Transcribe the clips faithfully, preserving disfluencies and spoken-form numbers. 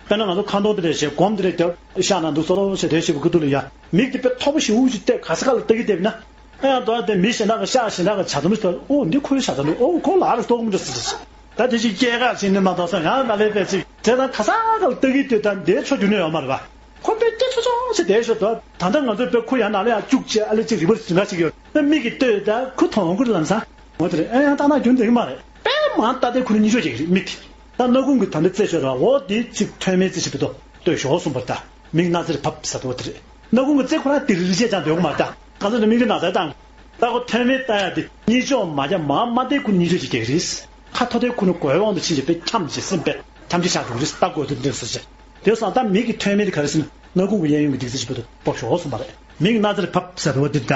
དཔེར་ན་ང་ཚོ་ཁ་འདོན་དེ་འདྲ་བྱས་སྒོམ་དེ་འདྲ་རྒྱབ་ཤག་ན་འདུག་སོ་སོ་ཞེས་དེ་ཞིག་གི་ཁུ་ཐུག་ལ་ཡ་མིག་དེ་དཔེ་མཐོ་པོ་ཞིག་དབུགས་ཅིག་བཏེགས་ག་ས་ག་ལ་ལྟ་གི་བསྡད་ན། ཨ་ཡང་དོ་ཨ་དེ་མི་གཞན་དག་གི་ཤག་གཞན་དག་གི་བྱ་ཚོམ་ཞིག་ལྟ། ཨོ་འདི་ཁོའི་བྱ་ཚོམ་ཨོ་ཁོ་ལ་ཨ་རུ་ལྟོགས་མི་འདྲ་ཟེར་ཟེར། ད་དེ་ཞིག་སྐྱེས་ག་ཕྱིན་ནས་མ་གཏོགས་སང་ཡང་ན་ལས་པས་ཅིག་དེ་དང་ག་ས་ག་ལ་ལྟ་གི་ལྟོས་ད་འདའི་ཆོ་རྒྱུ་ནི་ཡོད་མ་རེད་བ། ཁོ་དཔེ་སྐྱེ་ཚོ་ཚོ་ཞེས་དེ་ཞོ་དོ་ད་ལྟ་ང་ཚོས་དཔེ་ཁོ་ཡང་ན་ལས་ཡང་བཅུག་ཅེས་ཨ་ལས་ཅིག་རི་བར་སི་འགའ་ཞིག་ཡོད་ན་མིག་གིས་ལྟོས་ད་ཁོ་མཐོང་གི་ལམ་སང་། འོ་དེ་རེད། ཨེ་ཡང་ལྟ་ན་རྒྱུན་ལྡན་གྱི་མ་རེད། དཔེ་མང་ལྟ་དེ་ཁོ་ནི་གཉིད་ཤོག་ཅིག་རེད་མིག་དེ། ད་སྣ་ཁུང་གི་ད་འདི་རྩེ་ཤོར་བ་འོ་དེ་གཅིག་ཐོན་མེད་རྩེ་ཞིག་ཏུ་ལྟོས་ཤོག་གསུངས་པར་ལྟ། མིག་སྣ་རྩེར་ཕབ་ཟེར་དོ་དེ་རེད། སྣ་ཁུང་གི་རྩེ་ཁོ་རང་དེ་རིགས་བྱས་ཀྱང་འདོད་གི་མ་ལྟ། གང་ཟེར་ན་མིག་གི་ན་ཚ་དང་། ད་ཁོ་ཐོན་མེད་ལྟ་ཡ་དེ་གཉིད་ཤོག་མ་རྒྱ་མ་མ་དེ་ཁོ་གཉིད་ཤོག་ཅིག་གེགས་རེད། ཁ་ཐོ་དེ་ཁོ་ནི་གོའི་དབང་དུ་ཕྱིན་ཅིག་དཔེ་འཁྱམ་ཅིག་སེམས་དཔེ་འཁྱམ་ཅིག་ཆགས་འགྲོ་གི་རེད། ལྟ་དགོས་དུ་འདྲེས་སོ་ཞེས། དེ་སང་ད་མིག་གི་ཐོན་མེད་དེ་ག་རེ་ཟེར་ན་སྣ་ཁུང་གི་གཡས་གཡོན་གྱི་སྡིག་རྩེ་ཞིག་ཏུ་ཕབ་ཤོག་གསུངས་པ་རེད། མིག་སྣ་རྩེར་ཕབ་ཟེར་དོ་དེ་ལྟ།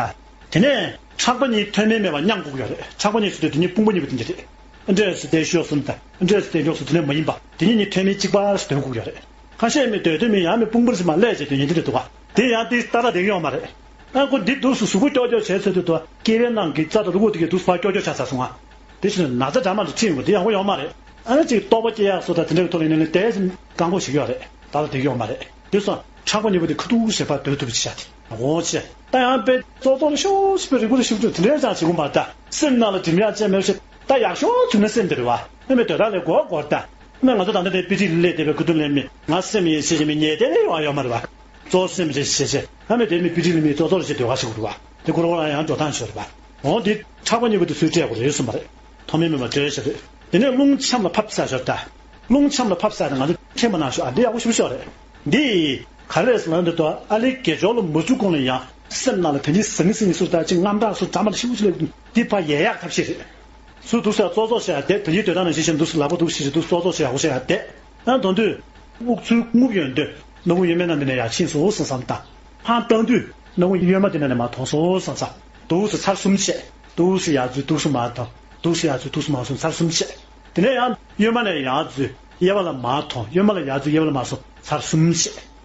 དེ་ནས་ཕྲག་པ་གཉིས་ཐོན་མེད་མེད་པ་མཉམ་བཀུག་ཡོད་རེད། ཕྲག་པ་གཉིས་ཟེར་དུས་དེ་གཉིས་དཔུང་པ་གཉིས་པོ་དེ་འདྲ་རེད། འདྲེས་སུ་དེ་ཤོག་གསུམ་དང་འདྲེས་སུ་དེ་མགྱོགས་སུ་དེ་ནས་མ་ཡིན་པ་དེ་གཉིས་གཉིས་ཐོན་མེད་གཅིག་པ་ཞིག་དོན་བཀུག་ཡོད་རེད། ཁ་ཤས་མི་དོན་དོན་མི་ཡང་མི་དཔུང་པར་ཞིག་མ་ལས་བྱེད་དོན་ཡིན་དེ་འདྲ་འདུག་ག་དེ་ཡང་དེ་ལྟ་ལ་བསྡད་ཀྱི་ཡོད་མ་རེད། ཨ་ཁོ་འདི་འདུག་སུ་གཟུགས་པོ་ཀྱོག་ཀྱོག་བྱས་ཚོད་དུ་དོ་སྐེ་བའི་ནང་གི་རྩ་དང་རུ་གུ་དེ་གའི་འདུག་སུ་ཕར་ཀྱོག་ཀྱོག་ཆགས་ཚར་སོང་ང་། དེ་ཕྱིར་ན་ཚ་འདྲ་མ་འདྲ་ཁྲིད་ཡོང་གི་དེ་ཡག་པོ་ཡོད་མ་རེད། ཨ་ནི་ཅིག་ལྟོགས་པ་སྐྱེ་ཡག་སོ་ད་དེ་འདྲའི་ཐོག་ལ་ཡིན་ནའི་དེ་བཀག་འགོག་བྱེད་ཀྱི་ཡོད་རེད། ད་ལ་བསྡད་ཀྱི་ཡོད་མ་རེད། དེ་སོང་ཕྲག་པ་གཉིས་པོ་དེ་ཁ་ཐུག་ཞེས་པ་སྡོད་ཐུབ་པ་ཅིག་བྱ་དེ་འོ་ཆེ། ད་ཡང་དཔེ་ཙོག་ཙོག་ལ་ཤོག་ཤིག་པའི་རིག་པ་ལ་ཤུགས་སྤྲོད་དེ་འདྲའི་ཅང་བྱེད་དགོས་མ་རེད། ད་སེམས་ནང་ལ་དྲི་མ་ཡག་ཅན་མེད་པ་ཞིག་ད་ཡག་ཤོག་བྱུང་ན་སེམས་དེ་རེད་བ། ཨ་མའི་དོད་རག་ལས་གོ་གོ་ད། ཨ་མའི་ང་ཚོ་ད་ལྟ་དེ་པི་ཏི་ལ་སླེབས་བསྡད་པའི་ཁུ་ཐུག་ལས་མི་ང་སེམས་ཡིན་ཞེས་བྱེད་མི་ཉལ་བསྡད་ཡོད་ཡོད་མ་རེད་བ། ཙོག་སེམས་རེད་ཞེས་བྱས་ཨ་མའི་དེ་མི་པི་ཏི་ལ་མི་ཙོག་ཙོག་རེད་ཞེས་དོད་ག་ཞིག་རེད་བ། དེ་ཁོ་རང་ཡང་འགྲོ་སྟངས་ཤོར་བ། འོང་དེ་ཕྲག་པ་གཉིས་པོ་དེ་ཚུར་སྤྲད་དགོས་རེད་གསུངས་པ་རེད། ཐོག་མའི་མེད་པ་འདྲེས་ཤོག་རེད། དེ་ནས་རླུང་ཆམ་ལ་ཕབ་ཟེར་ཞོར་ད། རླུང་ཆམ་ལ་ཕབ་ཟེར་ཏེ་ང་ཚོ་ཁྱེད་མ་གནང་ཤོག་ཨ་འདི་ཡག་པོ་ཞིབ་ཤོག་རེད། འདི་ག་རེ་ཟེར་ན་འདི་ལྟོ་ཨ་ལེ་དགེ་སྦྱོར་ལ་མ་ཚུད་གོང་ལ་ཡང་སེམས་ནང་ལ་དེ་ཉིད་ཟང་ངེ་ཟིང་ངེ་སུ་ད་ཅིག་རྔམ་དྲག་སུ་དྲ་མ་ལ་ཤིབ་ཤིབ་ལེ་འདི་ཕ་ཡལ་ཡག་ཐབས་ཤེས་རེད། སུ་འདུག་ཟེར་ཙོག་ཙོག་བྱས་ཡ་དེ་དེ་ཉིད་སྡོད་སྟངས་ནང་བཞིན་བྱས་འདུག་སུ་ལག་པ་འདུག་ཤེས་ཤིག་འདུག་ཙོག་ཙོག་བྱས་ཡག་པོ་བྱས་ཡ་དེ་ཨ་དོན་དུས། དབུགས་ཚུར་རྔུབ་ཡོང་དུས་སྣ་ཁུང་གཡོན་མའི་ནང་དེ་ནས་ཡར་ཕྱིན་སོང་བསམ་བསམ་དང་། འཕང་བཏང་དུས་སྣ་ཁུང་གཡོན་མ་དེ་ནས་ནས་མར་ཐོན་སོང་བསམ་བསམ། འདུག་སེ་ཚར་གསུམ་བྱས། འདུག་སེ་ཡར་འཛུལ་འདུག་སེ་མར་ཐོན། འདུག་སེ་ཡར་འཛུལ་འདུག་སེ་མར་སོང་ཚར་གསུམ་བྱས། དེ་ནས་ཡང་གཡོན་མ་ནས་ཡར་འཛུལ་གཡས་པ་ལ་མར་ཐོན་གཡོན་མ་ལ་ཡར་འཛུལ་གཡས་པ་ལ་མར་སོང་ཚར་གསུམ་བྱས།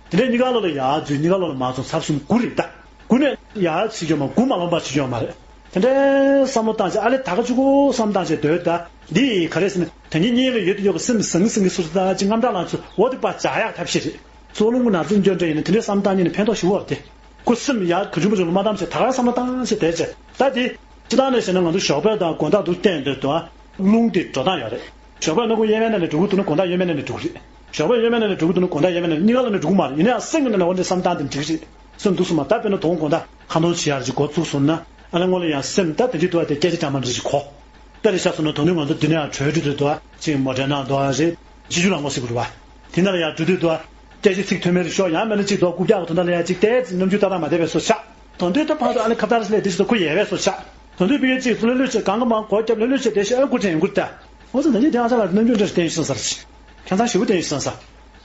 དེ་ནས་གཉིས་ཀ་ལོགས་ལ་ཡར་འཛུལ་གཉིས་ཀ་ལོགས་ལ་མར་སོང་ཚར་གསུམ་དགུ་རེད་ད། དགུ་ནས་ཡར་བྱེད་རྒྱུ་མ་དགུ་མ་ལོངས་པ་བྱེད་རྒྱུ་མ་རེད། དེ་འདྲའི་བསམ་བློ་བཏང་བྱས་ཨ་ལེ་ད་ག་གཅིག་གོ་བསམ་བཏང་བྱས་སྡོད་ད། འདི་ཡིས་ག་རེ་ཟེར་ན་དེ་ཉིད་གཉིས་ལ་ཡོད་དུ་ཡོད་པ་སེམས་ཟང་ངེ་ཟིང་ངེ་སུ་རེ་ད་ཅིག་རྔམ་དྲག་ལངས་ཚུལ་འོ་དེ་པ་བྱ་ཡག་ཐབས་ཤེས་རེད། སྲོག་རླུང་གི་ན་ཚ་སྐྱོན་འདྲ་ཡིན་ན་དེ་འདྲའི་བསམ་བཏང་ཉིད་ནས་ཕན་ཐོགས་ཞུ་བར་དེ། ཁོ་སེམས་ཡར་ག་ཆུང་པོ་ཆུང་ལ་མ་བཏང་བྱས་ད་ག་བསམ་བློ་བཏང་བྱས་བསྡད་བྱས་ད་དེ། སྤྱི་བཏང་ནས་བཤད་ན་ང་ཚོ་ཞོགས་པ་དང་དགོང་དག་འདུག་བསྟན་འདོད་དུ་ཨ། རླུང་དེ་འགྲོ་སྟངས་ཡོད་རེད། ཞོགས་པ་སྣ་ཁུང་གཡས་མའི་ནང་ནས་འགྲོ་གི་འདུག་ན་དགོང་དག་གཡོན་མའི་ནང་ནས་འགྲོ་གི་རེད། ཞོགས་པ་གཡོན་མའི་ནང་ནས་འགྲོ་གི་འདུག་ན་དགོང་དག་གཡས་མའི་ནང་ནས་གཉིས་ཀ་ལ་ནས་འགྲོ་གི་མ་རེད། ཡིན་ན་ཡང་སེམས་ཀྱི་ནང་ནས་འོ་འདྲའི་བསམ་སྟངས་དེ་འགྲིག་གི་རེད། སེམས་འདུག་སེ་མ་ད་དཔེར་ན་དོ་དགོང་དག་ཁ་འདོན་བྱེད་ཡག་ཅིག་འགོ་བཙུགས་སོང་ན་ཨ་ནི་སྔོན་ལ་ཡང་སེམས་ད་དེ་འདྲའི་འདུག་ཨ་དེ་སྐད་ཆ་འདྲ་མ་འདྲ་ཅིག་གོ། དཔེ་རེ་བཞག་སོང་ན་དོ་ནུས་ང་ཚོ་འདི་ནས་ཡང་བྲོས་འགྲོ་དུས་འདུག་ཨ་ཅིག་མོ་ཊའི་ནང་འདུག་ཨ་རེད། སྤྱི་སྤྱོད་ལམ་ཁ་ཟེར་དགོས་རེད་བ། དེ་ནང་ལ་ཡང་འགྲོ་དུས་འདུག་ཨ། སྐད་ཆ་ཚིག་ཐོན་མེད་རེ་ཤོག་ཡང་མིན་ན་གཅིག་ཐོག་རྐུབ་བཀྱག་གི་དོན་དག་ལ་ཡང་གཅིག་བལྟས་ཚེ་རྣམ་འགྱུར་ཏག་ཏག་མ་བསྡད་པའི་བཟོ་ཆགས། དོན་དུས་ད་ཕར་ཚུར་ཨ་ནི་ཁ་བརྡ་རེ་ལས་དེ་ཞིག་ཏུ་ཁོ་ཡལ་བའི་བཟོ་ཆགས། དོན་དུས་ཕ་གིར་གཅིག་ཚུར་ལྷོད་ལྷོད་བྱས་གང་ག་མང་གོ་རྒྱབ་ལྷོད་ལྷོད་བྱས་དེ་ཞིག་ཨ་ཁུ་དྲན་ཡོང་གི་རེད་ད། འོ་ཙི་ད་ནི་དེ་ཨ་ཅག་ལ་རྣམ་འགྱུར་འདྲ་ཞིག་བསྟན་ཡོད་ས་རེད། ཁྱད་མཚར་ཞེ་པོ་བསྟན་ཡོད་ས་རེད།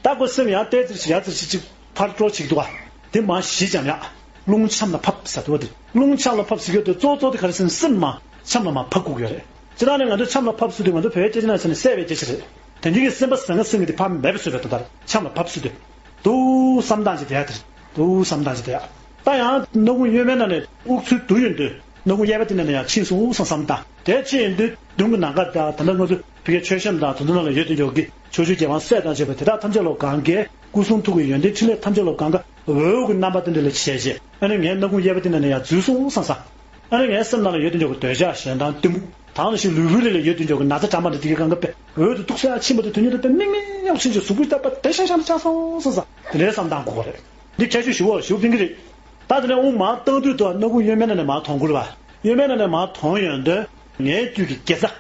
ད་ཁོ་སེམས་ཡང་བལྟས་ཚེ་ཞིག་ཡར་ཚེ་ཞིག་གཅིག་ཕར་འགྲོ་བྱེད་ཀྱི་འདུག་ག་དེ་མ་གཞི་འཇམ་ཡག་རླུང་ཆམ་ལ་ཕབ་ཟེར་དུས་དེ་རླུང་ཆམ་ལ་ཕབ་ཟེར་གྱི་དེ་གཙོ་གཙོ་དེ་ག་རེ་ཟེར་ན་སེམས་མ་ཆམ་ལ་མ་ཕབ་དགོས་ཀྱི་ཡོད་རེད། སྤྱིར་བཏང་ནས་ང་ཚོ་ཆམ་ལ་ཕབ་ཟེར་དུས་ང་ཚོ་བོད་སྐད་ཆ་ནང་ཟེར་ན་བསད་པའི་སྐད་ཆ་རེད། དེ་འདྲ་གི་སེམས་པ་ཟང་ངེ་ཟིང་ངེ་དེ་ཕར་མེད་པ་བཟོས་པའི་དོན་དག་ཆམ་ལ་ཕབ་ཟེར་དུས། དུ་བསམ་སྟངས་ཅིག་དེ་ཡག་དེ་རེད། དུ་བསམ་སྟངས་ཅིག་དེ་ཡག་ད་ཡང་སྣ་ཁུང་གཡོན་མའི་ནང་ནས་དབུགས་ཚུར་བསྡུ་ཡོང་དུས་སྣ་ཁུང་གཡས་པ་དེ་ནས་ནས་ཡང་ཕྱིན་སོང་བསམ་བསམ་དང་དེ་ཕྱིན་ཡོང་དུས་མདུན་གྱི་ནམ་མཁའ་དང་ད་ལྟ་ང་ཚོ་བོད་སྐད་མཆོད་བཤམས་དང་དེ་ཚོ་ནང་ལ་ཡོད་དེ་འཇོག་གི་ཕྱོགས་བཅུའི་རྒྱལ་དབང་སྲས་དང་བཅས་པ་དེ་དག་ཐམས་ཅད་ལ་གང་གའི་སྐུ་གསུང་ཐུགས་ཀྱི་ཡོན་ཏན་ཕྲིན་ལས་ཐམས་ཅད་ལ་གང་ག་འོད་ཀྱི་རྣམ་པ་དེ་འདྲ་ལ་བྱས་རྗེས་ཨ་ནི་ངའི་སྣ་ཁུང་གཡས་པ་དེ་ནས་ནས་ཡང་འཛུལ་སོང་བསམ་བསམ། ཨ་ནི་ངའི་སེམས་ནང་ལ་ཡོད་དེ་འཇོག་གི་འདོད་ཆགས་ཞེ་སྡང་གཏི་མུག་དང་ལ་ཞིག་ལུས་པོའི་རིགས་ལ་ཡོད་དེ་འཇོག་གི་ན་ཚ་དྲན་པ་འདྲ་དེ་གའི་གང་ག་དཔེ་འོད་དུ་སྟུག་སེ་ཕྱིན་པ་དེ་དོན་སྙིང་དུ་དཔེ་མིག་མིག་ཉོག་ཕྱིན་ཅིག་གཟུགས་པོའི་ལྟ་བ་དེ་ཤང་ཤང་ཆགས་སོང་བསམ་བསམ་དེ་འདྲའི་བསམ་སྟངས་དགོས་པ་རེད། འདི་ཁྱད་ཆོས་ཞུ་བ་ཞུ་ཕིང་གི་རེད། ད་དེ་ནས་དབུགས་མར་བཏང་དུས་དུ་སྣ་ཁུང་གཡོན་མའི་ནང་ནས་མར་ཐོན་དགོས་རེད་བ། གཡོན་མའི་ནང་ནས་མར་ཐོན་ཡོང་དུས་ངའི་དཀྱིལ་གྱི་དགེ་རྩ།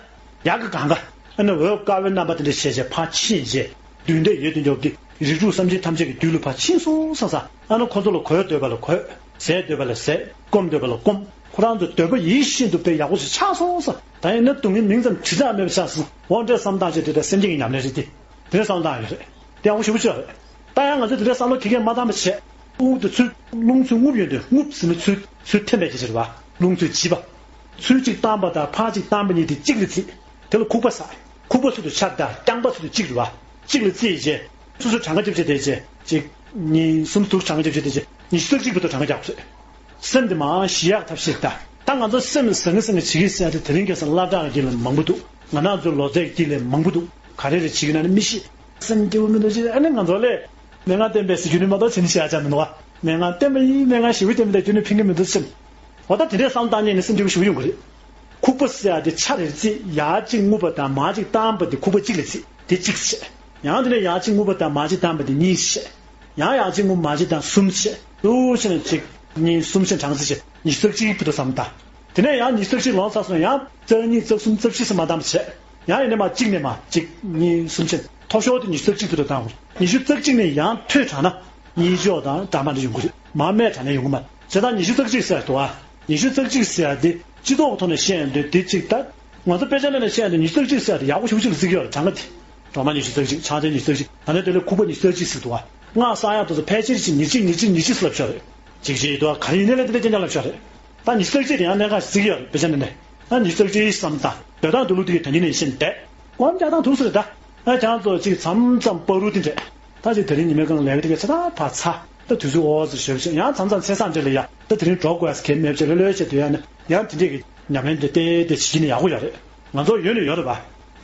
ཡག་གི་གང་ག་ཨ་ནི་འོད་དཀར་པོའི་རྣམ་པ་དེ་འདྲ་བྱས་བྱས་ཕར་ཕྱིན་རྗེས་མདུན་དེ་ཡོད་དེ་འཇོག་གི་རིགས་དྲུག་སེམས་ཅན་ཐམས་ཅད་ཀྱི་རྒྱུད་ལ་ཕར་ཕྱིན་སོང་བསམ་བསམ་ཨ་ནི་ཁོ་ཚོ་ལ་གོས་འདོད་པ་ལ་གོས། ཟས་འདོད་པ་ལ་ཟས། སྐོམ་འདོད་པ་ལ་སྐོམ། ཁོ་རང་ཚོ་འདོད་པ་ཡིད་བཞིན་དུ་དཔེ་ཡག་པོ་ཞིག་ཆགས་སོང་བསམ། ད་ཡིན་ན་སྡུག་བསྔལ་མིང་ཙམ་དྲི་བྲལ་མེད་པ་ཆགས་སོང་། འོ་འདྲའི་བསམ་སྟངས་ཅིག་དེ་འདྲ་སེམས་ཅན་གྱི་ཉམས་ལེན་རེད་དེ། དེ་འདྲའི་བསམ་སྟངས་ཡོད་རེད། དེ་ཡག་པོ་ཞེ་པོ་ཅིག་ཡོད་རེད། ད་ཡང་ང་ཚོས་དེ་འདྲའི་བསམ་བློ་ག་གེ་མ་བཏང་བ་བྱས། དབུགས་དེ་ཚུར་རླུང་ཚུར་རྔུབ་ཡོང་དུས་རྔུབ་ཟེར་ན་ཚུར་ཚུར་འཐེན་པའི་སྐད་ཆ་རེད་བ། རླུང་ཚུར་འཇིབ་པ། ཚུར་གཅིག་བཏང་པ་དང་ཕར་གཅིག་བཏང་པ་གཉིས་དེ་གཅིག་ལ་བརྩིས། དེ་ལ་ཁུག་པ་ཟེར། ཁུག་པ་ཚུལ་དུ་ཆ་དང་རྐྱང་པ་ཚུལ་དུ་གཅིག་རེད་བ། གཅིག་ལ་བརྩིས་བྱས། སོ་སོ་གྲངས་ཀ་རྒྱབ་བྱས་དེ་བྱས། གཅིག་གཉིས་གསུམ་དུ་གྲངས་ཀ་རྒྱབ་བྱས་དེ་བྱས། ཉི་ཤུ་རྩ་གཅིག་བར་དུ་གྲངས་ཀ་རྒྱག་དགོས་ཟེར། སེམས་དེ་མར་ཞི་ཡག་ཐབས་ཤེས་ད། ད་ང་ཚོ་སེམས་ཟང་ངེ་ཟིང་ངེ་བྱེད་ཀྱི་ཟེར་ཡ་དེ་དེ་རིང་ཁ་སང་སློབ་གྲྭ་གི་ལས་མང་པོ་འདུག་ང་རང་ཚོའི་ལོ་ཚད་ཀྱི་ལས་མང་པོ་འདུག་ག་རེ་རེ་བྱེད་ཀྱི་ན་ནི་མི་ཤེས། སེམས་སྐྱིད་པོ་མི་འདུག་ཅེས། ཨ་ནི་ང་ཚོ་ལས་མན་ངག་བསྟན་པས་ཟེར་རྒྱུ་ནི་མ་གཏོགས་བྱས་ནས་བཤད་ཡ་ཅང་མི་འདུག་བ། མན་ངག་བསྟན་པ་ཡིན། མན་ངག་ཞེ་པོ་བསྟན་པ་དེ་རྒྱུ་ནི་ཕན་གྱི་མི་འདུག་སེམས། འོ་ད་དེ་འདྲའི་བསམ་བློ་བཏང་ཉན་ནས་སེམས་སྐྱིད་པོ་ཞེ་པོ་ཡོང་གི་རེད། ཁུག་པ་ཟེར་ཡ་དེ་ཆ་རེ་རྩིས། ཡར་གཅིག་རྔུབ་པ་དང་མར་གཅིག་བཏང་པ་དེ་ཁུག་པ་གཅིག་ལ་རྩིས། དེ་གཅིག་བྱས། ཡང་དེ་ནས་ཡར་གཅིག་རྔུབ་པ་དང་མར་གཅིག་བཏང་པ་དེ་གཉིས་བྱས། ཡང་ཡར་གཅིག་རྔུབ་མར་གཅིག་བཏང་གསུམ་བྱས། ཏུ་བྱས་ནས་གཅིག་གཉིས་གསུམ་བྱས་གྲངས་རྩིས་བྱས། ཉི་ཤུ་རྩ་གཅིག་བར་དུ་བསམ་བཏང་། དེ་ནས་ཡང་ཉི་ཤུ་རྩ་གཅིག་ལོངས་ཚར་སོང་། ཡང་རྩ་གཉིས་རྩ་གསུམ་རྩ་བཞི་ཙམ་མར་བཏང་བྱས། ཡང་ཡིན་ནས་མར་གཅིག་ནས་མར་གཅིག་གཉིས་གསུམ་བྱས། མཐོ་ཤོས་དེ་ཉི་ཤུ་རྩ་གཅིག་བར་དུ་བཏང་དགོས། ཉི་ཤུ་རྩ་གཅིག་ནས་ཡང་མཐོ་དྲགས་ན་གཉིས་ཆོག་དང་འདྲ་མ་འདྲ་ཡོང་གི་རེད། མར་དམའ་དྲགས་ན་ཡོང་གི་མ་རེད། བྱས་ཙང་ཉི་ཤུ་རྩ་གཅིག་ཟེར་འདུག་ཨ། ཉི་ཤུ་རྩ་གཅིག་ཟེར་ཡ་དེ་སྤྱི་ཚོགས་ཀྱི་ཐོག་ནས་བཤད་ཡ་འདུག་དེ་གཅིག་ད། ང་ཚོ་དཔེ་ཆ་ལ་ནས་བཤད་ཡ་འདུག་ཉི་ཤུ་རྩ་གཅིག་ཟེར་ཡ་དེ་ཡག་པོ་ཞེ་པོ་ཅིག་ལ་བརྩི་གི་ཡོད་རེད། གྲངས་ཀ་དེ། སྒྲོལ་མ་ཉི་ཤུ་རྩ་གཅིག་ཕྱག་མཚན་ཉི་ཤུ་རྩ་གཅིག་ད་ནས་དེ་ལས་ཁུག་པ་ཉི་ཤུ་རྩ་གཅིག་ཟེར་འདུག་ཨ། སྔགས་བསག་ཡག་དེ་ཚོ་ཕལ་ཆེར་ཅིག་ཉི་གཅིག་ཉི་གཅིག་ཉི་གཅིག་ཟེར་ལབ་ཤག་རེད། གཅིག་བྱས་འདུག་ཨ། ག་རེ་ཡིན་ནའི་ལས་དེ་འདྲ་རྐྱང་རྐྱང་ལབ་ཤག་རེད། ད་ཉི་ཤུ་རྩ་གཅིག་དེ་ཡང་གནད་འགག་ཅིག་བརྩི་གི་ཡོད་རེད། དཔེ་ཆ་འདི་ནས། ཨ་ཉི་ཤུ་རྩ་གཅིག་བསམ་དང་། འདོད་སྟངས་འདོད་ལུགས་དེ་གི་ད་ཉིན་ནས་ཤེས་བསྡད། ཨ་ཀྱང་ཚོ་ཅིག་མཚམས་མཚམས་བར་དུ་དེ་འདྲས། ད་ཅིག་དེ་རིང་ཉི་མའི་སྒང་ལས་ཀ་དེ་གས་ཚ་ཐག་ཕར་ཚ། ད་དུས་ཚོད་འོ་ཙམ་ཞོབ་ཅིག་ཡང་མཚམས་མཚམས་ཚེས་བཟང་འདྲ་ལ་ཡ། ད་དེ་རིང་འགྲོ་དགོས་ཟེར་གལ་མེད་པ་བྱས་ལྷོད་ལྷོད་བྱས་སྡོད་ཡ་ནི་ཡང་དེ་འདྲས་ཀྱི་ཉམས་ལེན་དེ་ཏེ་ཏེ་བྱེད་ཀྱི་ནི་ཡག་པོ་ཡོད་རེད། ང་ཚོ་ཡོད་ནི་ཡོད་རེད་པ།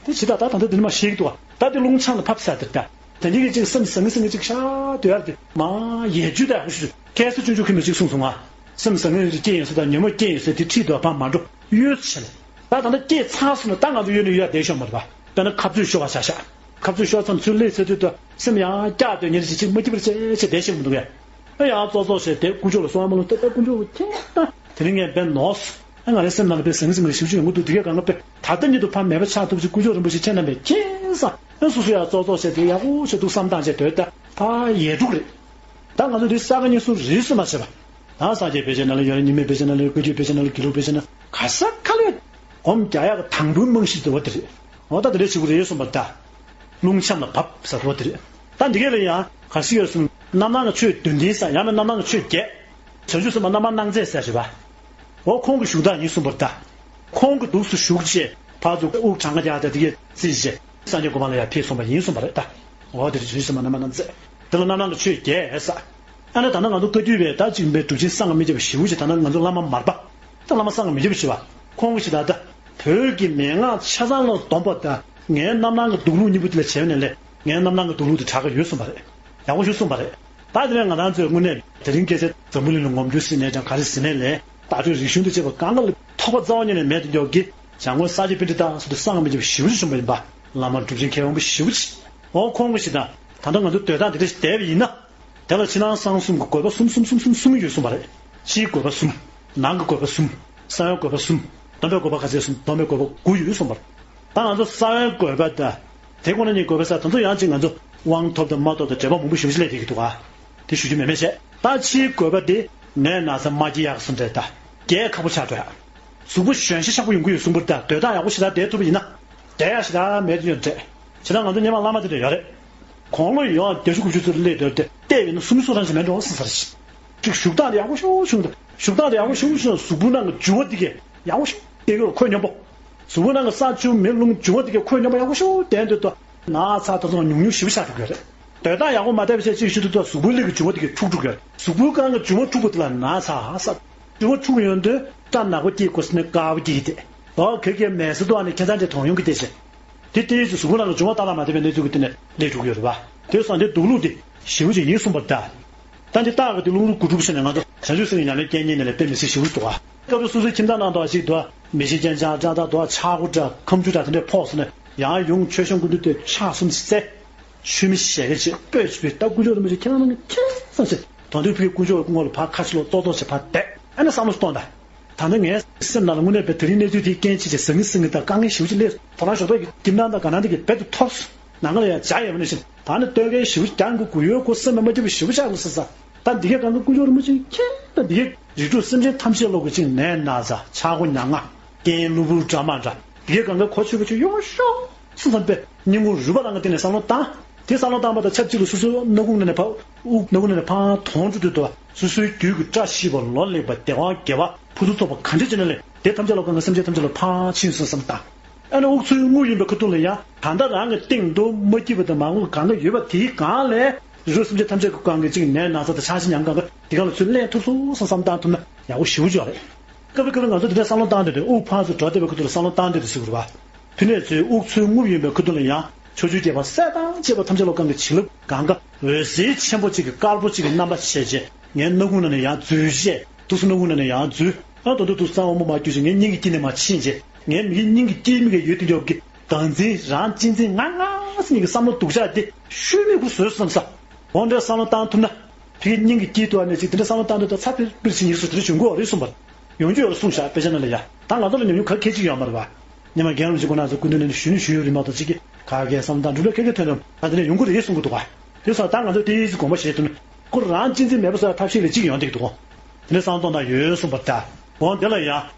དེ་ཇི་ལྟར་ད་ད་ལྟ་འདི་ནི་མ་ཤེས་ཀྱི་འདུག་བ། ད་དེ་རླུང་ཆང་ལ་ཕབ་ས་དེར་ད། དེ་འདྲས་ཀྱི་ཅིག་སེམས་ཟང་ངེ་ཟིང་ངེ་ཅིག་ཤ་སྡོད་ཡ་དེ་མ་ཡལ་རྒྱུ་ད་ཡག་པོ་ཞིག་ཁ་སང་ཆུང་ཆུང་ཁྱིམ་ནས་ཅིག་གསུངས་སོང་ང་། སེམས་ཟང་ངེ་ཅིག་སྐྱེས་ཡོང་ས་དང་ཉོན་མོངས་སྐྱེས་ཡོང་ས་དེ་ཁྲིད་དུ་ཕར་མ་འགྲོ་གཡོལ་ཟེར་ནས། ད་ད་ལྟ་སྐྱེས་ཚར་སོང་ན་ད་ང་ཚོ་གཡོལ་ནས་ཡོད་ཡ་བསྡད་ཤོག་མ་རེད་པ། དཔེར་ན་ཁ་རྩོད་ཤོར་བ་བྱ་ཤག་ཁ་རྩོད་ཤོར་ཚར་ཚུར་སླེབས་ཚར་དུས་ད་སེམས་ཡང་བཀྱག་སྡོད་ཉེར་ཞིག་ཅིག་མ་སྐྱིད་པར་བྱས་བྱས་བསྡད་ཤེས་མི་འདུག་གས། ཨ་ཡང་ཙོག་ཙོག་བྱས་དེ་དཀོན་མཆོག་ལ་གསོལ་བ་སྨོན་ལམ་བཏབ་པས། དཀོན་མཆོག་གིས་ཁྱེད་ད་དེ་རིང་ངས་འབད་ནོག་ཨ་ང་རའི་སེམས་ནང་ལ་དཔེ་ཟང་ངེ་ཟིང་ངེ་ཞེ་པོ་ཅིག་ཡོང་གི་འདུག་དེ་གས་གང་ག་དཔེ་ད་ལྟ་ཉིད་དུ་ཕར་མེད་པ་ཆགས་ཐུབ་ཅིག་དཀོན་མཆོག་རིན་པོ་ཆེ་ཁྱེད་རྣམ་པས་མཁྱེན་སོང་། ཨ་སོ་སོ་ཡང་ཙོག་ཙོག་བྱས་དེ་ཡག་པོ་བྱས་འདུག་བསམ་སྟངས་བྱས་སྡོད་ད་ད་ཡལ་འགྲོ་གི་རེད། ད་ང་ཚོ་འདི་ས་ག་ཉིན་སུ་རེད་སུ་མ་བྱས་པ། ད་སངས་རྒྱས་དཔེ་ཆའི་ནང་ལ་ཡོད་རེད། རྙིང་མའི་དཔེ་ཆའི་ནང་ལ་ཡོད། བཀའ་བརྒྱུད་དཔེ་ཆའི་ནང་ལ་ཡོད། དགེ་ལུགས་དཔེ་ཆའི་ནང་ལ་ག་ས་ག་ལ་ཡོད། སྒོམ་རྒྱག་ཡག་གི་དང་པོའི་རྨང་གཞི་དེ་བ་དེ་རེད། འོ་ད་དེ་འདྲ་ཞིག་རེད་གསུངས་པ་རེད་ད། རླུང་ཆམ་ལ་བབས་ཟེར་བ་དེ་རེད། ད་འདི་གས་ལ་ཡང་ག་རེ་ཟེར་ཡོད་གསུངས། རྣམ་སྣང་གི་ཆོས་བདུན་ལྡན་ཟེར། ཡང་མིན་རྣམ་སྣང་གི་ཆོས་བརྒྱད། བྱང་ཆུབ་སེམས་དཔའ་རྣམ་པར་སྣང་མཛད་ཟེར་རེད་པ། འོ་ཁོང་གི་བཞུགས་སྟངས་ཡིན་གསུངས་པ་རེད་ད། ཁོང་གི་འདུག་སེ་བཞུགས་བྱས་ཕར་ཚུར་དབུགས་གྲངས་ཀ་རྒྱག་སྟེ་དེ་གས་རྩིས་བྱས་སངས་རྒྱས་གོ་འཕང་ལ་ཡར་ཕེབས་སོང་བ་ཡིན་གསུངས་པ་རེད་ད། འོ་དེ་རེད། བྱང་ཆུབ་སེམས་དཔའ་རྣམ་པར་སྣང་མཛད། དེ་ལ་རྣམ་སྣང་གི་ཆོས་བརྒྱད་ཟེར། ཨ་ནི་ད་ལྟ་ང་ཚོ་བཀའ་བརྒྱུད་པའི་ད་ཅིག་པའི་གྲུབ་ཆེན་སངས་ཀྱི་མི་ཁྱབ་པ་ཞེ་པོ་ཅིག་ད་ལྟ་ང་ཚོ་བླ་མ་མར་པ། ད་བླ་མ་སངས་ཀྱི་མི་ཁྱབ་པ་ཞེ་པོ་ཅིག་ཁོང་གིས་ད་ལྟ་བོད་ཀྱི་མན་ངག་ཆ་ཚང་ལ་སྡོམ་པ་དང་ངའི་རྣམ་སྣང་གི་འདུག་ལུགས་གཉིས་པོ་དེ་ལ་བྱས་པ་ནས་ལས་ངའི་རྣམ་སྣང་གི་འདུག་ལུགས་དེ་དྲག་གི་ཡོད་གསུངས་པ་རེད། ཡག་པོ་ཞིག་གསུངས་པ་རེད། ད་དེ་ནས་ང་རང་ཚོས་དངོས་གནས་དེ་རིང་ཁ་སང་འཛམ་བུ་གླིང་ལ་ངོམ་རྒྱུ་ཟེར་ནའི་ཀྱང་ག་རེ་ཟེར་ནའི་ལས་ལྟ་གྲུབ་རིག་གཞུང་དང་བཅས་པ་གང་ག་ལ་ཐོགས་པ་རྩ་བ་ཉིད་ནས་མེད་དུ་འཇོག་གི། བྱང་སྔོན་ས་སྐྱ་པཎྜི་ཏ་སོགས་དེ་སངས་མི་ཁྱབ་པ་ཞེ་པོ་ཅིག་བྱུང་བ་ཡིན་པ། བླ་མ་གྲུབ་ཆེན་མཁས་དབང་པོ་ཞེ་པོ་ཅིག་འོ་ཁོང་གི་ཞིག་དང་ད་ལྟ་ང་ཚོ་འདོད་སྟངས་དེ་འདྲ་ཞིག་བསྡད་པ་ཡིན་ན། དེ་ལ་ཕྱི་ནང་གསང་གསུམ་གྱི་དགོས་པ་གསུམ་གསུམ་གསུམ་གསུམ་གསུམ་ཡོད་གསུངས་པ་རེད། ཕྱིའི་དགོས་པ་གསུམ། ནང་གི་དགོས་པ་གསུམ། གསང་བའི་དགོས་པ་གསུམ། སྡོམ་པའི་དགོས་པ་ག་ཚད་གསུམ། སྡོམ་པའི་དགོས་པ་དགུ་ཡོད་གསུངས་པ་རེད། ད་ང་ཚོ་གསང་བའི་དགོས་པ་དང་། དེ་ཁོ་ན་ཉིད་དགོས་པའི་ས་དེ་ཚོ་ཡང་ཅིག་ང་ཚོ་དབང་ཐོབ་དང་མ་ཐོབ་དང་འབྲེལ་བ་མང་པོ་ཞེ་པོ་ཅིག་སླེབས་བསྡད་ཀྱི་འདུག་ག་དེ་ཞུ་རྒྱུ་མེད་མེད་བྱས། ད་ཕྱིའི་དགོས་པ་དེ་ནད་ན་ཚ་མ་སྐྱེ་ཡག་གསུམ་རེད་ད། རྒྱལ་ཁག་པོ་ཆགས་འགྲོ་ཡ། གཟུགས་པོ་གཞོན་ཤ་ཤ་པོ་ཡོང་གི་ཡོད་གསུངས་པ་རེད་ད། སྡོད་སྟངས་ཡག་པོ་ཞེ་དྲག་བསྡད་ཐུབ་པ་ཡིན་ན། བསྡད་ཡག་ཞེ་དྲག་མེད་དུ་ཡོད་རེད། བྱས་ན་ང་ཚོ་སྔོན་མ་བླ་མ་དེ་འདྲ་ཡོད་རེད། དགུང་ལོ་ཡང་བརྒྱད་ཅུ་དགུ་བཅུ་ཙམ་སླེབས་སྡོད་དེ་བལྟས་པས་ན་སུམ་ཅུ་སོ་གྲངས་ཤིག་མེད་འགྲོ་བསམ་ས་རེད། ཅིག་བཞུགས་སྟངས་དེ་ཡག་པོ་ཞེ་པོ་བྱུང་། ད་བཞུགས་སྟངས་དེ་ཡག་པོ་ཞེ་པོ་བྱུང་ན་གཟུགས་པོའི་ནང་གི་འབྱུང་བ་དེ་གས་ཡག་པོ་ཞེ་པོ་བསྡད་ཀྱི་ཡོད། ཁོད་སྙོམས་པོ། གཟུགས་པོའི་ནང་གི་ས་ཆུ་མེ་རླུང་འབྱུང་བ་དེ་གས་ཁོད་སྙོམས་པོ་ཡག་པོ་ཞེ་པོ་ལྡན་སྡོད་དོ། ན་ཚ་ད་ཚོ་ཉུང་ཉུང་ཞེ་པོ་ཆགས་འགྲོ་གི་ཡོད་རེད། སྡོད་སྟངས་ཡག་པོ་མ་བསྡད་པ་བྱས་ཅིག་ཞུ་དུས་ད་གཟུགས་པོའི་གླིང་གི་འབྱུང་བ་དེ་གས་འཁྲུག་འགྲོ་གི་ཡོད་རེད། གཟུགས་པོའི་སྒང་གི་འབྱུང་བ་འཁྲུག་པ་དེ་ལ་ན་ཚ་ཟེར། འབྱུང་བ་འཁྲུག་ཡོང་དུས་སྐྲ་ནག་པོ་སྐྱེ་དགོས་ཟེར་ནས་དཀར་པོ་སྐྱེ་གི་དེ། ད་ག་གེ་མེད་ཟེར་དུས་ཨ་ནི་ཁྱད་མཚར་འདྲ་མཐོང་ཡོང་གི་དེ་བྱས། དེ་ལྟའི་གཟུགས་པོ་ནང་ལ་འབྱུང་བ་ཏག་ཏག་མ་བསྡད་པའི་གནས་ཚུལ་གྱི་སྟེང་ནས་སླེབས་འགྲོ་གི་ཡོད་རེད་པ། དེ་སོང་དེ་འདུག་ལུགས་དེ་ཞེ་པོ་ཅིག་ཡིན་གསུངས་པ་རེད་ད། ད་འདི་སྟག་གི་དེ་རླུང་རོ་དགུ་སྒྲུབ་ཟེར་ནས་ང་ཚོ་བྱང་ཆུབ་སེམས་ཀྱི་ཉམས་ལེན་སྐྱེལ་མཁན་ནས་ལས་དཔེ་མི་སྲིད་ཞེ་པོ་ཅིག་འདུག་ག་སྐབས་རེ་སོ་སོའི་ཁྱིམ་ཚང་ནང་དུ་ཞིག་འདུག་མེ་ཤིང་ཅན་ཅང་ཅང་དང་འདུག་ཆག་སྒོ་འདྲ་ཁམ་ཆུ་འདྲ་དེ་འདྲས་ཕོག་སོང་ནས་ཡང་ཡུམ་མཆོད་བཤམས་ཀྱི་འདུག་དེ་ཕྱག་གསུམ་བཙལ། ཆུ་མིག་ཞལ་གྱི་ཕྱེ་སྤོས་ཅིག་ཕུལ། ད་དཀོན་མཆོག་རིན་པོ་ཆེ་ཁྱེད་རང་རྣམས་ཀྱིས་མཁྱེན་སོང་ཞེས་དོན་དུ་ཕུལ་གྱི་དཀོན་མཆོག་གི་སྐུ་ངོ་ལ་ཕར་ཁ་ཕྱི་ལོག་ཏོག་ཏོག་བྱས་ཕར་བསྡད། ཨ་ནི་བསམ་བློ་གཏོང་དང་། ད་ནི་ངའི་སེམས་ནང་ལ་དངོས་གནས་པའི་དེ་རིང་གནས་ཚུལ་དེའི་རྐྱེན་བྱས་བྱས་ཟང་ངེ་ཟིང་ངེ་དང་དཀའ་ངལ་ཞེ་པོ་ཅིག་སླེབས། ཐོ་རངས་ཞོགས་ཏོག་གི་ཁྱིམ་ནང་དང་དགའ་སྣང་དེ་གས་རྦད་དེ་ཐོར་སོང་། ནང་ལ་ཡང་བྱ་ཡོད་པ་ནང་བཞིན་ད་ནི་སྟོན་ཁའི་ཞེ་པོ་རྒྱང་གི་གུ་ཡོད་གོ་སེམས་ལ་མ་སྐྱིད་པ་ཞེ་པོ་ཆགས་འདུག་ཟེར་ས། ད་འདི་གས་གང་གི་དཀོན་མཆོག་རིན་པོ་ཆེ་མཁྱེན། ད་འདི་གས་རིགས་དྲུག་སེམས་ཅན་ཐམས་ཅད་ལོག་གི་ཅིག་ནད་ན་ཚ་ཆག་སྒོ་ཉམ་ང་རྐྱེན་གློ་བུར་དྲག་མ་འདྲ། འདི་གས་གང་གི་གོ་ཆོད་གོ་ཆོད་ཡོང་ཤོག་སེམས་ཙམ་པས་སྙིང་ཁུང་རུས་པ་རང་གི་སྟེང་ནས་བསམ་བློ་བཏང་། དེ་བསམ་བློ་བཏང་པ་དང་ཆབས་ཅིག་ལ་སོ་སོའི་སྣ་ཁུང་ནང་ནས་ཕར་དབུགས་སྣ་ཁུང་ནང་ནས་ཕར་དོང་འགྲོ་དུས་དུ་སོ་སོའི་རྒྱུད་ཀྱི་བཀྲ་ཤིས་པ་ལོ་ལེགས་པ་བདེ་བ་དགེ་བ་ཕུན་སུམ་ཚོགས་པ་ག་འདྲ་ཅིག་ནས་ལས་དེ་ཐམས་ཅད་ལ་གང་གི་སེམས་ཅན་ཐམས་ཅད་ལ་ཕར་ཕྱིན་སོང་བསམ་བཏང་། ཨ་ནི་དབུགས་ཚུར་རྔུབ་ཡོང་པའི་ཁ་ཐུག་ལ་ཡང་ད་ལྟ་རང་གི་སྟེང་དུ་མ་སྐྱིད་པ་དང་མ་འོངས་གང་ག་ཡོད་པ་དེའི་སྒང་ལས་རིགས་སེམས་ཅན་ཐམས་ཅད་ཀྱི་སྒང་གི་གཅིག་ནད་ན་ཚ་དང་ཆགས་ཞེན་ཉམ་གང་ག་དེ་སྒང་ལ་ཚུར་སླེབས་ཐུབ་སོང་བསམ་བསམ་བཏང་ཐུབ་ན་ཡག་པོ་ཞེ་པོ་ཅིག་ཡོད་རེད། སྐབས་རེ་སྐབས་རེ་ང་ཚོ་དེ་འདྲ་བསམ་བློ་བཏང་དུས་དེ་དབུགས་ཕར་ཚུར་འགྲོ་བསྡད་པའི་ཁ་ཐུག་ལ་བསམ་བློ་བཏང་དུས་དེ་ཟེར་དགོས་རེད་པ། ཕི་ནས་ཚུར་དབུགས་ཚུར་རྔུབ་ཡོང་པའི་ཁ་ཐུག་ལ་ཡང་ ཕྱོགས་བཅུའི་རྒྱལ་ཕམ་སྲེག་དང་བཅས་པ་ཐམས་ཅད་ལ་གང་གི་བྱིན་རླབས་གང་ག་འོད་ཟེར་ཆེན་པོ་གཅིག་གི་དཀར་པོ་གཅིག་གི་རྣམ་པ་བྱས་རྗེས་ངའི་སྣ་ཁུང་ནང་ནས་ཡར་འཛུལ་རྗེས་དུས་སུ་སྣ་ཁུང་ནང་ནས་ཡར་འཛུལ། ཨ་དོ་དོ་དུ་གཙང་བ་མོ་མ་བསྐྱུར་ཞིང་ངའི་སྙིང་གི་དཀྱིལ་ནས་མར་ཕྱིན་རྗེས་ངའི་མིག་སྙིང་གི་དཀྱིལ་མིག་གི་ཡོད་དུ་ཡོད་ཀྱི་དག་འཛིན་རང་གཅེས་འཛིན་ང་ང་ཟེར་གཉིས་ཀྱི་བསམ་བློ་སྡུག་ཅག་དེ་ཤུལ་མེད་ཁུ་བཟོས་སོང་བསམ་ས། འོ་འདྲའི་བསམ་བློ་བཏང་ཐུབ་ན། ཕ་གི་སྙིང་གི་དཀྱིལ་དུ་ཨ་ནེ་ཅིག་དེ་འདྲ་བསམ་བློ་བཏང་དུས་ད་ཚ་ཕེར་ཕེར་ཕྱིན་ཡིག་སུ་དེ་འདྲ་བྱུང་གི་ཡོད་རེད་གསུངས་པར། ཡོང་རྒྱུ་ཡོད་རེད་གསུངས་བཞག་དཔེ་ཆ་ནང་ལ་ཡ། ད་ང་ཚོ་ལ་ཉུང་ཉུང་ག་གེ་ཅིག་ཡོད་མ་རེད་བ། ཉི་མ་རྒན་རབས་ཅིག་ཁོ་ན་ཚོ་སྐུ་མདུན་ནས་ཞུ་ནི་ཞུ་ཡོད་རེད་མ་གཏོགས་ཅིག་གི་ག་གེ་བསམ་བློ་བཏང་འགྲུབ་ལ་ཁེ་ཁེ་ཐོན་ཐོན་ད་དེ་ནས་ཡོང་གི་རེད་གསུང་གི་འདུག་བ། དེ་སོང་ད་ང་ཚོ་དེ་ཡིག་ཅིག་དགོངས་པ་བཞེས་ཐུབ་ན་ཁོ་རང་གཅེས་འཛིན་མེད་པ་སོགས་ཐབས་ཤེས་ལ་ཅིག་ཡོང་བསྡད་ཀྱི་འདུག་དེ་འདྲ་བསམ་བློ་གཏོང་སྟངས་ཡོད་གསུངས་པར་ད། འོ་དེ་ལ་ཡ།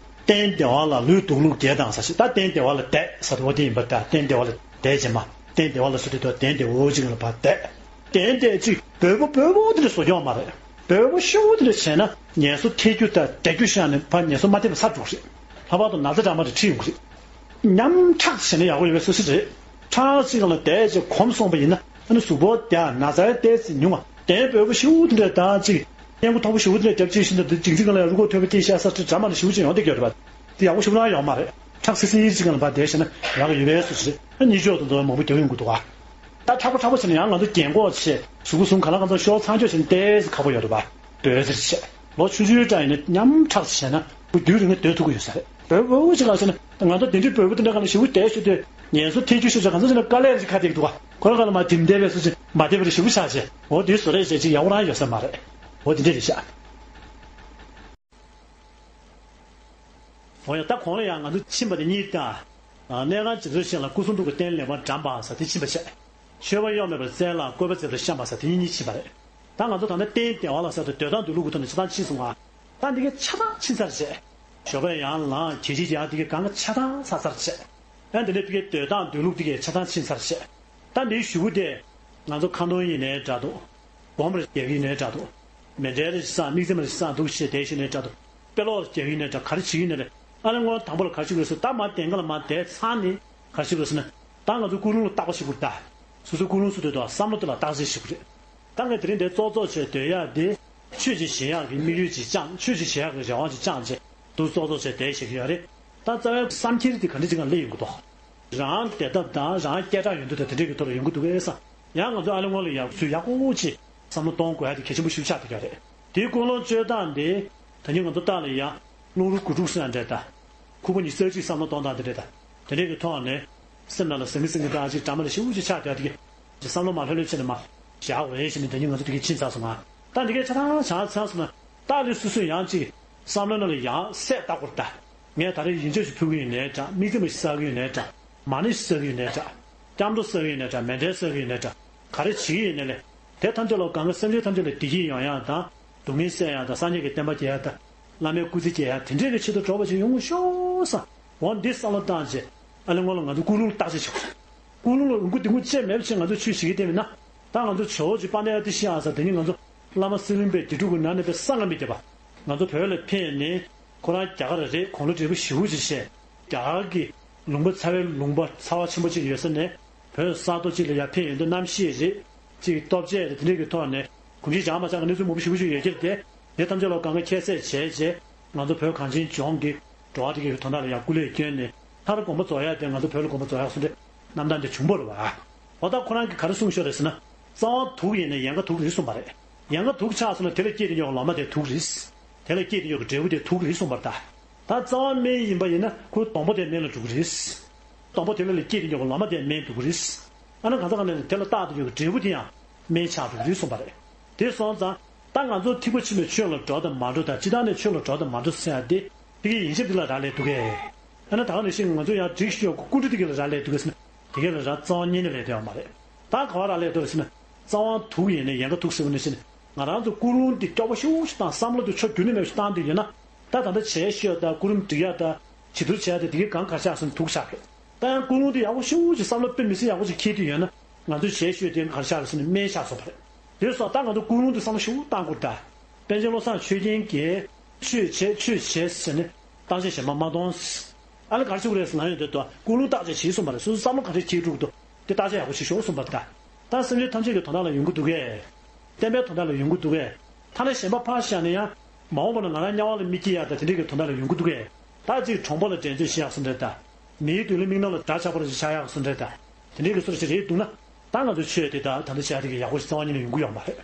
སྟན་བདེ་བ་ལ་ལུས་སྡུག་ལུགས་བདེ་དང་ས་ཞིག་ད་སྟན་བདེ་བ་ལ་བསྡད་ས་དེ་འོ་དེ་ཡིན་པར་ད་སྟན་བདེ་བ་ལ་བསྡད་ཅེས་མ་སྟན་བདེ་བ་ལ་སུ་དེ་དོ་སྟན་བདེ་བོ་ཅིག་ལ་ཕར་བསྡད། སྟན་བདེ་ཅིག་བོད་པོ་བོད་པོ་དེ་འདྲ་བཟོ་རྒྱུ་ཡོད་མ་རེད། བོད་པོ་ཤི་བོ་དེ་འདྲ་བྱས་ན་ངལ་གསོ་ཐེབས་རྒྱུ་དང་བསྡད་རྒྱུ་ཤ་ནས་ཕར་ངལ་གསོ་མ་ཐེབས་པ་ཚར་འགྲོ་གི་རེད། ལྷག་པར་དུ་ན་ཚ་འདྲ་མ་རེད་ཁྲིད་ཡོང་གི་རེད། མཉམ་ཁྲག་བྱས་ན་ཡག་པོ་ཡོད་པའི་སུ་སུ་རེད། ཁྲག་ཅིག་ལ་བསྡད་ཅིག་གོམས་སོང་པ་ཡིན་ན་ཨ་ནི་གཟུགས་པོ་བདེ་ན་ཚ་བསྡད་ཅིག་ཉུང་བ་བསྟན་བོད་པོ་ཤི་བོ་དེ་འདྲ་དང་ཅིག་སྐྱེ་དགུ་ཐོག་པོ་ཤི་བོ་དེ་འདྲ་རྒྱབ་ཅིག་བཞིན་དུ་འདི་ཅིག་ཅིག་ལ་རུ་ཀོ་ཐོད་པ་དེ་ཤ་ས་ཁྲི་འདྲ་མ་ནི་ཤི་བོ་ཅིག་ཡོང་བསྡད་ཀྱི་ཡོད་རེད་པ། དེ་ཡག་པོ་ཤི་བོ་རང་ཡོད་མ་རེད། ཁྲག་སིལ་སིལ་ཅིག་ལ་བ་བསྡད་ཤེ་ན་ཡག་གི་ཡོད་པའི་སུ་སུ་རེད། ཨ་ནི་ཅོག་དང་དོ་མང་པོ་རྒྱག་ཡོང་གི་འདུག་ཨ། ད་ཁྲག་པོ་ཁྲག་པོ་བྱས་ན་ཡང་ང་ཚོ་རྒན་གོག་བྱས་གཟུགས་པོ་ཟུང་ག་ལ་ང་ཚོ་ཤོར་ཚང་ཆོག་བྱས་ན་ཏོག་ཙམ་ཁག་པོ་ཡོད་རེད་པ། འབོལ་ཟེར་བྱས། ལོ་ཆུང་ཆུང་འདྲ་ཡིན་ན་མཉམ་ཁྲག་བྱས་ན་ཁོ་རྒྱུན་རིང་ནས་སྡོད་ཐུབ་ཀྱི་ཡོད་ས་རེད། བོད་བོད་ཅིག་ལ་བྱས་ན་ང་ཚོ་དེ་འདྲའི་བོད་པོ་དེ་འདྲ་ག་ལ་ཞེ་པོ་བསྡད་ཤོད་དུས་ངལ་གསོ་ཐེབས་རྒྱུ་ཤོད་ཆ་ག་ཚོད་བྱས་ན་དཀའ་ལས་ཅིག་ཁ་གཏད་འདུག་ག་ཁོ་རང་ག་ལ་མ་དེ་འདྲ་བས་སུ་ཅིག་མ་བསྡད་པ་རེད་ཞེ་པོ་ཆགས་བྱས། འོ་དེ་བཟོ་རེད་བྱས་ཅིག་ཡག་པོ་རང་ཡོད་ས་མ་རེད། འོ་དེ་འདྲ་རེད་ཤག་འོ་ཡ་ད་གོང་ལ་ཡང་ང་ཚོ་ཕྱིན་པ་དེ་གཉིས་ད། གནས་ཁང་ཇི་ལྟར་བཞེངས་ལ་སྐུ་གསུང་ཐུགས་ཀྱི་རྟེན་ལེགས་པར་བཀྲམ་པ་ཟེར་དེ་ཕྱིན་པ་བྱས། མཆོད་པ་གཡོ་མེད་པར་སྩལ་ལ་བཀོད་པ་མཛད་པར་བཤམས་པ་ཟེར་དེ་གཉིས་གཉིས་ཕྱིན་པ་རེད། ད་ང་ཚོ་ད་ལྟ་རྟེན་བདེ་བ་ལ་ཟེར་དུས་སྡོད་སྟངས་སྡོད་ལུགས་ཀྱི་ཐོག་ནས་ཆ་ཚང་ཕྱིན་སོང་ང་། ད་འདི་གའི་ཆ་ཚང་ཕྱིན་ཚར་བྱས། ཞོགས་པ་ཡང་ལངས་གྱལ་གྱིས་ཀྱང་འདི་གའི་གང་ག་ཆ་ཚང་ཚར་ཚར་བྱས། ཡང་འདི་ནས་འདི་གའི་སྡོད་སྟངས་སྡོད་ལུགས་འདི་གའི་ཆ་ཚང་ཕྱིན་ཚར་བྱས། ད་འདིའི་གཞུག་གུ་དེ། ང་ཚོ་ཁ་འདོན་ཡིན་ནའི་འདྲ་འདུག་སྒོམ་རེ་རྒྱག་གི་ཡིན་ནའི་འདྲ་འདུག་མཎྜལ་རེ་བསགས་དམིགས་བརྩེ་མ་རེ་བསགས་འདུག་ཞེས་དེ་བཞིན་ནའི་འདྲ་འདུག་དཔེ་ཀློག་རེ་རྒྱག་གི་ཡིན་ནའི་འདྲ་ག་རེ་བྱེད་ཀྱི་ཡིན་ནའི་རེད། ཨ་ནི་སྔོན་དང་པོ་ལ་ག་རེ་བྱེད་དགོས་ཟེར་ད་མར་གདན་ཁ་ལ་མར་བསྡད་ཚར་ནས་ག་རེ་བྱེད་དགོས་ཟེར་ན། ད་ང་ཚོ་ཀུན་སློང་ལ་བརྟག་པ་བྱེད་དགོས་རེད་ད། སོ་སོའི་ཀུན་སློང་སུ་དོད་དོ་བསམ་བློ་དེ་ལ་བརྟག་དཔྱད་བྱེད་དགོས་རེད། ད་ངས་དེ་རིང་འདིར་ཙོག་ཙོག་བྱས་སྡོད་ཡག་འདི། ཆོས་ཅིག་བྱེད་ཡག་གི་དམིགས་ཡུལ་ཅིག་བཅངས་ཆོས་ཅིག་བྱེད་ཡག་གི་རེ་བ་ཅིག་བཅངས་བྱས་འདུག་ཙོག་ཙོག་བྱས་བསྡད་བྱེད་ཀྱི་ཡོད་རེད། ད་རྩ་བའི་བསམ་འཁྱེར་དེ་ག་འདྲ་ཅིག་ངང་སླེབས་ཡོང་གི་འདུག་རང་བདེ་ཐབས་དང་རང་སྐད་གྲགས་ཡོང་དུས་དང་དེ་འདྲས་ཀྱི་ཐོག་ལ་ཡོང་གི་འདུག་གས་བསམ། ཡང་ང་ཚོ་ཨ་ལེ་སྔོན་ལ་ཡག་ཚུལ་ཡག་པོ་ཅིག་བསམ་བློ་གཏོང་དགོས་ཡག་དེ་གལ་ཆེན་པོ་ཞིག་ཆགས་བསྡད་ཀྱི་ཡོད་རེད། དེའི་ཀུན་སློང་བཅོས་སྟངས་དེ། ད་ནི་ང་ཚོ་ལྟག་ལ་ཡ། རླུང་རོ་དགུ་ཕྲུགས་ཟེར་ཡ་འདྲ་ད། ཁུག་པ་ཉི་ཤུ་རྩ་གཅིག་བསམ་བློ་གཏོང་སྟངས་དེ་འདྲ་ད། དེ་འདྲས་ཀྱི་ཐོག་ནས། སེམས་ནང་ལ་ཟང་ངེ་ཟིང་ངེ་དང་ཅིག་འདྲ་མ་ལ་ཞེ་པོ་ཅིག་ཆགས་བསྡད་དེ་གི། ཅིག་བསམ་བློ་མ་ལྷོད་ལྷོད་བྱས་ནས་མ། བཞག་དགོས་རེད་ཟེར་ནས་ད་ནི་ང་ཚོ་དེ་གི་ཕྱིན་ཚར་སོང་ང་། ད་འདི་གའི་ཆ་ཚང་ཆ་ཚང་སོང་ན། ལྟག་ལས་སོ་སོས་ཡང་ཅིག་བསམ་བློ་ནང་ལ་ཡང་སད་བཏང་དགོས་རེད་ད། ངས་ད་རེས་ཡིན་ཆོས་ཤིག་ཕུལ་གི་ཡོད་ནའི་འདྲ་དམིགས་བརྩེ་མ་ཞིག་བསགས་གི་ཡོད་ནའི་འདྲ། མ་ཎི་ཞིག་བསགས་གི་ཡོད་ནའི་འདྲ། སྐྱབས་འགྲོ་བསགས་གི་ཡོད་ནའི་འདྲ་མཎྜལ་བསགས་གི་ཡོད་ནའི་འདྲ། ག་རེ་བྱེད་ཀྱི་ཡོད་ནའི་ལས། དེ་ཐམས་ཅད་ལ་གང་ག་སེམས་ཅན་ཐམས་ཅད་ལ་བདེ་སྐྱིད་ཡོང་ཡག་དང་སྡུག་བསྔལ་སེལ་ཡག་དང་སངས་རྒྱས་ཀྱི་བསྟན་པ་རྒྱས་ཡག་དང་བླ་མའི་སྐུ་ཚེ་རྒྱས་ཡག་དེ་འདྲའི་གི་ཆེད་དུ་གྲོགས་པོ་ཅིག་ཡོང་ངོ་ཤོག་བསམ། འོ་འདི་བསམ་བློ་བཏང་རྗེས་ཨ་ལེ་སྔོན་ལ་ང་ཚོ་ཀུན་སློང་ལ་བརྟག་དཔྱད་བྱེད་དགོས། ཀུན་སློང་ལ་རུང་གི་དེ་ངུ་ཅེས་མེད་པ་ཅིག་ང་ཚོ་ཆོས་བྱེད་ཀྱི་བསྡད་མེད་ན། ད་ང་ཚོ་ཇོ་བོ་ཅིག་དཔལ་ལྡན་ཨ་ཏི་ཤ་ཡང་ཟེར་དེ་ཉིད་ང་ཚོ་བླ་མ་གསེར་གླིང་པས་དེ་དྲུག་གི་ནང་ནས་པའི་ས་ལྔ་མི་བརྒྱབ་པ། ང་ཚོ་བོད་ལ་ཕེབས་ནས་ཁོ་རང་རྒྱ་གར་རེད་གོང་ལོ་བགྲེས་པོ་ཞེ་པོ་ཅིག་བྱས། རྒྱ་གར་གྱི་ལུང་པ་ཚ་བའི་ལུང་པ་ཚ་བ་ཆེན་པོ་ཅིག་ཡོད་ས་ནས་བོད་ས་ཐོག་ཅིག་ལ་ཡར་ཕེབས་ཡོང་དུས་གནམ་གཤིས་རེད། ཅིག་སྟོབས་ཆེ་རེད་དེ་འདྲའི་གི་ཐོག་ནས་གོམས་གཤིས་འཇགས་མ་འཇགས་ཀྱི་གནས་ཚུལ་མང་པོ་ཞེ་པོ་ཅིག་ཡོད་ཀྱི་རེད་དེ། དེ་ཐམས་ཅད་ལ་གང་ག་ཁྱད་བསད་བྱས་རྗེས་ང་ཚོ་བོད་གངས་ཅན་ལྗོངས་ཀྱི་འགྲོ་བ་དེ་གའི་དོན་དག་ལ་ཡང་སྐུ་ལས་བསྐྱོན་ནས་མཐར་དགོངས་པ་རྫོགས་ཡག་དེ་ང་ཚོ་བོད་ལ་དགོངས་པ་རྫོགས་ཡག་སོང་དེ་རྣམ་ཐར་འདི་བྱུང་བ་རེད་བ། འོ་ད་ཁོ་རང་གིས་ག་རེ་གསུངས་ཤོག་རེད་ཟེར་ན། རྩ་བ་དུག་ཡིན་ན་ཡལ་ག་དུག་རེད་གསུངས་པ་རེད། ཡལ་ག་དུག་ཆགས་སོང་ན་དེ་ལ་སྐྱེས་ཏེ་ཡོད་པའི་ལོ་མ་དེ་དུག་རེད། དེ་ལ་སྐྱེས་ཏེ་ཡོད་པའི་འབྲས་བུ་དེ་དུག་རེད་གསུངས་པ་རེད་ད། ད་རྩ་བ་སྨན་ཡིན་པ་ཡིན་ན་ཁོའི་སྡོང་པོ་དེ་སྨན་ལ་འགྲོ་གི་རེད། སྡོང་པོ་དེ་ལ་ལ་སྐྱེས་ཏེ་ཡོད་པའི་ལོ་མ་དེ་སྨན་འགྲོ་གི་རེད། ཨ་ན་གང་ཟག་གང་ནས་དེ་ལ་བཏགས་ཏེ་ཡོད་པའི་འབྲས་བུ་དེ་ཡང་སྨན་ཆགས་འགྲོ་གི་རེད་གསུངས་པ་རེད། དེ་སོང་ཙང་ད་ང་ཚོ་ཐིགས་པ་ཕྱི་མས་ཆོས་ལ་འགྲོ་དང་མ་འགྲོ་དང་སྤྱི་བཏང་ནས་ཆོས་ལ་འགྲོ་དང་མ་འགྲོ་ཟེར་ཡ་དེ་དེ་གའི་ཡིན་ཞིབ་དེ་ལ་རག་ལས་འདུག་གས། ཨ་ན་ད་ག་ནང་བཞིན་ང་ཚོ་ཡང་སྒྲིག་ཤོག་གི་སྐུ་འདྲ་དེ་གའི་ལ་རག་ལས་འདུག་གས་ཟེར་ན་དེ་གའི་ལ་རག་རྩ་བ་ཉིད་ནས་ལས་དོན་ཡོད་མ་རེད། ད་ག་བ་རག་ལས་འདུག་ཟེར་ན། རྩ་བ་དུག་ཡིན་ན་ཡལ་ག་དུག་ཟེར་བ་ནང་བཞིན་ང་རང་ཚོ་ཀུན་སློང་འདི་སྐྱོ་པོ་ཤུགས་ཤིག་བཏང་བསམ་བློ་འདི་ཕྱོགས་རྒྱུ་ནས་མེད་པ་ཞིག་བཏང་འདི་ཡོད་ན། ད་ད་ལྟ་བྱེད་ཤོས་དང་སྐུ་རིམ་སྒྲིག་ཡག་དང་བྱེད་ཐུབ་བྱེད་ཡག་དེ་དེ་གའི་གང་ག་ཆགས་སོང་དུག་ཆགས་རེད། ད་ཡང་ཀུན་སློང་འདི་ཡག་པོ་ཤུགས་ཤིག་བསམ་བློ་དཔེ་མི་སྲིད་ཡག་པོ་ཞིག་འཁྱེར་དུས་ཡོད་ན་ང་ཚོ་བྱེད་ཤོས་དེ་གང་ག་ཆགས་སོང་ནས་སྨན་ཆགས་སོང་བ་རེད། དེ་སོགས་ད་ང་ཚོ་ཀུན་སློང་འདི་བསམ་བློ་ཤུགས་བཏང་དགོས་ད། པཎ་ཆེན་བློ་བཟང་ཆོས་རྒྱན་གྱིས་ཆོས་བྱེད་ཆོས་བྱེད་ཟེར་ནས་བརྟག་དཔྱད་གཞན་པ་མ་གཏོང་། ཨ་ལ་ག་རེ་བྱེད་དགོས་རེད་ཟེར་ན་ཡོད་འདོད་དོ་ཀུན་སློང་བརྟག་དཔྱད་བྱེད་གསུངས་པ་རེད། སོ་སོ་བསམ་བློ་ག་རེ་བྱེད་འགྲོ་གི་འདུག་དེ་བརྟག་དཔྱད་ཡག་པོ་བྱེད་ཤོག་གསུངས་པ་རེད་ད། ད་སེམས་ཅན་ཐམས་ཅད་ཀྱི་དོན་དག་ལ་ཡོང་གི་འདུག་གས། བསྟན་པའི་དོན་དག་ལ་ཡོང་གི་འདུག་གས། ཐ་ན་གཞན་པ་ཕར་བཞག་ན་ཡང་མ་འོངས་པ་ན་ང་རང་དམྱལ་བ་ལ་མི་སྐྱེ་ཡག་དང་དེ་འདྲའི་གི་དོན་དག་ལ་ཡོང་གི་འདུག་གས། ད་ཅིག་གྲོང་པ་ལ་འགྲན་རྩོད་བྱེད་ཡག་སུ་འདྲ་ད། མིའི་མདུན་ལ་མིག་ནང་ལ་དགྲ་ཆགས་པ་རེ་ཆགས་ཡག་སུ་འདྲ་ད། དེ་འདྲའི་གི་སོ་རེ་ཞིག་རེད་འདུག་ན། ད་ང་ཚོའི་ཆོས་དེ་ད་ད་ལྟ་བྱས་དེ་གི་ཡག་པོ་ཞིག་རྩ་བ་ཉིད་ནས་ཡོང་གི་ཡོད་མ་རེད།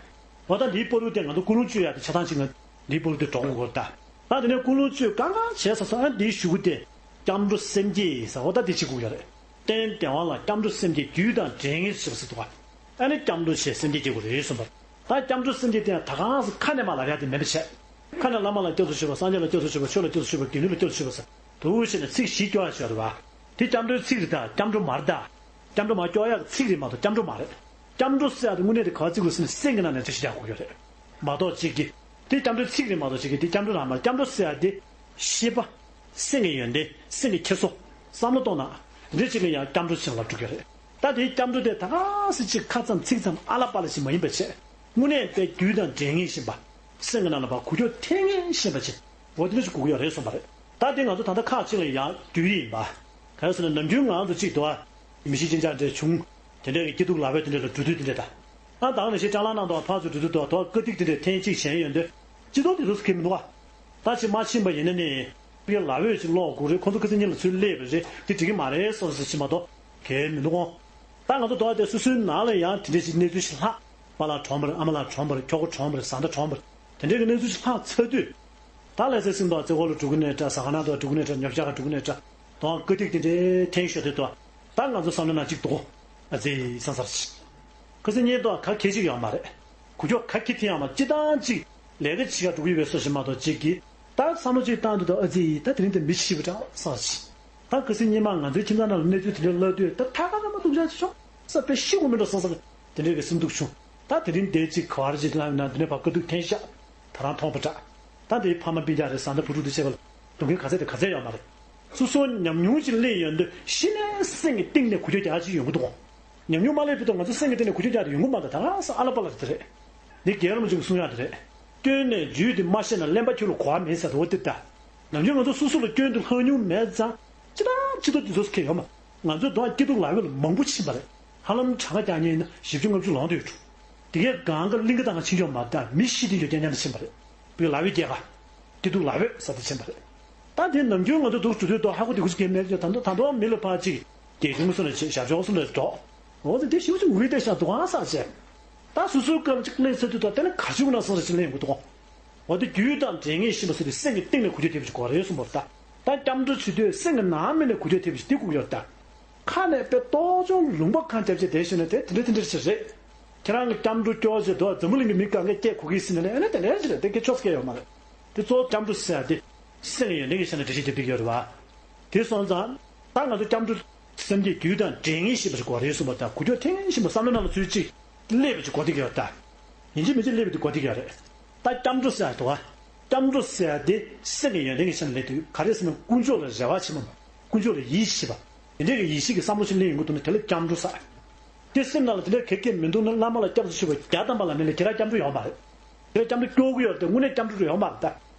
འོ་ད་འདིའི་བར་དུ་དེ་ང་ཚོ་ཀུན་སློང་བཅོས་ཡག་དེ་ཆ་ཚང་གཅིག་ན་འདིའི་བར་དུ་དེ་འགྲོ་དགོས་ཀྱི་རེད་ད། ད་དེ་ནས་ཀུན་སློང་བཅོས་གང་གང་བྱས་ཚར་སོང་། ཨ་འདིའི་གཞུག་གུ་དེ་སྐྱབས་འགྲོ་སེམས་བསྐྱེད་ཟེར། འོ་ད་དེ་བྱེད་དགོས་ཀྱི་ཡོད་རེད། རྟེན་དལ་བ་ལ་སྐྱབས་འགྲོ་སེམས་བསྐྱེད། རྒྱུད་དང་འབྲེལ་ངེས་ཤེས་པ་ཟེར་འདུག་ག་ཨ་ནི་སྐྱབས་འགྲོ་བྱས་སེམས་བསྐྱེད་བྱེད་དགོས་རེད་གསུངས་པ། ད་སྐྱབས་འགྲོ་སེམས་བསྐྱེད་དེ་ཡང་ད་གང་ཟེར་ཁ་ནས་མར་ལབ་ཡག་དེ་མིན་པ་བྱས། ཁ་ནས་བླ་མ་ལ་སྐྱབས་སུ་མཆིའོ། སངས་རྒྱས་ལ་སྐྱབས་སུ་མཆིའོ། ཆོས་ལ་སྐྱབས་སུ་མཆིའོ། དགེ་འདུན་ལ་སྐྱབས་སུ་མཆིའོ་ཟེར་འདུག་བྱས་ནས་ཚིག་བཞི་སྐྱོར་ཡག་ཞིག་ཡོད་རེད་བ། དེ་སྐྱབས་འགྲོའི་ཚིག་རེད་ད། སྐྱབས་འགྲོ་མ་རེད་ད། སྐྱབས་འགྲོ་མ་སྐྱོར་ཡག་གི་ཚིག་རེད་མ་གཏོགས་སྐྱབས་འགྲོ་མ་རེད། སྐྱབས་འགྲོ་ཟེར་ཡག་དེ་དངོས་གནས་དེ་ག་བ་བརྩི་དགོས་ཟེར་ན་སེམས་ཀྱི་ནང་ནས་འདྲི་ཤེས་རྒྱག་དགོས་ཀྱི་རེད། མ་གཏོགས་གཅིག་གིས་དེ་སྐྱབས་འགྲོའི་ཚིག་རེད་མ་གཏོགས་གཅིག་གིས་དེ་སྐྱབས་འགྲོ་རང་མ་རེད། སྐྱབས་འགྲོ་ཟེར་ཡག་དེ་ཤེས་པ། སེམས་ཀྱི་ཡོན་ཏན། སེམས་ཀྱི་འཁྱེར་སོ། བསམ་བློ་གཏོང་སྟངས། འདི་གཅིག་ལ་ཡང་སྐྱབས་འགྲོ་ཟེར་ལབ་འགྲོ་གི་རེད། ད་དེའི་སྐྱབས་འགྲོ་དེ་ད་ག་སེ་གཅིག་ཁ་ཙམ་ཚིག་ཙམ་ཨ་ལ་པ་ལ་ཞིག་མ་ཡིན་པ་བྱས། དངོས་གནས་དཔེ་རྒྱུད་དང་འབྲེལ་ངེས་ཤེས་པ། སེམས་ཀྱི་ནང་ལ་ཕར་འགུལ་སྐྱོད་ཐེབས་ངེས་ཤེས་པ་ཅིག་འོ་དེ་འདྲ་ཞིག་དགོས་ཀྱི་ཡོད་རེད་གསུངས་པ་རེད། ད་དེ་ང་ཚོ་ད་ལྟ་ཁག་ཅིག་ལ་ཡང་རྒྱུས་ཡིན་པ། ག་རེ་ཟེར་ན་ནམ་རྒྱུན་ང་ཚོ་གཅིག་འདུག་ཨ། མི་ཤི་རྐྱེན་ཆག་འདྲ་བྱུང་། དེ་འདྲའི་གི་སྐྱིད་སྡུག་ལབ་པའི་དེ་འདྲ་ལ་འགྲོ་དུས་དེ་འདྲ་ད། ཨ་ད་ག་ནང་བཞིན་སྐྲག་ལངས་གནང་དང་ཕར་ཚུར་འགྲོ་དུས་དང་དོ་དཀའ་སྡུག་དེ་འདྲ་ཐེངས་གཅིག་གཞན་ཡོད་འདུག་སྤྱི་ཚོགས་དེ་ཚོ་ཁེལ་མི་འདུག་ཨ། ད་ཕྱིན་མ་ཕྱིན་པ་ཡིན་ན་ནི། པའི་ལབ་འོས་ཅིག་ཀློག་དགོས་རེད། ཁོང་ཚོ་ཁ་སང་ཉིན་ལ་ཚུར་སླེབས་པ་རེད། དེ་འགྲིག་གི་མ་རེད་སོགས་ཟེར་ཞིག་མ་གཏོགས་གལ་མི་འདུག་ཨང་། ད་ང་ཚོ་དོ་བ་དེ་སོ་སོའི་ནང་ལ་ཡང་དེ་འདྲ་ཞིག་གནས་ཚུལ་ཞིག་ལྷག་པ་ལགས་གྲོངས་པ་རེད། ཨ་མ་ལགས་གྲོངས་པ་རེད། ཁྱོ་ག་གྲོངས་པ་རེད། བཟའ་ཟླ་གྲོངས་པ་རེད། དེ་འདྲའི་གི་གནས་ཚུལ་ཞིག་ལྷག་ཚར་དུས། ད་ལྷ་སའི་སེང་རྡོར་རྩེ་ཁོག་ལ་འགྲོ་གི་ནའི་འདྲ། ཟ་ཁང་ནང་དུ་འགྲོ་གི་ནའི་འདྲ། ཉོ་ཆ་ག་འགྲོ་གི་ནའི་འདྲ། དོ་དཀའ་སྡུག་དེ་འདྲའི་ཐེངས་ཤོར་དུས་དོ། ད་ང་ཚོ་བསམ་བློ་ནང་གཅིག་འདུག་ཨ་ཙི་བསམ་ཚར་ཞིག་ཁ་སང་ཉིན་དུ་ག་གེ་ཅིག་ཡོད་མ་རེད། གུ་ཅོ་ག་གེ་ཐེ་ཡང་མ་སྤྱི་བཏང་ཅིག་ལས་ཀ་བྱེད་ག་འགྲོ་གི་ཡོད་པའི་བཟོ་ཞིག་མ་གཏོགས་ཅིག་གིས། ད་བསམ་བློ་ཅིག་བཏང་དུས་དུ་ཨ་ཙི་ད་དེ་རིང་དེ་མི་ཤི་བ་འདྲ་བསམ་ཞིག་ད་ཁ་སང་ཉི་མ་ང་ཚོའི་ཁྱིམ་ཚང་ནང་ལ་གནས་ཚུལ་དེ་འདྲ་ལབ་དུས་ད་ཐག་ཁ་ཁ་མ་ཐུག་ཆ་ཆོག་ས་དཔེ་ཤི་དགོས་མི་འགྲོ་བསམ་བསམ་དེ་འདྲའི་གི་སེམས་སྡུག་བྱུང་། ད་དེ་རིང་དེ་ཅིག་ག་བར་ཅིག་ལབ་ན་འདི་ནས་ཕར་དཀའ་སྡུག་འཐེན་ཤག་ད་རང་མཐོང་པ་འདྲ། ད་འདིའི་ཕ་མ་སྤུན་ཀྱག་རེད། བཟའ་ཟླ་བུ་ཕྲུག་དེ་བྱས་པ་ལ་སྡུག་མཁན་ག་ཚད་དེ་ག་ཚད་ཡོད་མ་རེད། སོ་སོ་ཉམས་མྱོང་ཅིག་སླེབས་ཡོང་དུས་གཞི་ནས་སེམས་ཀྱི་གཏིང་ནས་འགུལ་སྐྱོད་རྒྱག་ཅིག་ཡོང་གི་འདུག་ཉམས་མྱོང་མ་སླེབས་བར་དུ་ང་ཚོ་སེམས་ཀྱི་སྟེང་ནས་འགུལ་སྐྱོད་རྒྱག་དེ་ཡོང་གི་མ་རེད། ད་ག་ས་ཨ་ལ་པ་ལ་དེ་རེད། འདི་རྒན་རབས་ཅིག་གསུང་ཡག་དེ་རེད། སྐྱོན་ནས་རྒྱུ་དེ་མ་ཤེས་ན་གླེན་པ་ཁྱོད་ལ་གོ་བ་མེད་ཟེར་དོ་དེ་ལྟ། ནམ་རྒྱུན་ང་ཚོ་སོ་སོ་ལ་སྐྱོན་དེ་ལྷག་མྱོང་མེད་ཙང་། ཅི་ལྟར་ཅི་ལྟར་དེ་ཚོ་ཁེལ་ཡོད་མ། ང་ཚོའི་གདོང་སྐྱིད་སྡུག་ལབ་ཡོད་ལ་མང་པོ་ཕྱིན་པ་རེད། ཧ་ལམ་གྲངས་ཀ་རྒྱག་མཁན་ཡིན་ན་བཞི་བཅུ་ལྔ་བཅུ་ལོངས་བསྡད་ཡོད་འགྲོ། དེ་གའི་སྒང་ག་གླིང་ག་དང་ཕྱིན་ཡོད་མ་རེད། མི་ཤི་དེ་ཡོད་རྐྱང་རྐྱང་དེ་ཕྱིན་པ་རེད། བོད་ལ་བའི་རྒྱལ་ཁ། སྐྱིད་སྡུག་ལ་བས་ས་དེ་ཕྱིན་པ་རེད། ད་དེ་ནམ་རྒྱུན་ང་ཚོ་འདུག་འགྲོ་དུས་དོ་ཧ་གོ་དེ་གུ་ཅི་གེ་མེད་ཀྱང་ད་དུང་ད་དུང་མི་ལ་ཕར་ཅིག་རྒྱལ་གཞུང་སོ་ལ་ཆེ་ཞབས་ཞུ་སོ་ལ་འགྲོ། འོ་ཙི་དེ་ཞིབ་ཅིག་ངུས་དེ་ཤ་དུ་ཨང་ས་བྱས། ད་སོ་སོའི་སྐབས་ཅིག་སླེབས་ཚར་དུས་ད་དེ་ནི་ག་ཞུག་ན་སོང་ཟེར་ཅིག་གླེང་དགོས་འདུག་འོ་དེ་རྒྱུད་དང་འབྲེལ་ངེས་ཤེས་པ་ཟེར་དུས་སེམས་ཀྱི་གཏིང་ནས་འགུལ་སྐྱོད་ཐེབས་པ་ཅིག་དགོས་རེད་གསུངས་པ་རེད་ད། ད་སྐྱབས་འགྲོ་བྱེད་དུས་སེམས་ཀྱི་ནང་མི་ནས་འགུལ་སྐྱོད་ཐེབས་པ་ཅིག་དེ་དགོས་ཡོད་ད། ཁ་ནས་དཔེ་ཏོག་ཙམ་ལུང་པ་གང་རྒྱབ་བྱས་བསྡད་ཤེས་ན་དེ་དེ་འདྲ་དེ་འདྲ་ཞིག་རེད། ཁྱེད་རང་གི་སྐྱབས་འགྲོ་སྐྱོར་བྱེད་དུས་འཛམ་བུ་གླིང་གི་མི་གང་གས་སྐད་གོ་གི་ཟིན་ན་ཨ་ནི་དེ་འདྲ་ཞིག་རེད། དེ་སྐད་ཆོག་སྐད་ཡོད་མ་རེད། དེ་གཙོ་བོ་སྐྱབས་འགྲོ་ཟེར་ཡ་དེ་སེམས་ཀྱི་ཡོན་ཏན་གྱི་ཆ་ནས་འགྲེལ་བཤད་རྒྱབ་བསྡད་ཀྱི་ཡོད་རེད་བ། དེ་སོང་ཙང་ད་ང་ཚོ་སྐྱབས་འགྲོ་སེམས་བསྐྱེད་རྒྱུད་དང་འབྲེལ་ངེས་ཤེས་པ་ཞིག་དགོས་རེད་གསུངས་པ་དང་། འགུལ་སྐྱོད་ཐེངས་ཤིག་བསམ་བློ་ནང་ལ་ཚུད་ཅིག་སླེབས་པ་ཅིག་དགོས་བསྡད་ཀྱི་ཡོད་ད། ཡིན་གཅིག་མིན་གཅིག་སླེབས་པ་དེ་དགོས་བསྡད་ཀྱི་ཡོད་རེད། ད་སྐྱབས་འགྲོ་ཟེར་ཡ་དེ་བ། སྐྱབས་འགྲོ་ཟེར་ཡ་དེ་སེམས་ཀྱི་ཡོན་ཏན་གྱི་ཆ་ནས་སླེབས་དུས་ག་རེ་ཟེར་ན་དཀོན་མཆོག་ལ་རེ་བ་བྱེད་མ། དཀོན་མཆོག་ལ་ཡིད་ཆེས་པ། དེ་འདྲའི་གི་ཡིད་ཆེས་ཀྱི་བསམ་བློ་ཞིག་སླེབས་ཡོང་གི་འདུག་ན་དེ་ལ་སྐྱབས་འགྲོ་ཟེར། དེ་སེམས་ནང་ལ་དེ་འདྲའི་གེ་གེ་མི་འདུག་ན་བླ་མ་ལ་སྐྱབས་སུ་མཆིའོ་བརྒྱ་ཐམ་པ་ལ་མིན་ན་ཁྱེད་རང་སྐྱབས་འགྲོ་ཡོད་མ་རེད། དེ་སྐྱབས་འགྲོ་སྐྱོར་གྱི་ཡོད་རེད་དེ་དངོས་གནས་སྐྱབས་འགྲོ་རེད་ཡོད་མ་རེད་ད།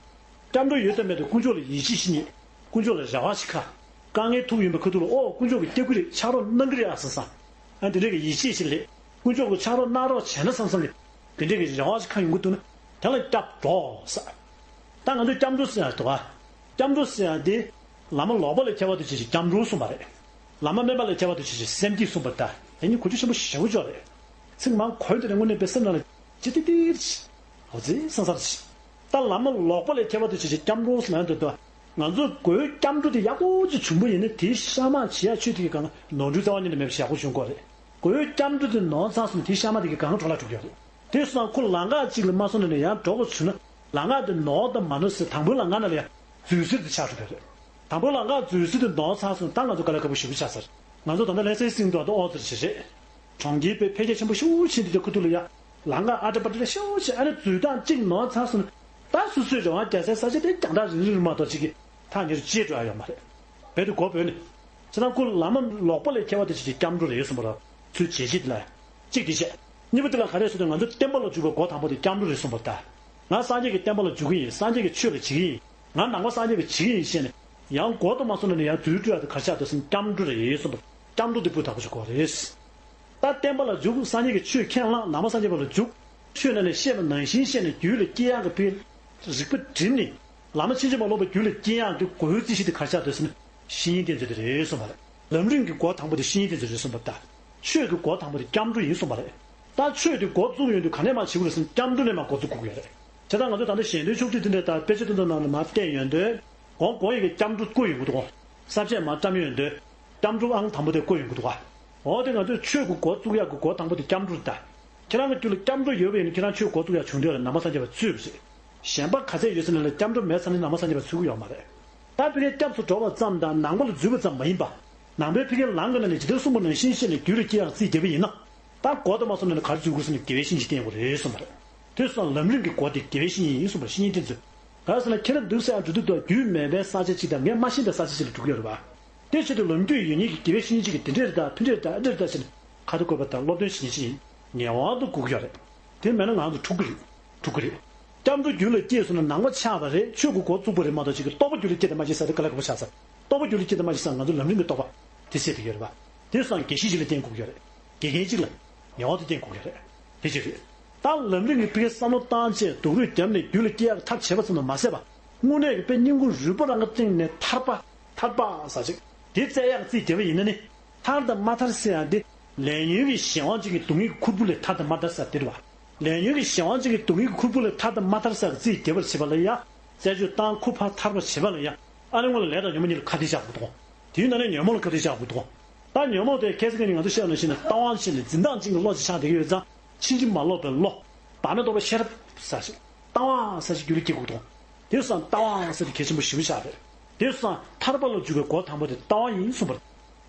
སྐྱབས་འགྲོ་ཡོད་དམ་མེད་དམ་དཀོན་མཆོག་ལ་ཡིད་ཆེས་ཤིག་རྙེད། དཀོན་མཆོག་ལ་རེ་བ་ཞིག་ཁ། དཀའ་ངལ་ཐུག་ཡོང་པའི་ཁ་ཐུག་ལ་ཨོ་དཀོན་མཆོག་གིས་སྐྱོབ་ཀྱི་རེད། ཕྱག་རོགས་གནང་གི་རེད་ཨ་བསམ་བསམ། ཨ་དེ་འདྲའི་གི་ཡིད་ཆེས་ཤིག་སླེབས། དཀོན་མཆོག་གིས་ཕྱག་རོགས་གནང་རོགས་བྱས་ན་བསམ་བསམ་ལས། དེ་འདྲའི་གི་རེ་བ་ཞིག་ཁ་ཡོང་གི་འདུག་ན། དེ་ལ་སྐྱབས་འགྲོ་ཟེར། ད་ང་ཚོས་སྐྱབས་འགྲོ་ཟེར་ཡ་འདུག་ག་སྐྱབས་འགྲོ་ཟེར་ཡ་དེ། བླ་མ་ལོག་པ་ལས་ཁྱད་པར་དུ་བྱེད་ཅིང་སྐྱབས་འགྲོ་གསུངས་པ་རེད། བླ་མ་དམན་པ་ལས་ཁྱད་པར་དུ་བྱེད་ཅིང་སེམས་བསྐྱེད་གསུངས་པ་རེད་ད། དེ་གཉིས་གོ་རྒྱུ་ཆེན་པོ་ཞེ་པོ་ཅིག་རེད། ཚིག་མང་པོ་གོ་ཡོང་དུས་ནས་དངོས་གནས་དཔེ་སེམས་ནང་ལ་ཅི་ཏི་ཏིར་ཅི། འོ་ཙི་སང་སར་ཅི། ད་བླ་མ་ལོག་པ་ལས་ཁྱད་པར་དུ་བྱེད་ཅིང་སྐྱབས་འགྲོ་ཟེར་ན་འདོད་དོ། ང་ཚོ་སྒོས་སྐྱབས་འགྲོ་དེ་ཡག་པོ་ཅིག་བྱུང་པ་ཡིན་ན་དེའི་གཤའ་མ་བྱེད་ཡ་ཆོས་དེ་གི་སྒང་ནོར་འཁྲུལ་རྩ་བ་ཉིད་ནས་མེད་པ་ཞིག་ཡག་པོ་བྱུང་དགོས་རེད། སྒོས་སྐྱབས་འགྲོ་དེ་ནོར་ཚར་སོང་ན་དེའི་གཤའ་མ་དེ་གི་སྒང་ག་འགྲོ་ལ་འགྲོ་གི་ཡོད་རེད། དེ་སོང་ཙང་ཁོ་ལམ་ཁ་གཅིག་ལ་མ་སོང་ན་ནས་ཡང་འགྲོ་དགོས་བྱུང་ན་ལམ་ཁ་དེ་ནོར་དང་མ་ནོར་ཟེར་དང་པོའི་ལམ་ཁ་ནང་ལ་ཡང་འཛུལ་ཟེར་དེ་ཆགས་འགྲོ་གི་རེད། དང་པོའི་ལམ་ཁ་འཛུལ་ཟེར་དེ་ནོར་ཚར་སོང་ད་ང་ཚོ་དཀའ་ལས་ཁག་པོ་ཞེ་པོ་ཆགས་ཚར། ང་ཚོ་ད་ལྟ་ལྷ་སའི་སེང་རྡོར་དང་ཨོ་ཙི་རེད་བྱེད་རེད། གྲོང་ཁྱེར་དཔེ་འཕེལ་རྒྱས་ཆེན་པོ་ཞེ་པོ་ཕྱིན་དེ་དེ་ཁུ་ཐུག་ལ་ཡ། ལམ་ཁ་ཨ་ཏྲ་པ་ཏྲ་ཞེ་པོ་ཅིག་ཨ་ནི་འཛུལ་སྟངས་གཅིག་ནོར་ཚར་སོང་ན། ད་སོ་སོའི་རེ་བ་རྒྱག་སའི་ས་ཆ་དེ་རྒྱང་ཐག་རིང་རིང་མ་གཏོགས་ཅིག་གི་ཐག་ཉེ་རུ་ཅིག་འགྲོ་ཡ་ཡོད་མ་རེད། བོད་དུ་གོ་བོད་ནི། ཁྱེད་རང་ཁོ་བླ་མ་ལོག་པ་ལས་ཁྱད་པར་དུ་བྱེད་ཅིང་སྐྱབས་འགྲོ་རེད་གསུངས་པ་རེད། ཚུལ་བྱེད་ཀྱི་དེ་ལ། གཅིག་དེ་བཤད། གཉིས་པ་དེ་ལ་ག་རེ་ཟེར་དུས་ང་ཚོ་བསྟན་པ་ལ་འཇུག་པའི་སྒོ་དང་པོ་དེ་སྐྱབས་འགྲོ་རེད་གསུངས་པ་རེད་ད། ང་སངས་རྒྱས་ཀྱི་བསྟན་པ་ལ་འཇུག་གི་ཡིན། སངས་རྒྱས་ཀྱི་ཆོས་ལ་བྱེད་ཀྱི་ཡིན། ང་ནང་པ་སངས་རྒྱས་ཀྱི་བྱེད་ཀྱི་ཡིན་ཞེས་ནས། ཡང་སྒོ་དང་མ་སོང་ན་ནི་ཡང་དུས་འགྲོ་ཡ་དེ་གར་ཆགས་དུ་སེམས་སྐྱབས་འགྲོ་རེད་གསུངས་པ། སྐྱབས་འགྲོ་དེ་སྤུས་དག་པོ་ཞིག་དགོས་རེད། ད་བསྟན་པ་ལ་འཇུག་སངས་རྒྱས་ཀྱི་ཆོས་ཁས་བླངས་ནང་པ་སངས་རྒྱས་པ་ལ་འཇུག་ཆོས་ནང་ནས་བཤད་པ་ནང་བཞིན་བཤད་ནས་རྒྱུད་ལ་སྐྱེ་ཡག་གི་ཕན་རིགས་པ་བསྒྲིམས་ནས་བླ་མ་ཕྱིན་ཅི་མ་ལོག་པའི་རྒྱུད་ལ་སྐྱེ་ཡག་གི་སྒོའི་རྩིས་གཞི་དེ་གར་ཆགས་དུ་སེམས་བཤེས་གཉེན་བསྟེན་ཚུལ་དེ་རེད་གསུངས་པ་རེད། ལམ་རིམ་གྱི་སྒོ་དང་པོ་དེ་བཤེས་གཉེན་བསྟེན་ཚུལ་རེད་གསུངས་པ་ད། ཆོས་ཀྱི་སྒོ་དང་པོ་དེ་སྐྱབས་འགྲོ་ཡིན་གསུངས་པ་རེད། ད་ཆོས་དེ་འགོ་བཙུགས་ཡོང་དུས་ག་ནས་མར་བྱེད་དགོས་རེད་ཟེར་ན། སྐྱབས་འགྲོ་ནས་མར་འགོ་བཙུགས་དགོས་ཀྱི་ཡོད་རེད། བྱས་ཙང་ང་ཚོས་ད་ལྟ་ཞལ་འདོན་ཕྱོགས་བསྒྲིགས་དེ་འདྲའི་དང་དཔེ་ཆ་དེ་ཚོ་ནང་ལ་མར་བསྟན་ཡོང་དུས། འགོ་འགོ་ཡི་གི་སྐྱབས་འགྲོ་བསྐོ་ཡོང་གི་འདུག་གོ། ས་བཅད་མར་བཀྲམ་ཡོང་དུས། སྐྱབས་འགྲོ་ཨང་དང་པོ་དེ་བསྐོ་ཡོང་གི་འདུག་ག། འོ་དེ་ང་ཚོས་ཆོས་ཀྱི་འགོ་བཙུགས་ཡག་གི་སྒོ་དང་པོ་དེ་སྐྱབས་འགྲོ་རེད་ད། ཁྱེད་རང་གི་རྒྱུད་ལ་སྐྱབས་འགྲོ་ཡོད་པ་ཡིན་ན། ཁྱེད་རང་ཆོས་འགོ་བཙུགས་ཡག་བྱུང་དུས་ལ་ནང་པ་སངས་རྒྱས་པ་ཚུད་པ་རེད། གཞན་པ་ག་ཚད་ཡོད་ཟེར་ན་ལ། སྐྱབས་འགྲོ་མེད་ཙང་ནི་ནང་པ་སངས་རྒྱས་པ་ཚུད་ཀྱི་ཡོད་མ་རེད། ད་ཕ་གིར་སྐྱབས་སུ་འགྲོ་བ་ཙམ་དང་ནང་པ་ལ་འཛུལ་བ་ཙམ་མ་ཡིན་པ། ནང་པའི་ཕ་གིའི་ལམ་གྱི་ནང་ནས་ཇི་ལྟར་གསུངས་པ་ནང་བཞིན་བྱས་ནས་རྒྱུད་ལ་སྐྱེ་ཡག་རྩིས་བརྒྱབ་པ་ཡིན་ན། ད་འགོ་དང་མ་སོང་ནས་ག་རེ་འཛུལ་དགོས་ཟེར་ན། དགེ་བའི་བཤེས་གཉེན་ཞིག་བསྟེན་དགོས་རེད་གསུངས་པ་རེད། དེ་སོང་ལམ་རིམ་གྱི་སྒོ་དེ་དགེ་བའི་བཤེས་གཉེན་ཡིན་གསུངས་པ་རེད། བཤེས་གཉེན་བསྟེན་ཚུལ། ག་རེ་ཟེར་ན། ཁྱེད་རང་འདུག་ས་ཡང་འགྲོ་དུས་དུ་རྒྱུད་མེད་པའི་ས་ཆ་གཅིག་དང་ངས་མ་ཤེས་པའི་ས་ཆ་གཅིག་ལ་འགྲོ་གི་ཡོད་རེད་པ། དེ་ཆེད་དུ་ལམ་རྒྱུས་ཡོད་མཁན་གྱི་དགེ་བའི་བཤེས་གཉེན་གཅིག་གིས་དེ་འདྲས་རེད་ད། ཕན་འདྲས་རེད་ད། ཨ་འདྲས་རེད་ད་ཟེར་ནས་ཁ་ཐུག་བཀོད་པ་དང་སློབ་སྟོན་བྱེད་མཁན་ཞིག་ཡིན། ངེས་པར་དུ་དགོས་ཀྱི་ཡོད་རེད། དེ་མེད་ན་ང་ཚོ་འཁྲུག་གི་རེད། འཁྲུག་གི་རེད། སྐྱབས་འགྲོ་རྒྱུད་ལ་སྐྱེས་སོང་ན་ནང་པ་ཆགས་པ་རེད། ཆོས་ཀྱི་འགོ་བཙུགས་པ་རེད་མ་གཏོགས། ཅིག་གི་རྟོགས་པ་རྒྱུད་ལ་སྐྱེས་དང་མ་སྐྱེས་ཟེར་དེ་དཀའ་ལས་ཁག་པོ་ཆགས་ས། རྟོགས་པ་རྒྱུད་ལ་སྐྱེས་དང་མ་སྐྱེས་ཟེར་ང་ཚོ་ལམ་རིམ་གྱི་རྟོགས་པ་དེ་བཤད་བསྡད་ཀྱི་ཡོད་རེད་པ། དེ་སོང་དགེ་བཤེས་ཅིག་ལ་བསྟེན་དགོས་ཀྱི་ཡོད་རེད། དགེ་རྒན་གཅིག་ལ་ངེས་པར་དུ་བསྟེན་དགོས་ཀྱི་རེད། དེ་གཅིག་རེད། ད་ལམ་རིམ་གྱི་ཕ་གིའི་བསམ་བློ་བཏང་བྱས་སྡུག་རུས་བརྒྱབ་ནས་རྒྱུད་ལ་སྐྱེ་ཡག་ཐབས་བྱེད་པ་ཙམ་དུ་མ་ཟད་པ། དངོས་གནས་ཀྱི་དཔེ་སྙིང་ཁུང་རུས་པ་རང་གི་སྟེང་ནས་ཐར་པ། ཐར་པ་ཟེར་ཅིག་དེ་བཙལ་ཡག་རྩིས་བརྒྱབ་པ་ཡིན་ན་ནི། ཐར་དང་མ་ཐར་ཟེར་ཡག་འདི། ལས་ཉོན་གྱི་གཞན་དབང་ཅན་གྱི་སྡུག་བསྔལ་གྱི་ཁུར་པོ་ལས་ཐར་དང་མ་ཐར་ཟེར་དེ་རེད་པ། ལས་ཉོན་གྱི་གཞན་དབང་ཅན་གྱི་སྡུག་བསྔལ་གྱི་ཁུར་པོ་ལས་ཐར་དང་མ་ཐར་ཟེར་རྩིས་བརྒྱབ་པར་བྱེད་པ་ལ་ཡ། རྩད་གཅོད་བཏང་ཁུར་ཕར་ཐར་པར་བྱེད་པ་ལ་ཡ། ཨ་ནི་སྔོན་ལ་ལས་དང་ཉོན་མོངས་གཉིས་ལ་ཁ་གཏད་བཞག་དགོས་འདུག་དེའི་ནང་ནས་ཉོན་མོངས་ལ་ཁ་གཏད་བཞག་དགོས་འདུག་ད་ཉོན་མོངས་དེ་ཁ་སང་ཁ་ཉིན་ང་ཚོ་བཤད་ནང་བཞིན་ནས་ལྟ་དབང་བྱས་ནས་འཛིན་སྟངས་ཅན་གྱི་བློ་ཞིག་ཆགས་བསྡད་ཀྱི་ཡོད་ཙང་། ཕྱིན་ཅི་མ་ལོག་པའི་བློ། བདག་མེད་རྟོགས་པའི་ཤེས་རབ་ཟེར་ཞིག་ལྟ་དབང་ཟེར་ཞིག་རྒྱུད་ལ་སྐྱེ་དགོས་འདུག་དེ་སོང་ཙང་ལྟ་དབང་ཟེར་དེ་གལ་ཆེན་པོ་ཞེ་པོ་ཆགས་རེད། དེ་སོང་ཙང་ཐར་པ་ལ་འཇུག་པའི་སྒོ་དང་པོ་དེ་ལྟ་དབང་ཡིན་གསུངས་པ་རེད།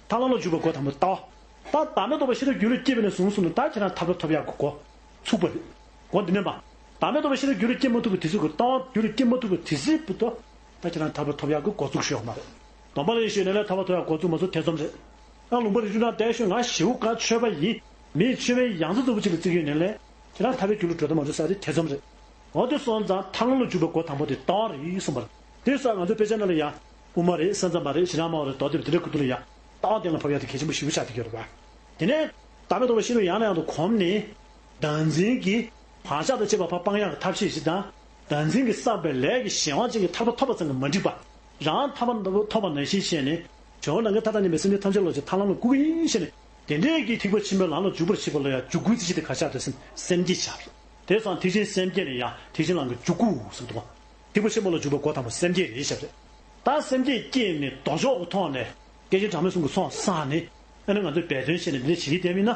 ཐར་ལམ་ལ་འཇུག་པའི་སྒོ་དང་པོ་ལྟ་བ། ད་བདག་མེད་རྟོགས་པའི་ཤེས་རབ་རྒྱུད་ལ་སྐྱེས་པ་ནས་བཟུང་སོང་ན། ད་ཁྱེད་རང་ཐར་པ་ཐོབ་ཡག་གི་སྒོ་ཚུགས་པ་རེད། སྒོ་འདི་ནས་མ། བདག་མེད་རྟོགས་པའི་ཤེས་རབ་རྒྱུད་ལ་སྐྱེ་མ་ཐུབ་པའི་དུས་ཚོད་ཀྱི་ལྟ་བ་རྒྱུད་ལ་སྐྱེ་མ་ཐུབ་པའི་དུས་ཚོད་བར་དུ། ད་ཁྱེད་རང་ཐར་པ་ཐོབ་ཡག་གི་སྒོ་ཚུགས་ཤོག་མ་རེད། སྡོམ་པ་ལ་ཡིན་ཞུས་ནས་ལས་ཐར་པ་ཐོབ་ཡག་སྒོ་ཚུགས་མ་ཚུགས་ཐེ་ཚོམ་རེད། ཨ་ལུང་པ་རི་ཆུ་ནང་བསྡད་ཤོག་ང་ཞེ་པོ་དགའ་ཆོས་པ་ཡིན། མིས་ཆོས་པའི་ཡང་རྩེ་རྫོགས་པ་ཅིག་ལ་བརྩི་གི་ཡོད་ནས་ལས། ཁྱེད་རང་ཐར་པའི་རྒྱུ་ལ་འགྲོ་དང་མ་འགྲོ་ས་དེ་ཐེ་ཚོམ་རེད། འོ་དེ་སོང་ཙང་ཐར་ལམ་ལ་འཇུག་པའི་སྒོ་དང་པོ་དེ་ལྟ་བ་རེད་གསུངས་པ་རེད། དེ་སོགས་ང་ཚོའི་དཔེ་ཆ་ནང་ལ་ཡང་། དབུ་མ་རེད། ས་མཚམས་པ་རེད། ཞེ་སྡང་སྨྲ་བ་རེད། མདོ་སྡེ་པ་དེ་འདྲའི་ཁུ་ཐུག་ལ་ཡང་། ལྟ་བ་གཏན་ལ་ཕབ་ཡག་དེ་གལ་ཆེན་པོ་ཞེ་པོ་ཆགས་བསྡད་ཀྱི་ཡོད་རེད་པ། དེ་ནས་བདག་མེད་རྟོགས་པའི་ཤེས་རབ་ཡང་ནས་ཡང་དུ་གོམས་ནས། བདག་འཛིན་གྱི་བག་ཆགས་དང་བཅས་པ་ཕར་སྤང་ཡག་གི་ཐབས་ཤེས་ཤིག་དང་། བདག་འཛིན་གྱིས་བསགས་པའི་ལས་ཀྱི་གཞན་དབང་ཅན་གྱི་ཐར་པ་ཐོབ་པ་ཙམ་གྱིས་མ་འགྲིག་པ། རང་ཐར་པ་ཐོབ་པ་ནང་བཞིན་བྱས་ནས། ཇོ་བོ་ནམ་མཁའི་མཐའ་དང་མཉམ་པའི་སེམས་ཅན་ཐམས་ཅད་བློ་ཅན་ཐར་ལམ་ལ་བཀུག་གི་ཡིན་ཞེས་ནས། དེ་འདྲའི་གི་ཐེག་པ་ཆེན་པོའི་ལམ་ལ་འཇུག་པར་བྱེད་པ་ལ་ཡང་འཇུག་སྒོའི་རྩེ་གཅིག་དེ་ག་ཆགས་དེ་སེམས་སེམས་བསྐྱེད་བྱ་བ་རེད། དེ་སོང་ཐེག་ཆེན་སེམས་བསྐྱེད་ནས་ཡང་ཐེག་ཆེན་ལམ་གྱི་འཇུག་སྒོ་ཟེར་འདུག་ཐེག་པ་ཆེན་པོ་ལ་འཇུག་པའི་སྒོ་དང་པོ་སེམས་བསྐྱེད་རེད་བཤད་པ་རེད། ད་སེམས་བསྐྱེད་ནས་ལྡོག་ཕྱོགས་ཀྱི་ཐོག་ནས་སྐད་ཅིག་གྲངས་མེད་གསུམ་གྱི་ཚོགས་བསགས་ནས། ཨ་ནི་ང་ཚོས་འབད་བརྩོན་བྱས་ནས་འདི་འདྲ་བྱེད་ཀྱི་བསྡད་མིན་ན།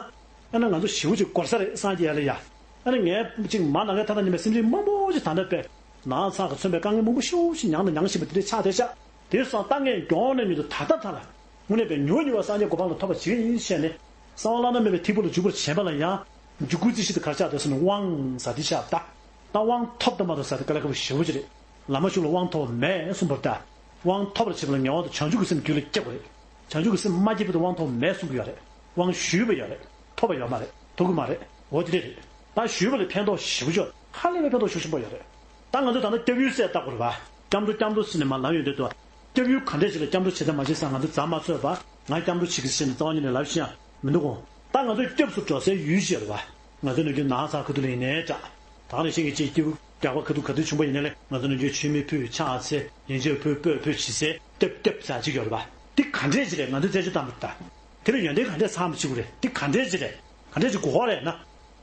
ཨ་ནི་ང་ཚོ་ཞེ་པོ་ཅིག་འགོར་ས་རེད། སངས་རྒྱས་ཡ་ལ་ཡ། ཨ་ནི་ངས་ཅིག་མ་ནམ་མཁའི་མཐའ་དང་མཉམ་པའི་སེམས་ཅན་མང་པོ་ཅིག་ད་ལྟ་བས། ནག་ཚགས་ཀྱིས་མཚོན་པའི་དཀའ་ངལ་མང་པོ་ཞེ་པོ་ཅིག་མྱངས་དང་མྱང་བཞིན་པ་དེ་འདྲ་ཆགས་བསྡད་ཤག་དེ་སོང་ད་ངས་མགྱོགས་ནས་མྱུར་དུ་ད་ལྟ་ད་ལ། དངོས་གནས་པའི་མྱུར་མྱུར་བ་སངས་རྒྱས་གོ་འཕང་ལ་ཐོབ་པ་བྱེད་ཀྱི་ཡིན་ཞེས་ནས། གསང་བ་བླ་ན་མེད་པའི་ཐེག་པ་ལ་འཇུག་པར་བྱེད་པ་ལ་ཡང་། འཇུག་སྒོའི་རྩེ་གཅིག་དེ་ག་རེ་ཆགས་འདུག་ཟེར་ན། དབང་ཟེར་དེ་ཆགས་ད། ད་དབང་ཐོབ་དང་མ་ཐོབ་ཟེར་དེ་དཀའ་ལས་ཁག་པོ་ཞེ་པོ་ཅིག་རེད། ལམ་མ་ཞུགས་ལ་དབང་ཐོབ་པ་མེད་གསུངས་པ་རེད་ད། དབང་ཐོབ་པར་བྱེད་པ་ལ་ངེས་པར་དུ་བྱང་ཆུབ་ཀྱི་སེམས་རྒྱུད་ལ་སྐྱེ་དགོས་རེད། བྱང་ཆུབ་ཀྱི་སེམས་མ་སྐྱེས་བར་དུ་དབང་ཐོབ་པ་མེད་གསུང་གི་ཡོད་རེད། དབང་ཞུས་པ་ཡོད་རེད། ཐོབ་པ་ཡོད་མ་རེད། ཐོབ་ཀྱི་མ་རེད། འོ་དེ་འདྲ་རེད། ད་ཞུས་པ་ལ་ཕན་ཐོགས་ཞེ་པོ་ཅིག་ཡོད། ཧ་ལས་པའི་ཕན་ཐོགས་ཤུགས་ཆེན་པོ་ཡོད་རེད། ད་ང་ཚོས་ད་ལྟ་སྐྱབས་ཡུལ་གསལ་བཏབ་དགོས་རེད་པ། སྐྱབས་འགྲོ་སྐྱབས་འགྲོ་ཟེར་ནས་མར་ལབ་ཡོང་དུས་དུ། སྐྱབས་ཡུལ་ག་འདྲས་ཞིག་ལ་སྐྱབས་འགྲོ་བྱེད་ཐབས་མ་བྱེད་ས་ང་ཚོ་རྫ་མ་ཚོས་པ། ང་སྐྱབས་འགྲོ་བྱེད་ཀྱི་ཟེར་ནས་རྩ་བ་ཉིད་ནས་ལབ་ཤེས་ཡ་མི་འདུག་གོ། ད་ང་ཚོས་སྐྱབས་སུ་འགྲོ་སའི་ཡུལ་ཞིག་ཡོད་རེད་པ། ང་ཚོ་ནམ་རྒྱུན་ནག་ཚགས་ཁ་ཐུག་ལ་ཡིན་ནའི་འདྲ། ད་ནང་བཞིན་གྱི་ཅིག་སྐྱིད་པོ་རྒྱགས་པ་ཁ་ཐུག་ག་དུས་བྱུང་པ་ཡིན་ནའི་ལས། ང་ཚོ་ནམ་རྒྱུན་མཆོད་མེ་ཕུལ། ཕྱག་འཚལ། ཡན་ཆད་ཕུལ། སྤོས་ཕུལ་བྱེད་སའི་སྐྱབས་སྐྱབས་ཟེར་ཅིག་ཡོད་རེད་པ། འདི་ག་འདྲས་ཅིག་རེད། ང་ཚོས་རྩད་གཅོད་བཏང་དགོས་རེད་ད། དེ་ལ་ཡོན་ཏན་ག་འདྲས་ཚང་མ་བྱེད་དགོས་རེད། འདི་ག་འདྲས་ཅིག་རེད། ག་འདྲས་ཅིག་དགོས་པ་རེད་ན།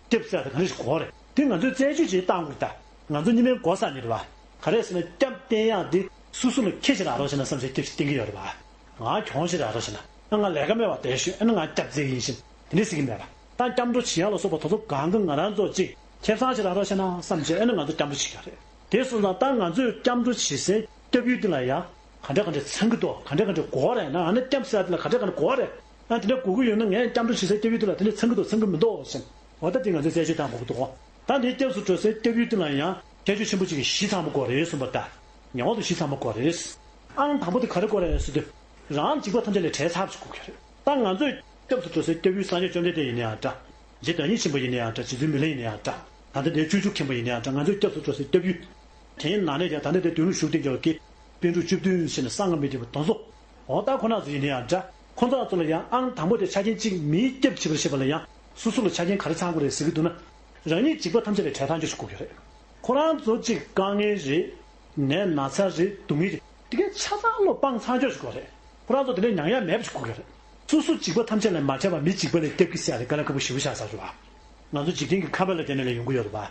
སྐྱབས་ཟེར་ཡ་དེ་ག་འདྲས་ཅིག་དགོས་པ་རེད། དེ་ང་ཚོས་རྩད་གཅོད་བྱེད་བཏང་དགོས་རེད་ད། ང་ཚོ་གཉིས་ལྡན་གོ་ས་ནི་རེད་པ། ག་རེ་ཟེར་ན་སྐྱབས་བསྟེན་ཡག་འདི་སོ་སོ་ལ་ཁེ་ཞིག་རག་རོགས་བྱས་ན་བསམ་བྱས་སྐྱབས་ཤིག་བསྟེན་གྱི་ཡོད་རེད་པ། ང་གྱོང་ཞིག་རག་རོགས་བྱས་ན། ཨ་ང་ལས་ཀ་མེད་པ་བསྡད་ཤོག་ཨ་ནི་ང་སྐྱབས་བཙལ་གྱི་ཡིན་ཞེས་དེ་འདྲས་ཟེར་གྱི་མེད་པ། ད་སྐྱབས་འགྲོ་བྱེད་ཡག་ལ་སོགས་པ་དེ་ཚོ་གང་གི་ང་རང་ཚོ་གཅིག་ཁེ་བཟང་ཞིག་རག་རོགས་བྱས་ན་བསམ་བྱས་ཨ་ནི་ང་ཚོ་སྐྱབས་འགྲོ་བྱེད་ཀྱི་ཡོད་རེད། དེ་སོང་ཙང་ད་ང་ཚོས་སྐྱབས་འགྲོ་བྱེད་སའི་སྐྱབས་ཡུལ་འདི་ལ་ཡ། ག་འདྲ་ག་འདྲ་ཚང་གི་འདུག་ག་འདྲ་ག་འདྲ་དགོས་རེད་ན། ཨ་ནི་སྐྱབས་ཟེར་དེ་ལ་ག་འདྲ་ག་འདྲ་དགོས་རེད། ཨ་དེ་འདྲ་དགོས་ཀྱི་ཡོད་ན་ངས་སྐྱབས་འགྲོ་བྱེད་སའི་སྐྱབས་ཡུལ་དེ་ལ་དེ་འདྲ་ཚང་གི་འདུག་ཚང་གི་མི་འདུག་ཟེར། འོ་ད་དེ་ང་ཚོས་རྩད་གཅོད་བཏང་དགོས་ཀྱི་འདུག་ད་དེ་སྐྱབས་སུ་འགྲོ་སའི་སྐྱབས་ཡུལ་དེ་ལ་ཡང་ཁྱད་ཆོས་ཆེན་པོ་གཅིག་གི་གཞི་ཚང་མ་དགོས་རེད་གསུངས་པ་ད། ངེས་པར་དུ་གཞི་ཚང་མ་དགོས་རེད། ཨང་དང་པོ་དེ་ག་རེ་དགོས་རེད་ཟེར་དུས། རང་འཇིགས་པ་ཐམས་ཅད་ལས་བྲལ་ཚར་བ་ཞིག་དགོས་ཀྱི་རེད། ད་ང་ཚོས་སྐྱབས་སུ་འགྲོ་སའི་སྐྱབས་ཡུལ་སངས་རྒྱས་བཅོམ་ལྡན་འདས་ཡིན་ན་ཡང་འདྲ། རྗེ་བདག་ཉིད་ཆེན་པོ་ཡིན་ན་ཡང་འདྲ། རྗེ་བཙུན་མི་ལ་ཡིན་ན་ཡང་འདྲ། ད་ལྟ་འདིར་སྤྱོད་འཇུག་མཁན་པོ་ཡིན་ན་ཡང་འདྲ། ང་ཚོས་སྐྱབས་སུ་འགྲོ་སའི་སྐྱབས་ཡུལ། དེའི་ནང་ནས་ཀྱང་ད་ལྟ་འདིར་སྡོད་ལུགས་ཞུགས་བསྟན་རྒྱལ་བ་དགེ། པཎ་གྲུབ་བཅུ་བདུན་ཟེར་ནས་གསང་སྔགས་མི་འདུལ་བ་དེ་ཚོ། འོ་ད་ཁོ་ན་ཚོ་ཡིན་ན་ཡང་འདྲ། ཁོ་ཚོ་ཚོ་ལ་ཡང་ཨང་དང་པོ་དེ་ཆ་རྐྱེན་གཅིག་མིའི་སྐྱབས་བྱེད་པར་བྱེད་པ་ལ་ཡང་སོ་སོ་ལ་ཆ་རྐྱེན་ག་རེ་ཚང་དགོས་རེད་ཟེར་གྱི་འདུག་ན། རང་ཉིད་འཇིགས་པ་ཐམས་ཅད་ལས་བྲལ་ཐག་ཆོད་ཞིག་དགོས་ཀྱི་རེད། ཁོ་རང་ཚོ་གཅིག་དཀའ་ངལ་རེད། ནད་ན་ཚ་རེད། སྡུག་བསྔལ་རེད། དེ་གའི་ཆ་ཚང་བློ་སྤངས་ཚར་ཆོག་ཞིག་དགོས་རེད། ཁོ་རང་ཚོ་དེ་འདྲའི་མྱང་ཡ་མེད་པ་ཞིག་དགོས་ཀྱི་རེད། སོ་སོ་འཇིགས་པ་ཐམས་ཅད་ལས་མ་བྲལ་བར་མི་འཇིགས་པ་ལས་སྐྱབས་ཀྱི་ཟེར་ཡ་དེ་དཀའ་ལས་ཁག་པོ་ཞེ་པོ་ཆགས་ས་རེད་བ། ང་ཚོ་འཇིག་རྟེན་གྱི་ཁམས་པ་ལ་བརྟེན་ནས་ལས་ཡོང་གི་ཡོད་རེད་བ།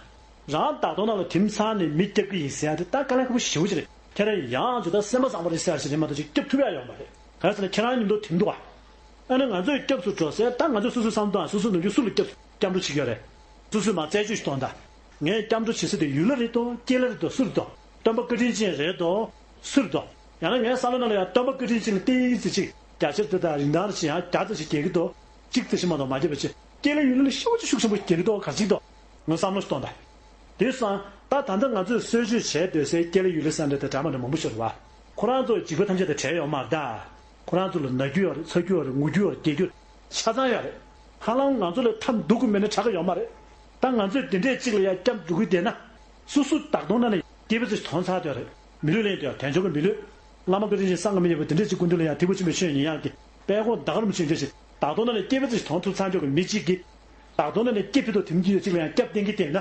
རང་བདག་ཐོག་ནང་ལ་ཐིམ་ཚང་ནས་མི་སྐྱབས་ཀྱི་ཡིན་ཟེར་ཡ་དེ་ད་དཀའ་ལས་ཁག་པོ་ཞེ་པོ་ཅིག་རེད། ཁྱེད་རང་ཡང་ཅིག་ད་སེམས་པ་བཟང་པོ་རེད་ཟེར་ཡ་ཞིག་རེད་མ་གཏོགས་ཅིག་སྐྱབས་ཐུབ་ཡ་ཡོད་མ་རེད། གང་ཟེར་ན་ཁྱེད་རང་མཉམ་དུ་ཐིམ་འདུག་བ། ཨ་ནི་ང་ཚོས་སྐྱབས་སུ་འགྲོ་ཟེར་ད་ང་ཚོས་སོ་སོའི་བསམ་བློ་དང་སོ་སོའི་ནམ་རྒྱུན་སུ་ལ་སྐྱབས་སྐྱབས་འགྲོ་བྱེད་ཀྱི་ཡོད་རེད། སོ་སོས་མ་རྩད་གཅོད་ཞིག་གཏོང་དང་། ངས་སྐྱབས་འགྲོ་བྱེད་ས་དེ་ཡུལ་ལ་རེད་དོ་སྐྱེ་ལ་རེད་དོ་སུ་རེད་དོ། སྟོན་པ་བཀའ་དྲིན་ཅན་རེད་དོ། སུ་རེད་དོ། ཡང་ན་ངའི་བསམ་བློ་ནང་ལ་ཡང་སྟོན་པ་བཀའ་དྲིན་ཅན་ལ་ཏིག་ཙམ་ཅིག་རྒྱ་ཆེར་དེ་དང་རིན་ཐང་ཅིག་ཡང་བརྒྱ་ཙམ་ཞིག་རྒྱག་གི་འདུག་གཅིག་ཙམ་ཞིག་མ་གཏོགས་མ་རྒྱབ་པ་ཅིག་སྐྱེ་ལ་ཡུལ་ལ་ཤུགས་ཆེ་ཤུགས་ཆེན་པོ་རྒྱག་གི་འདུག་ག་ཅིག་འདུག་ངས་བསམ་བློ་ཞིག་གཏོང་དང་། དེ་སོང་ད་ད་ལྟ་ང་ཚོས་གསོལ་མཆོད་བྱས་སྡོད་སའི་སྐྱེ་ལ་ཡུལ་ལ་ས་འདྲ་དང་འདྲ་མ་འདྲ་མང་པོ་ཤོར་བ། ཁོ་རང་ཚོ་འཇིགས་པ་ཐམས་ཅད་དང་བྲལ་ཡོད་མ་རེད་ད། ཁོ་རང་ཚོ་ལ་ན་རྒྱུ་ཡོད་རེད། ཚ་རྒྱུ་ཡོད་རེད། ངུ་རྒྱུ་ཡོད་རེད། སྐྱེ་རྒྱུ་ཆ་ཚང་ཡོད་རེད། ཧ་ལམ་ང་ཚོ་ལས་ཐབས་སྡུག་གི་མེད་ན་དྲག་གི་ཡོད་མ་རེད། ད་ང་ཚོས་དེ་འདྲས་གཅིག་ལ་ཡང་སྐྱབས་འགྲོ་གི་བསྡད་ན། སོ་སོ་བདག་དོན་ནང་ནས་སྐྱེས་བུ་ཚོ་མཐོང་ཚར་དེ་རེད། མི་ལུས་ལེན་དེ་དལ་འབྱོར་གྱི་མི་ལུས། བླ་མ་བཀའ་དྲིན་ཅན་བསམ་གྱིས་མི་ཁྱབ་པ་དེ་འདྲས་གཅིག་སྐུ་མདུན་ལ་ཡང་ཐེག་པ་ཆེན་པོའི་ཆོས་ཉན་ཡག་གི་དཔལ་ཁོག་ཟླ་གར་མ་ཆོས་འབྱོར་ཞིག་བདག་དོན་ནང་ནས་སྐྱེས་བུ་ཚོ་མཐོང་ཐུབ་ཚར་འཇོག་གི་མི་གཅིག་གིས། བདག་དོན་ནང་ནས་སྐྱེ་ཕི་དོ་དེ་མི་གཅིག་ཡོད་གཅིག་ལ་ཡང་སྐྱབས་བསྟེན་གྱི་བསྟེན་ན།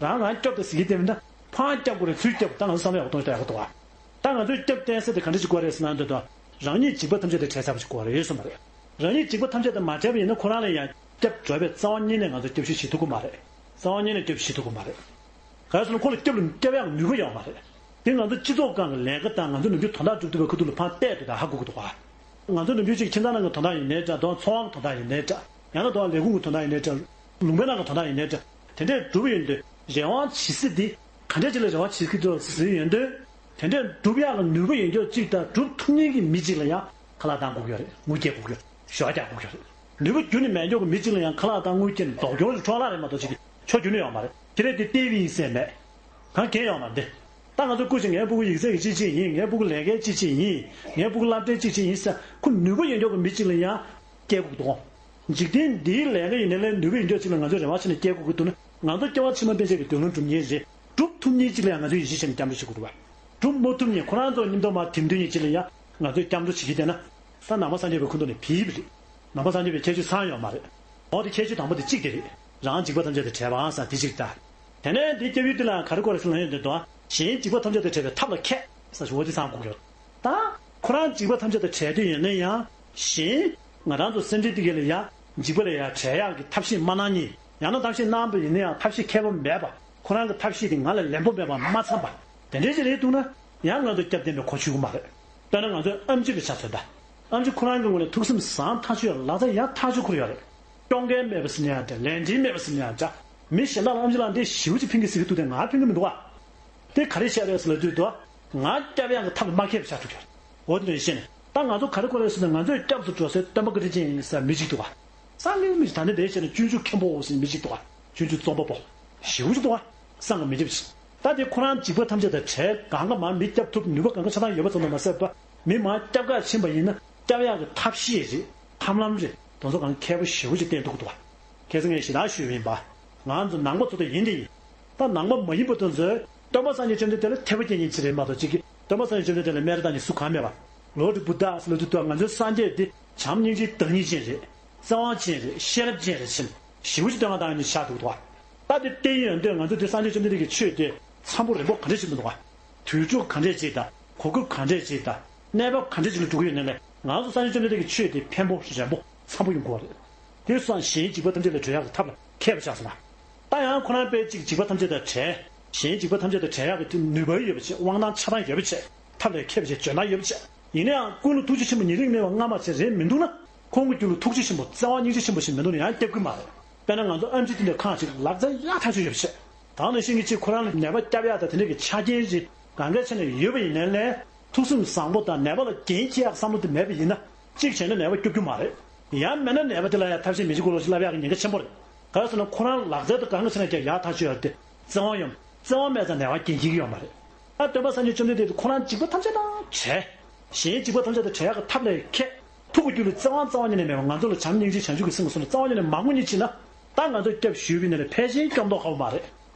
རང་རང་སྐྱོབ་དང་ཟེར་གྱི་བསྟེན་ན། ཕངས་སྐྱབས་དགོས་རེད། ཚུར་སྐྱབས་ད་ང་ཚོ་བསམ་ཡག་གཏོང་ཞིག་ད་ཡག་གི་འདུག་བ། ད་ང་ཚོས་སྐྱབས་བསྟེན་ས་དེ་ག་འདྲ་ཞིག་དགོས་རེད་ཟེར་ན་འདོད་དོ། རང་ཉིད་འཇིགས་པ་ཐམས་ཅད་དང་བྲལ་ཚར་བ་ཞིག་དགོས་རེད་གསུངས་པ་རེད། རང་ཉིད་འཇིགས་པ་ཐམས་ཅད་དང་མ་བྲལ་བ་ཡིན་ན་ཁོ་རང་ལ་ཡང་སྐྱབས་འགྲོ་བའི་རྩ་བ་ཉིད་ནས་ང་ཚོ་སྐྱབས་ཞུ་བྱེད་ཐུབ་ཀྱི་མ་རེད། རྩ་བ་ཉིད་ནས་སྐྱབས་ཞུ་བྱེད་ཐུབ་ཀྱི་མ་རེད། ག་རེ་ཟེར་ན་ཁོ་ལ་སྐྱབས་ལ་སྐྱབས་ཡག་ནུས་པ་ཡོད་མ་རེད། དེ་ང་ཚོ་སྤྱི་ཚོགས་སྒང་གི་ལས་ཀ་དང་ང་ཚོ་ནམ་རྒྱུན་དོན་དག་སྒྲུབ་ཐུབ་པའི་ཁུལ་དུ་ལ་ཕར་བལྟས་དུས་ད་ཧ་གོ་གི་འདུག་ག་ང་ཚོ་ནམ་རྒྱུན་ཅིག་ཁྱིམ་ཚང་ནང་གི་དོན་དག་ཡིན་ནའི་འདྲ། དོན་ཚོང་བ་གི་དོན་དག་ཡིན་ནའི་འདྲ། ཡང་ན་དོན་ལས་ཁུངས་ཀྱི་དོན་དག་ཡིན་ནའི་འདྲ། ལུང་པའི་ནང་གི་དོན་དག་ཡིན་ནའི་འདྲ། དེ་འདྲས་སྒྲུབ་ཡོང་དུས་རེ་བ་བྱེད་ས་འདི་ག་འདྲས་ཅིག་ལ་རེ་བ་བྱེད་ཀྱི་འདུག་ཟེར་ཡོང་དུས། དེ་འདྲས་སྒྲུབ་ཡག་གི་ནུས་པ་ཡོད་མཁན་གཅིག་དང་སྒྲུབ་ཐུབ་མཁན་གྱི་མི་གཅིག་ལ་ཡང་ཁ་ལག་བཏང་དགོས་ཀྱི་ཡོད་རེད། དངུལ་སྐྱེལ་དགོས་ཀྱི་ཡོད་རེད། ཞོ་རྒྱག་དགོས་ཀྱི་ཡོད་རེད། ནུས་པ་རྒྱུན་ནས་མེད་མཁན་གྱི་མི་གཅིག་ལ་ཡང་ཁ་ལག་དང་དངུལ་སྐྱེལ་ནས་ལྡོག་སྐྱོར་གྱི་འཕྲོ་བརླག་རེད་མ་གཏོགས་ཅིག་གི་ཕྱོགས་རྒྱུན་ནས་ཡོང་མ་རེད། ཁྱེད་རས་དེ་བལྟས་པ་ཡིན་ཟེར་མེད། གང་གལ་ཡོང་མ་འདི། ད་ང་ཚོ་སྐུ་ཞིག་ངའི་སྤུ་གུ་ཡིག་ཚད་ཀྱི་ཅིག་ཅིག་ཡིན། ངའི་སྤུ་གུ་ལས་ཀའི་ཅིག་ཅིག་ཡིན། ངའི་སྤུ་གུ་སློབ་གྲྭའི་ཅིག་ཅིག་ཡིན་ཟེར་ཁོ་ནུས་པ་ཡོད་མཁན་གྱི་མི་གཅིག་ལ་ཡང་སྐྱེལ་དགོས་འདུག་འཇིག་རྟེན་འདིའི་ལས་ཀ་ཡིན་ནའི་ལས་ནུས་པ་ཡོད་མཁན་གཅིག་ལ་ང་ཚོས་རེ་བ་བྱས་ནས་སྐྱེལ་དགོས་ཀྱི་འདུག་ན། ང་ཚོ་སྐྱེ་བ་ཕྱི་མ་སྤེན་ཆེན་གྱི་མདུན་ལམ་སྒྲུབ་མཁན་རེད། སྒྲུབ་ཐུབ་མཁན་གཅིག་ལ་ཡང་ང་ཚོས་ཡིད་ཆེས་བྱས་ནས་སྐྱབས་འགྲོ་བྱེད་དགོས་རེད་བ། སྒྲུབ་མ་ཐུབ་མཁན་ཁོ་རང་ཚོ་མཉམ་དུ་མར་འཐིམ་འཐིམ་མཁན་གཅིག་ལ་ཡང་ང་ཚོས་སྐྱབས་འགྲོ་བྱེད་ཀྱི་བསྡད་ན། ད་ནང་པ་སངས་རྒྱས་པའི་ཁུངས་ཐོག་ནས་ཕིབ་རེད། ནང་པ་སངས་རྒྱས་པའི་ཁྱད་ཆོས་ཚང་ཡོད་མ་རེད། འོ་དེ་ཁྱད་ཆོས་དང་པོ་དེ་གཅིག་དེ་རེད། རང་འཇིགས་པ་ཐམས་ཅད་དང་བྲལ་བའང་ཟེར་དེ་གཅིག་ད། དེ་ནས་འདི་སྐྱབས་ཡུལ་དེ་ལ་ག་རེ་དགོས་རེད་ཟེར་ན་ཡོད་འདི་དོ། གཞན་འཇིགས་པ་ཐམས་ཅད་དང་བྲལ་བའི་ཐབས་ལ་མཁས་ཟེར་ཞུ་བ་དེ་ཚང་དགོས་ཀྱི་ཡོད། ད། ཁོ་རང་འཇིགས་པ་ཐམས་ཅད་དང་བྲལ་དུས་ཡིན་ན་ཡང་། གཞན། ང་རང་ཚོ་སེམས་ཅན་དེ་གས་ལ་ཡང་འཇིགས་པ་ལས་ཡང་བྲལ་ཡག་གི་ཐབས་ཤེས་མ་གནང་ཉིད། ཡང་ན་ཐབས་ཤེས་གནང་བ་ཡིན་ན་ཡང་ཐབས་ཤེས་མཁས་པོ་མེད་པ། ཁོ་རང་གི་ཐབས་ཤེས་དེ་ང་ལས་ལན་པོ་མེད་པ་མ་འཚམ་པ། དེ་འདྲའི་ཅིག་རེད་འདུག་ན། ཡང་ང་ཚོ་སྐྱབས་བསྟེན་པའི་གོ་ཆོད་ཀྱི་མ་རེད། དཔེར་ན་ང་ཚོའི་ཨེམ་ཆི་གི་ཆ་མཚོན་ད། ཨེམ་ཆི་ཁོ་རང་གི་ངོས་ནས་ཐུགས་སེམས་བཟང་ཐག་ཆོད། ལག་རྩལ་ཡག་ཐག་ཆོད་ཁུར་ཡོད་རེད། སྐྱོང་མཁན་མེད་པ་ཟེར་ན་ཡང་འདྲ། ལས་འབྲེལ་མེད་པ་ཟེར་ན་ཡང་འདྲ། མི་གཞན་དག་ལ་ཨེམ་ཆི་ལགས་འདི་ཞེ་པོ་ཅིག་ཕན་གི་ཟེར་གི་འདུག་སྟེ་ང་ཕན་གི་མི་འདུག་ཨ། དེ་ག་རེ་བཤད་རེད་ཟེར་ལབ་དུས་དུ། ང་སྐྱབས་ཡག་གི་ཐབས་ལ་མ་མཁས་པ་ཆགས་ཐུབ་ཀྱི་རེད། འོ་དེ་འདྲ་ཡིན་ཤེས་ནས་ད་ང་ཚོ་ག་རེ་དགོས་རེད་ཟེར་ན། ང་ཚོས་སྐྱབས་སུ་འགྲོ་སའི་སྟོན་པ་བཀའ་དྲིན་ཅན་ཡིན་ཟེར་མི་གཅིག་འདུག་ག་སངས་རྒྱས་མི་ཞིག་ད་ནི་དེ་བྱས་ན་སྤྱོད་འཇུག་མཁན་པོ་ཟེར་མི་གཅིག་འདུག་ག་སྤྱོད་འཇུག་རྩོམ་པ་པོ། ཞེ་པོ་ཅིག་འདུག་ག་སངས་ཀྱི་མི་འདྲ་བ་ཞིག་ད་དེ་ཁོ་རང་འཇིགས་པ་ཐམས་ཅད་དང་བྲལ། གང་ག་མར་མི་སྐྱབས་ཐུབ་ནུས་པ་གང་ག་ཆ་ཚང་ཡོད་པ་ཙམ་དུ་མ་ཟད་པ། མི་མར་སྐྱབས་ག་ཕྱིན་པ་ཡིན་ན་སྐྱབས་ཡག་གི་ཐབས་ཤེས་རེད། ཐབས་ལམ་རེད། དེ་ཚོ་གང་མཁས་པོ་ཞེ་པོ་ཅིག་བསྟན་ཐུབ་ཀྱི་འདུག་ག་ཁ་སང་ངས་ཞེ་དྲག་ཞུས་པ་ཡིན་པ། ང་ཚོ་ནང་པ་ཚོ་ད་ཡིན་དེ་ཡིན། ད་ནང་པ་མ་ཡིན་པ་དེ་ཚོས་སྟོན་པ་སངས་རྒྱས་བཅོམ་ལྡན་འདས་ལ་ཐེ་བ་སྐྱེ་མཁན་ཅིག་རེད་མ་གཏོགས། གཅིག་གིས་སྟོན་པ་སངས་རྒྱས་བཅོམ་ལྡན་འདས་ལ་སྨད་ར་བཏགས་མཁན་སུ་གང་མེད་པ། ལོག་ཏུ་བུདྡྷ་ཟེར་ལབ་དུས་ད་ང་ཚོའི་སངས་རྒྱས་འདི་བྱམས་སྙིང་རྗེ་བདག་ཉིད་ཅན་རེད། བརྩེ་བ་ཅན་རེད། ཤེས་རབ་ཅན་རེད་ཟེར་ཞེ་པོ་ཅིག་བསྟོད་བསྔགས་བཏང་ཡག་ཅིག་ཆགས་འདུག་ག་ད་དེ་བལྟས་ཡོང་དུས་ང་ཚོ་འདི་སངས་རྒྱས་བཅོམ་ལྡན་འདས་ཀྱི་ཆོས་དེ་འཚམ་པོ་རིང་པོ་ག་འདྲས་ཞིག་མི་འདུག་ག་དུས་ཚོད་ག་འདྲས་ཅིག་དང་། གོ་སྐབས་ག་འདྲས་ཅིག་དང་། གནས་བབ་ག་འདྲས་ཅིག་ལ་འགྲོ་གི་ཡོད་ནའི་ལས། ང་ཚོ་སངས་རྒྱས་བཅོམ་ལྡན་འདས་ཀྱི་ཆོས་དེ་ཕན་པོ་རན་པོ་འཚམ་པོ་ཡོང་གི་ཡོད་རེད། དེ་སོང་ཙང་གཞན་འཇིགས་པ་ཐམས་ཅད་ལས་གྲོལ་ཡག་གི་ཐབས་ལ་མཁས་པ་ཆགས་སོང་ང་། ད་ཡང་ཁོ་རང་དཔེ་གཅིག་འཇིགས་པ་ཐམས་ཅད་དང་བྲལ། གཞན་འཇིགས་པ་ཐམས་ཅད་དང་བྲལ་ཡག་གི་ནུས་པ་ཡོད་པ་བྱས། དབང་ཐང་ཆ་ཚང་ཡོད་པ་བྱས། ཐབས་ལ་མཁས་པ་བྱས། འཇོན་ཐང་ཡོད་པ་བྱས། ཡིན་ན་ཡང་ཀུན་ལ་ཐུགས་རྗེ་ཆེན་པོ་ཉེ་རིང་མེད་པ་སྔ་མ་བྱས་རེད་མི་འདུག་ན། ཁོང་གི་རྒྱུད་ལ་ཐུགས་རྗེ་ཆེན་པོ་བརྩེ་བ་སྙིང་རྗེ་ཆེན་པོ་ཞིག་མི་འདུག་ན་ཡང་སྐྱབས་ཀྱི་མ་རེད། དཔེར་ན་ང་ཚོ་ཨེམ་ཆི་དེ་འདྲ་ཁག་ཅིག་ལག་རྩལ་ཡག་ཐག་ཆོད་ཡོད་པ་བྱས། ད་ནང་བཞིན་གྱི་ཅིག་ཁོ་རང་ལ་ནད་པ་སྐྱོབ་ཡག་དང་དེ་འདྲ་གི་ཆ་རྐྱེན་ཅིག་གང་ག་ཆ་ནས་ཡོད་པ་ཡིན་ནའི་ལས། ཐུགས་སེམས་བཟང་པོ་དང་ནད་པ་ལ་འགན་འཁྱེར་ཡག་བསམ་བློ་དེ་མེད་པ་ཡིན་ན། གཅིག་བྱས་ན་ནད་པ་སྐྱོབ་རྒྱུ་མ་རེད། ཡང་མིན་ན་ནད་པ་དེ་ལ་ཡང་ཐབས་ཤེས་མི་བྱེད་དགོས་ལོ་ཞེས་ལབ་ཡག་གི་ཉེན་ཁ་ཆེན་པོ་རེད། ག་རེ་ཟེར་ན་ཁོ་རང་ལག་རྩལ་དང་གང་ག་ཆ་ནས་ཀྱང་ཡག་ཐག་ཆོད་ཡོད་དེ། བརྩེ་བ་ཡོད། བརྩེ་བ་མེད་ཙང་ནད་པ་འགན་འཁྱེར་གྱི་ཡོད་མ་རེད། ད་སྟོན་པ་སངས་རྒྱས་བཅོམ་ལྡན་འདས་དེ་ཁོ་རང་འཇིགས་པ་ཐམས་ཅད་དང་བྲལ། གཞན་འཇིགས་པ་ཐམས་ཅད་དང་བྲལ་ཡག་གི་ཐབས་ལ་མཁས། ཐུགས་ཀྱི་རྒྱུད་ལ་བརྩེ་བ་རྩ་བ་ཉིད་ནས་མེད་པ། ང་ཚོ་ལ་བྱམས་སྙིང་རྗེ་བྱང་ཆུབ་ཀྱི་སེམས་ཀྱི་སོ་ནས་རྩ་བ་ཉིད་ནས་མ་དགོས་ཉིད་ཕྱིན་ན། ད་ང་ཚོས་སྐྱབས་ཞུས་པའི་ནང་ནས་ཕལ་ཆེར་སྐྱོབ་མདོག་ཁ་པོ་མ་རེད།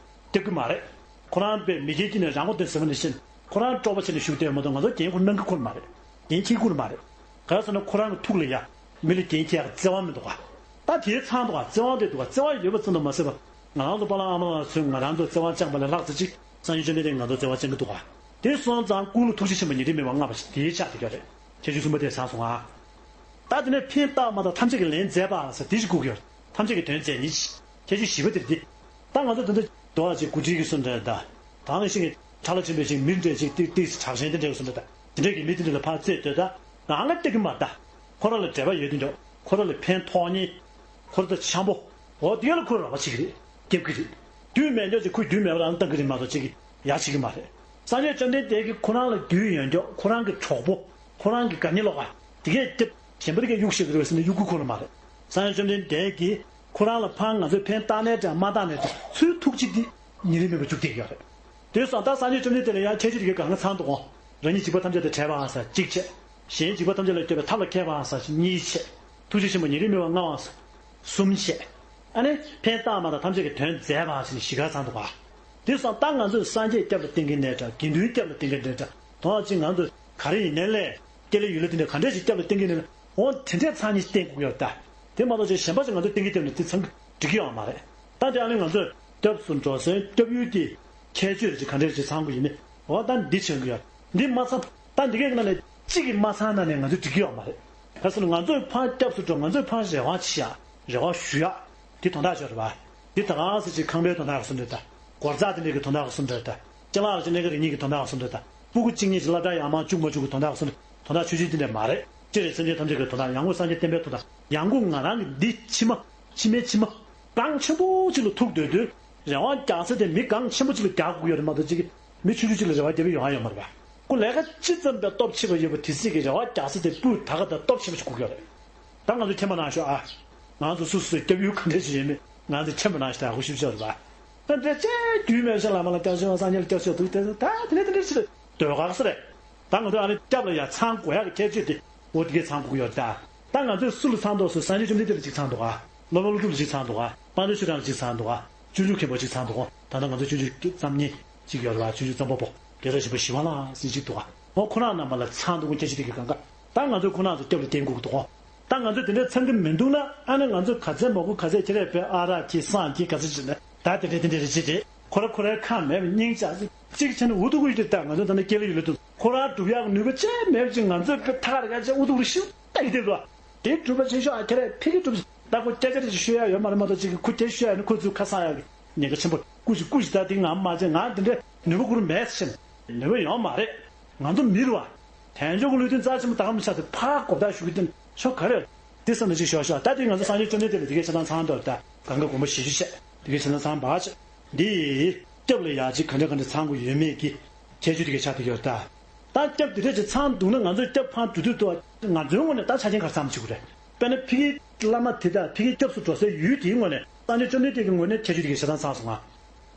སྐྱོབ་ཀྱི་མ་རེད། ཁོ་རང་དཔེ་མི་དགེ་བཅུ་ནས་རང་མགོ་ཐོན་ཟེར་བ་ནང་བཞིན། ཁོ་རང་སྤྲོ་བ་བྱས་ནས་བཞུགས་བསྡད་ཡོད་མ་གཏོགས་ང་ཚོ་འགན་ཁུར་གནང་གི་ཁུར་མ་རེད། འགན་འཁྱེར་ཁུར་མ་རེད། ག་རེ་ཟེར་ན་ཁོ་རང་གི་ཐུགས་ལ་ཡ། མི་ལ་འགན་འཁྱེར་ཡག་བརྩེ་བ་མི་འདུག་ག་ད་དེའི་ཚང་འདུག་ག་བརྩེ་བ་དེ་འདུག་ག་བརྩེ་བ་ཡོད་པ་ཙམ་དུ་མ་ཟད་པ། ང་རང་ཚོ་པཱ་ལགས་ཨ་མ་ལགས་ཚོས་ང་རང་ཚོ་བརྩེ་བ་བཅངས་པ་ལས་ལྷག་ཙམ་ཅིག་སངས་རྒྱས་བཅོམ་ལྡན་འདས་ང་ཚོ་བརྩེ་བ་བཅངས་ཀྱི་འདུག་ག་དེ་སོང་ཙང་ཀུན་ལ་ཐུགས་རྗེ་ཆེན་པོ་ཉེ་རིང་མེད་པ་སྔ་མ་ཞིག་དེའི་ཆ་དེ་ག་རེད། ཁྱད་ཆོས་གསུམ་པ་དེ་ཚང་སོང་ང་། ད་དེ་ནས་ཕན་བཏགས་མ་བཏགས་ཐམས་ཅད་ཀྱི་ལན་མཛད་པ་ཟེར་དེ་ཞིག་དགོས་ཀྱི་ཡོད། ཐམས་ཅད་ཀྱི་དོན་མཛད་ཉིད། ཁྱད་ཆོས་བཞི་པ་དེ་རེད་དེ། ད་ང་ཚོ་དེ་འདྲ་རྡོ་བ་ཅིག་དགུ་ཁྲི་གི་སུ་འདྲ་ད། ད་ནང་བཞིན་གྱི་ཁྲ་ལ་ཆེན་པོའི་ཞིག་མི་འདྲ་ཅིག་ཏིག་ཏིག་གྲགས་ཅན་དེ་འདྲ་གི་སུ་འདྲ་ད། དེ་འདྲ་གི་མི་དེ་འདྲ་ལ་ཕར་རྩེད་ལྟོས་ད། ང་ང་སྟེར་གི་མ་ད། ཁོ་རང་ལ་འབྲེལ་བ་ཡོད་དེ་འདྲ། ཁོ་རང་ལ་ཕན་ཐོགས་ཉེན། ཁོ་རང་ད་འཆམ་པོ། འོ་དེ་ལ་ཁོ་རང་བ་བྱེད་ཀྱི་རེད། རྒྱབ་ཀྱི་རེད། རྒྱུས་མེད་འཇོག་ཅིག་ཁོས་རྒྱུས་མེད་པ་རང་བཏང་གི་རེད་མ་གཏོགས་ཅིག་གི་ཡ་བྱེད་ཀྱི་མ་རེད། སངས་རྒྱས་བཅོམ་ལྡན་འདས་ཀྱིས་ཁོ་རང་ལ་རྒྱུས་ཡོད་འཇོག་ཁོ་རང་གི་གྲོགས་པོ། ཁོ་རང་གི་དགའ་ཉེ་ལོག་ག་དེ་གས་སྐྱབས། གཞན་པ་དེ་གས་གཡུག་བཞག་གི་རེད་ཟེར་ན་གཡུག་དགོས་ཁོ་ལ་མ་རེད། སངས་རྒྱས་བཅོམ་ལྡན་འདས་ཀྱིས་ཁོ་རང་ལ་ཕར་ང་ཚོས་ཕན་བཏགས་ནའི་འདྲ་མ་བཏགས་ནའི་འདྲ་ཚུར་ཐུགས་རྗེ་འདི་ཉིན་རེ་མེད་པར་འཇུག་བསྡད་ཀྱི་ཡོད་རེད། དེ་སོང་ད་སངས་རྒྱས་བཅོམ་ལྡན་འདས་ལ་ཡང་ཁྱད་ཆོས་དེ་གས་གང་ག་ཚང་འདུག་གོ། རང་ཉིད་འཇིགས་པ་ཐམས་ཅད་དང་བྲལ་བའང་ཟེར་གཅིག་བྱས། གཞན་འཇིགས་པ་ཐམས་ཅད་ལས་སྐྱོབ་པའི་ཐབས་ལ་མཁས་པའང་ཟེར་གཉིས་བྱས། ཐུགས་རྗེ་ཆེན་པོ་ཉིན་རེ་མེད་པར་མངའ་བའང་ཟེར་གསུམ་བྱས། ཨ་ནི་ཕན་བཏགས་མ་བཏགས་ཐམས་ཅད་ཀྱི་དོན་མཛད་པ་ཟེར་ནས་བཞི་ག་ཚང་འདུག་ག། དེ་སོང་ད་ང་ཚོས་སངས་རྒྱས་སྐྱབས་ལ་བསྟེན་གྱི་ནའི་འདྲ་དགེ་འདུན་སྐྱབས་ལ་བསྟེན་གྱི་ནའི་འདྲ་དོན་གཅིག་ང་ཚོས་ག་རེ་ཡིན་ནའི་ལས། སྐྱེ་ལེ་ཡུལ་ལེ་དེ་འདྲ་ག་འདྲས་ཞིག་སྐྱབས་ལ་བསྟེན་གྱི་ནའི་འོ་དེ་འདྲས་ཚང་ཉིད་བསྟེན་དགོས་ཡོད་ད། དེ་མ་གཏོགས་ཅིག་གཞན་པ་ཞིག་ང་ཚོས་བསྟེན་གྱི་བསྟེན་ནས་དེ་ཚང་གི་འགྲིག་གི་ཡོད་མ་རེད། ད་དེ་ཨ་ནི་ང་ཚོས་སྐྱབས་སུ་འགྲོ་སའི་སྐྱབས་ཡུལ་དེ་ཁྱད་ཆོས་རེ་ཅིག་ག་འདྲས་ཅིག་ཚང་དགོས་ཡིན་ནི་འོ་ད་འདི་བྱེད་དགོས་ཡོད། འདི་མ་ཚང་ད་འདི་གའི་ནང་ནས་གཅིག་གིས་མ་ཚང་ན་ནས་ང་ཚོས་འགྲིག་གི་ཡོད་མ་རེད། ག་ཟེར་ན་ང་ཚོས་ཕར་སྐྱབས་སུ་འགྲོ་ང་ཚོས་ཕར་རེ་བ་བྱེད་ཡ་རེ་བ་ཞུ་ཡ། འདི་དོན་དག་ཆགས་རེད་པ། འདི་ད་གང་ཟེར་ཅིག་ཁང་པའི་དོན་དག་ག་སུ་འདྲ་ད། སྒོར་རྩ་དེ་འདྲ་གི་དོན་དག་ག་སུ་འདྲ་ད། ཅ་ལག་རེ་ཅིག་གནས་ཀ་རེ་གཉིས་ཀྱི་དོན་དག་ག་སུ་འདྲ་ད། སྤུ་གུ་གཅིག་གཉིས་ཅིག་སློབ་གྲྭ་ཡར་མར་བཅུག་མ་བཅུག་གི་དོན་དག་ག་སུ་འདྲ། དོན་དག་ཆུང་ཆུང་དེ་འདྲ་མ་རེད། སྤྱིར་སེམས་ཅན་ཐམས་ཅད་ཀྱི་དོན་དག་ཡང་སྒོས་སངས་རྒྱས་བསྟན་པའི་དོན་དག་ཡང་སྒོས་ང་རང་གི་འདི་ཕྱི་མ་ཕྱི་མའི་ཕྱི་མ་གང་ཆེན་པོ་གཅིག་ལ་ཐུག་སྡོད་དུས་རེ་བ་རྒྱག་ས་དེ་མི་གང་ཆེན་པོ་གཅིག་ལ་རྒྱག་དགོས་ཀྱི་ཡོད་རེད་མ་གཏོགས་གཅིག་གིས་མི་ཆུང་ཆུང་གཅིག་ལ་རེ་བ་རྒྱབ་ཡ་ཡོང་ཡ་ཡོད་མ་རེད་པ། ཁོ་ལས་ཀ་ཅི་ཙམ་པའི་སྟོབས་ཆེ་བ་ཡོད་པ་དེ་སྲིད་ཀྱི་རེ་བ་རྒྱག་ས་དེ་སྤུས་དག་ག་དང་སྟོབས་ཆེ་བ་ཞིག་དགོས་ཀྱི་ཡོད་རེད། ད་ང་ཚོ་མཁྱེན་པ་གནང་ཤོག་ཨ། ང་ཚོ་སུ་སུ་སྐྱབས་ཡུལ་ག་འདྲ་ཞིག་ཡོད་མེད་ང་ཚོ་མཁྱེན་པ་གནང་ཤོག་ད་ཧུ་ཤུབ་ཤོག་རེད་པ། ད་འདྲ་ཅེས་རྒྱུས་མེད་ཤ་ལ་མ་ལ་སྐྱབས་ཤོག་སངས་རྒྱས་ལ་སྐྱབས་ཤོག་འདུག་དེ་ད་དེ་ནས་དེ་འདྲ་ཞིག་རེད། ཟློས་གར་སུ་རེད། ད་ང་ཚོ་ཨ་ནི་སྐྱབས་ལ་ཡ་ཚང་དགོས་ཡག་གི་ཁྱད་ཆོས་དེ་འོ་དེ་གས་ཚང་དགོས་ཀྱི་ཡོད་རེད་ད། ད་ང་ཚོས་སུ་ལ་ཚང་འདུག་ཟེར་སངས་རྒྱས་བཅོམ་ལྡན་འདས་ལ་གཅིག་ཚང་འདུག་ག། སློབ་དཔོན་ཀླུ་སྒྲུབ་ལ་གཅིག་ཚང་འདུག་ག། དཔལ་ལྡན་ཆོས་གྲགས་ལ་གཅིག་ཚང་འདུག་ག། སྤྱོད་འཇུག་མཁན་པོ་གཅིག་ཚང་འདུག་ག། ད་ལྟ་ང་ཚོ་སྤྱོད་འཇུག་རྩོམ་གཉིས་གཅིག་ཡོད་རེད་པ། སྤྱོད་འཇུག་རྩོམ་པ་པོ་དགེ་ལེགས་ཆེན་པོ་ཞི་བ་ལྷ་ཟེར་གཅིག་འདུག་ག། འོ་ཁོ་རང་རྣམ་པ་ལ་ཚང་འདུག་ག། སྐྱེ་ཤི་དེ་གི་གང་ག། ད་ང་ཚོས་ཁོ་རང་ཚོ་སྐྱབས་ལ་བསྟེན་དགོས་ཀྱི་འདུག་ག། ད་ང་ཚོས་དེ་འདྲའི་ཚང་གི་མི་འདུག་ན་ཨ་ནི་ང་ཚོས་ག་ཚད་མ་དགོས་ག་ཚད་ཁྱེད་རས་པའི་ཨ་རག་གིས་སངས་ཀྱིས་ག་ཚད་བྱས་ན་ད་དེ་འདྲ་དེ་འདྲ་རེ་བྱེད་དེ་ཁོ་ར་ཁོ་རའི་ཁ་མེད་པ་སྙིང་ཆགས་ཅིག་བྱས་ནས་འུ་ཐུག་གི་ཡོད་དེ། ད་ང་ཚོ་ད་ནི་སྐྱེ་ལེ་ཡུལ་ལེ་དུ་ཁོ་ར་སྒྲུབ་ཡག་གི་ནུས་པ་ཅན་མེད་པ་ཅིག་ང་ཚོས་ཐག་རེ་ག་ཅིག་འུ་ཐུག་རེ་ཤིག་ལྟ་ཡི་དེ་འགྲོ། དེ་སྒྲུབ་པ་ཆེ་ཤོས་ཨ་ཁྱེད་རས་ཕ་གི་སྒྲུབ་ད་ཁོ་སྐད་ཆ་རེ་ཞིག་ཤོད་ཡག་ཡོད་མ་རེད་མ་གཏོགས་ཅིག་གིས་ཁོ་སྐད་ཤོད་ཡག་ནི་ཁོ་ཚོའི་ཁ་སང་ཡག་གི་ཉེན་ཁ་ཆེན་པོ། སྐུ་མཁྱེན་སྐུ་མཁྱེན་ད་དེ་ང་མ་བྱས་ང་དེ་འདྲའི་ནུས་པ་ཁུར་མེད་ཟེར་ནུས་པ་ཡོད་མ་རེད། ང་ཚོ་མི་རེད་པ། དལ་འབྱོར་གྱི་ལུས་རྟེན་རྩ་ཆེན་པོ་ད་ག་མི་ཆགས་ཏེ་ཕར་གོ་བརྡ་ཞུ་གི་དེ་ཆོ་ག་རེད། དེ་བསམ་ན་ཅིག་ཤོག་ཤོག་ད་དེ་ང་ཚོ་སངས་རྒྱས་བཅོམ་ལྡན་འདས་ལ་དེ་གའི་ཆ་ཚང་ཚང་འདུག་ད་གང་ག་དགོངས་པ་བཞེས་རྒྱུ་བྱས་དེ་གའི་ཆ་ཚང་ཚང་བ་བྱས་འདི་སྐྱབས་ལ་ཡ་ཅིག་ག་འདྲ་ག་འདྲ་ཚང་དགོས་ཡོད་མེད་ཀྱི་ཁྱད་ཆོས་དེ་གའི་ཆ་དེ་ཡོད་ད། ད་སྐྱབས་དེ་འདྲ་ཅིག་ཚང་འདུག་ན་ང་ཚོས་སྐྱབས་ཕར་འགྲོ་དུས་དུ་ང་ཚོའི་ངོས་ནས་ད་ཆ་རྐྱེན་ག་རེ་ཚང་མ་བྱེད་དགོས་རེད། དཔེར་ན་ཕ་གིའི་བླ་མ་དེ་དང་ཕ་གིའི་སྐྱབས་སུ་འགྲོ་སའི་ཡུལ་དེའི་ངོས་ནས་སངས་རྒྱས་བཅོམ་ལྡན་འདས་ཀྱི་ངོས་ནས་ཁྱད་ཆོས་དེ་གའི་ཆ་ཚང་ཚང་སོང་ང་།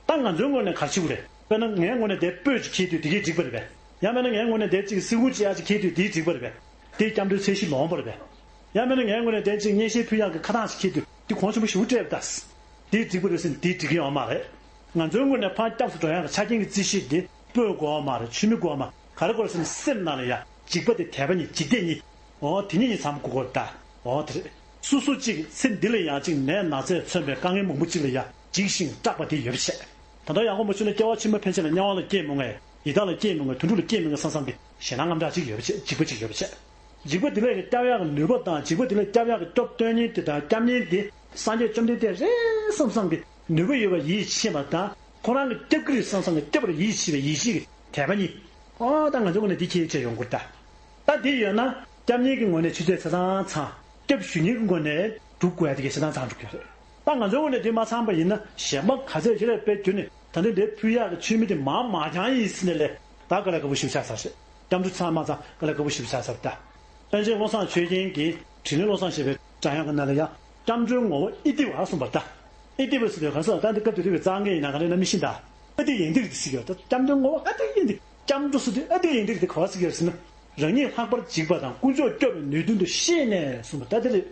ད་ང་ཚོའི་ངོས་ནས་ག་རེ་བྱེད་དགོས་རེད། དཔེར་ན་ངའི་ངོས་ནས་དེ་སྤོས་ཅིག་འཁྱེར་དུས་དེ་གས་འགྲིག་པ་རེད་པས། ཡང་མིན་ན་ངའི་ངོས་ནས་དེ་གཅིག་སེར་ཁུང་ཅིག་ཡག་ཅིག་འཁྱེར་དུས་དེ་འགྲིག་པ་རེད་པས། དེ་སྐྱབས་འགྲོའི་ཚད་གཞི་ལོངས་པ་རེད་པས། ཡང་མིན་ན་ངའི་ངོས་ནས་དེ་གཅིག་སྙན་ཤལ་ཕུལ་ཡག་གི་ཁ་བཏགས་ཤིག་འཁྱེར་དུས་དེ་གོང་ཆེན་པོ་ཞེ་པོ་སྤྲད་པ་ད། དེ་འགྲིག་པ་རེད་ཟེར་ན་དེ་འགྲིག་གི་ཡོད་མ་རེད། ང་ཚོའི་ངོས་ནས་ཕར་སྐྱབས་སུ་འགྲོ་ཡག་གི་ཆ་རྐྱེན་གྱི་རྩིས་གཞི་དེ་སྤོས་དགོས་པ་མ་རེད། མཆོད་མེ་དགོས་པ་མ་རེད། ག་རེ་དགོས་རེད་ཟེར་ན་སེམས་ནང་ལ་ཡ་འཇིགས་པ་དེ་དད་པ་གཉིས་འཇིགས་དད་གཉིས། འོ་དེ་གཉིས་གཉིས་ཚང་མ་དགོས་ཀྱི་རེད་ད། འོ་དེ་རེད། སོ་སོ་གཅིག་ཚེ་འདི་ལ་ཡང་གཅིག་ནད་ན་ཚས་མཚོན་པའི་དཀའ་ངལ་མང་པོ་གཅིག་ལ་ཡ་འཇིགས་ཤིང་སྐྲག་པ་དེ་ཡོད་པ་བྱས། ད་ལྟ་ཡག་པོ་མ་བྱུང་ན་སྐྱེ་བ་ཕྱི་མ་ཕན་ཆད་ལ་དམྱལ་བ་ལ་སྐྱེས་མི་འོང་ངས། ཡི་དྭགས་ལ་སྐྱེས་མི་འོང་ངས། དུད་འགྲོ་ལ་སྐྱེས་མི་འོང་བསམ་བསམ་གྱི་ཞེད་སྣང་དངངས་སྐྲག་ཅིག་ཡོད་པ་བྱས། འཇིགས་པ་ཅིག་ཡོད་པ་བྱས། འཇིགས་པ་འདི་ལས་སྐྱབས་ཡག་གི་ནུས་པ་དང་འཇིགས་པ་འདི་ལས་སྐྱབས་ཡག་གི་སྐྱོབ་སྟོན་མཁན་དེ་དང་སྐྱབས་གནས་འདི་སངས་རྒྱས་བཅོམ་ལྡན་འདས་རེད་བསམ་བསམ་གྱི་ནུས་པ་ཡོད་པ་ཡིད་ཆེས་པ་དང་ཁོ་རང་གི་སྐྱབས་ཀྱི་རེད་བསམ་བསམ་གྱི་སྐྱབས་པར་ཡིད་ཆེས་པའི་ཡིད་ཆེས་ཀྱི་དད་པ་གཉིས། ཨོ་ད་ང་ཚོའི་ངོས་ནས་འདི་ཁྱེད་ཆེད་ཡོང་དགོས་ད། ད་འདི་ཡོད་ན་སྐྱབས་གནས་ཀྱི་ངོས་ནས་ཆུ་ཚད་ཆ་ཚང་ཚང་། སྐྱབས་ཞུ་མཁན་གྱི་ངོས་ནས་སྒྲུབ་དགོས་ཡ་དེ་གས་ཆ་ཚང་ཚང་འགྲུབ་ཀྱི་རེད། ད་ང་ཚོའི་ངོས་ནས་དེ་མ་ཚང་པ་ཡིན་ན་གཞན་པ་ག་ཚད་ཞིག་ལ་དཔེ་བསྒྱུར་ནས་ད་ལྟ་འདིར་ཕུལ་ཡག་གི་མཆོད་མེ་དེ་མང་མང་རྐྱང་ཡིན་ཟེར་ནས་ལས་ད་དཀའ་ལས་ཁག་པོ་ཞིག་ཆགས་ཚར་རེད། སྐྱབས་འགྲོ་ཚང་མ་ཚང་དཀའ་ལས་ཁག་པོ་ཞིག་ཆགས་ཚར་ད། པཎ་ཆེན་བློ་བཟང་ཆོས་རྒྱན་གྱིས་དྲིན་ལན་བློ་བཟང་ཞེས་པའི་སྒྲ་དབྱངས་ཀྱི་ནང་ལ་ཡང་སྐྱབས་འགྲོའི་ངོ་བོ་ཨི་ཏི་བ་གསུངས་པ་ད། ཨི་ཏི་བ་ཟེར་དུས་ག་ས་ད་འདི་སྐབས་དེ་དུས་ཀྱི་རྩ་འགེལ་ཡིན་ན་ག་རེ་ན་མི་ཤེས་ད། ཨ་ཏི་ཡན་ཏིག་དེ་ཟེར་གྱི་ཡོད་ད། སྐྱབས་འགྲོའི་ངོ་བོ་ཨ་ཏི་ཡན་ཏིག་སྐྱབས་འགྲོ་ཟེར་དུས་ཨ་ཏི་ཡན་ཏིག་དེ་ག་བ་ཟེར་གྱི་ཡོད་ཟེར་ན། རང་ཉིད་ལྷག་པར་འཇིགས་པ་དང་དཀོན་མཆོག་སྐྱོབ་པའི་ནུས་མཐུ་དུ་ཤེས་ནས་གསུངས་པ་ད་དེ་རེད།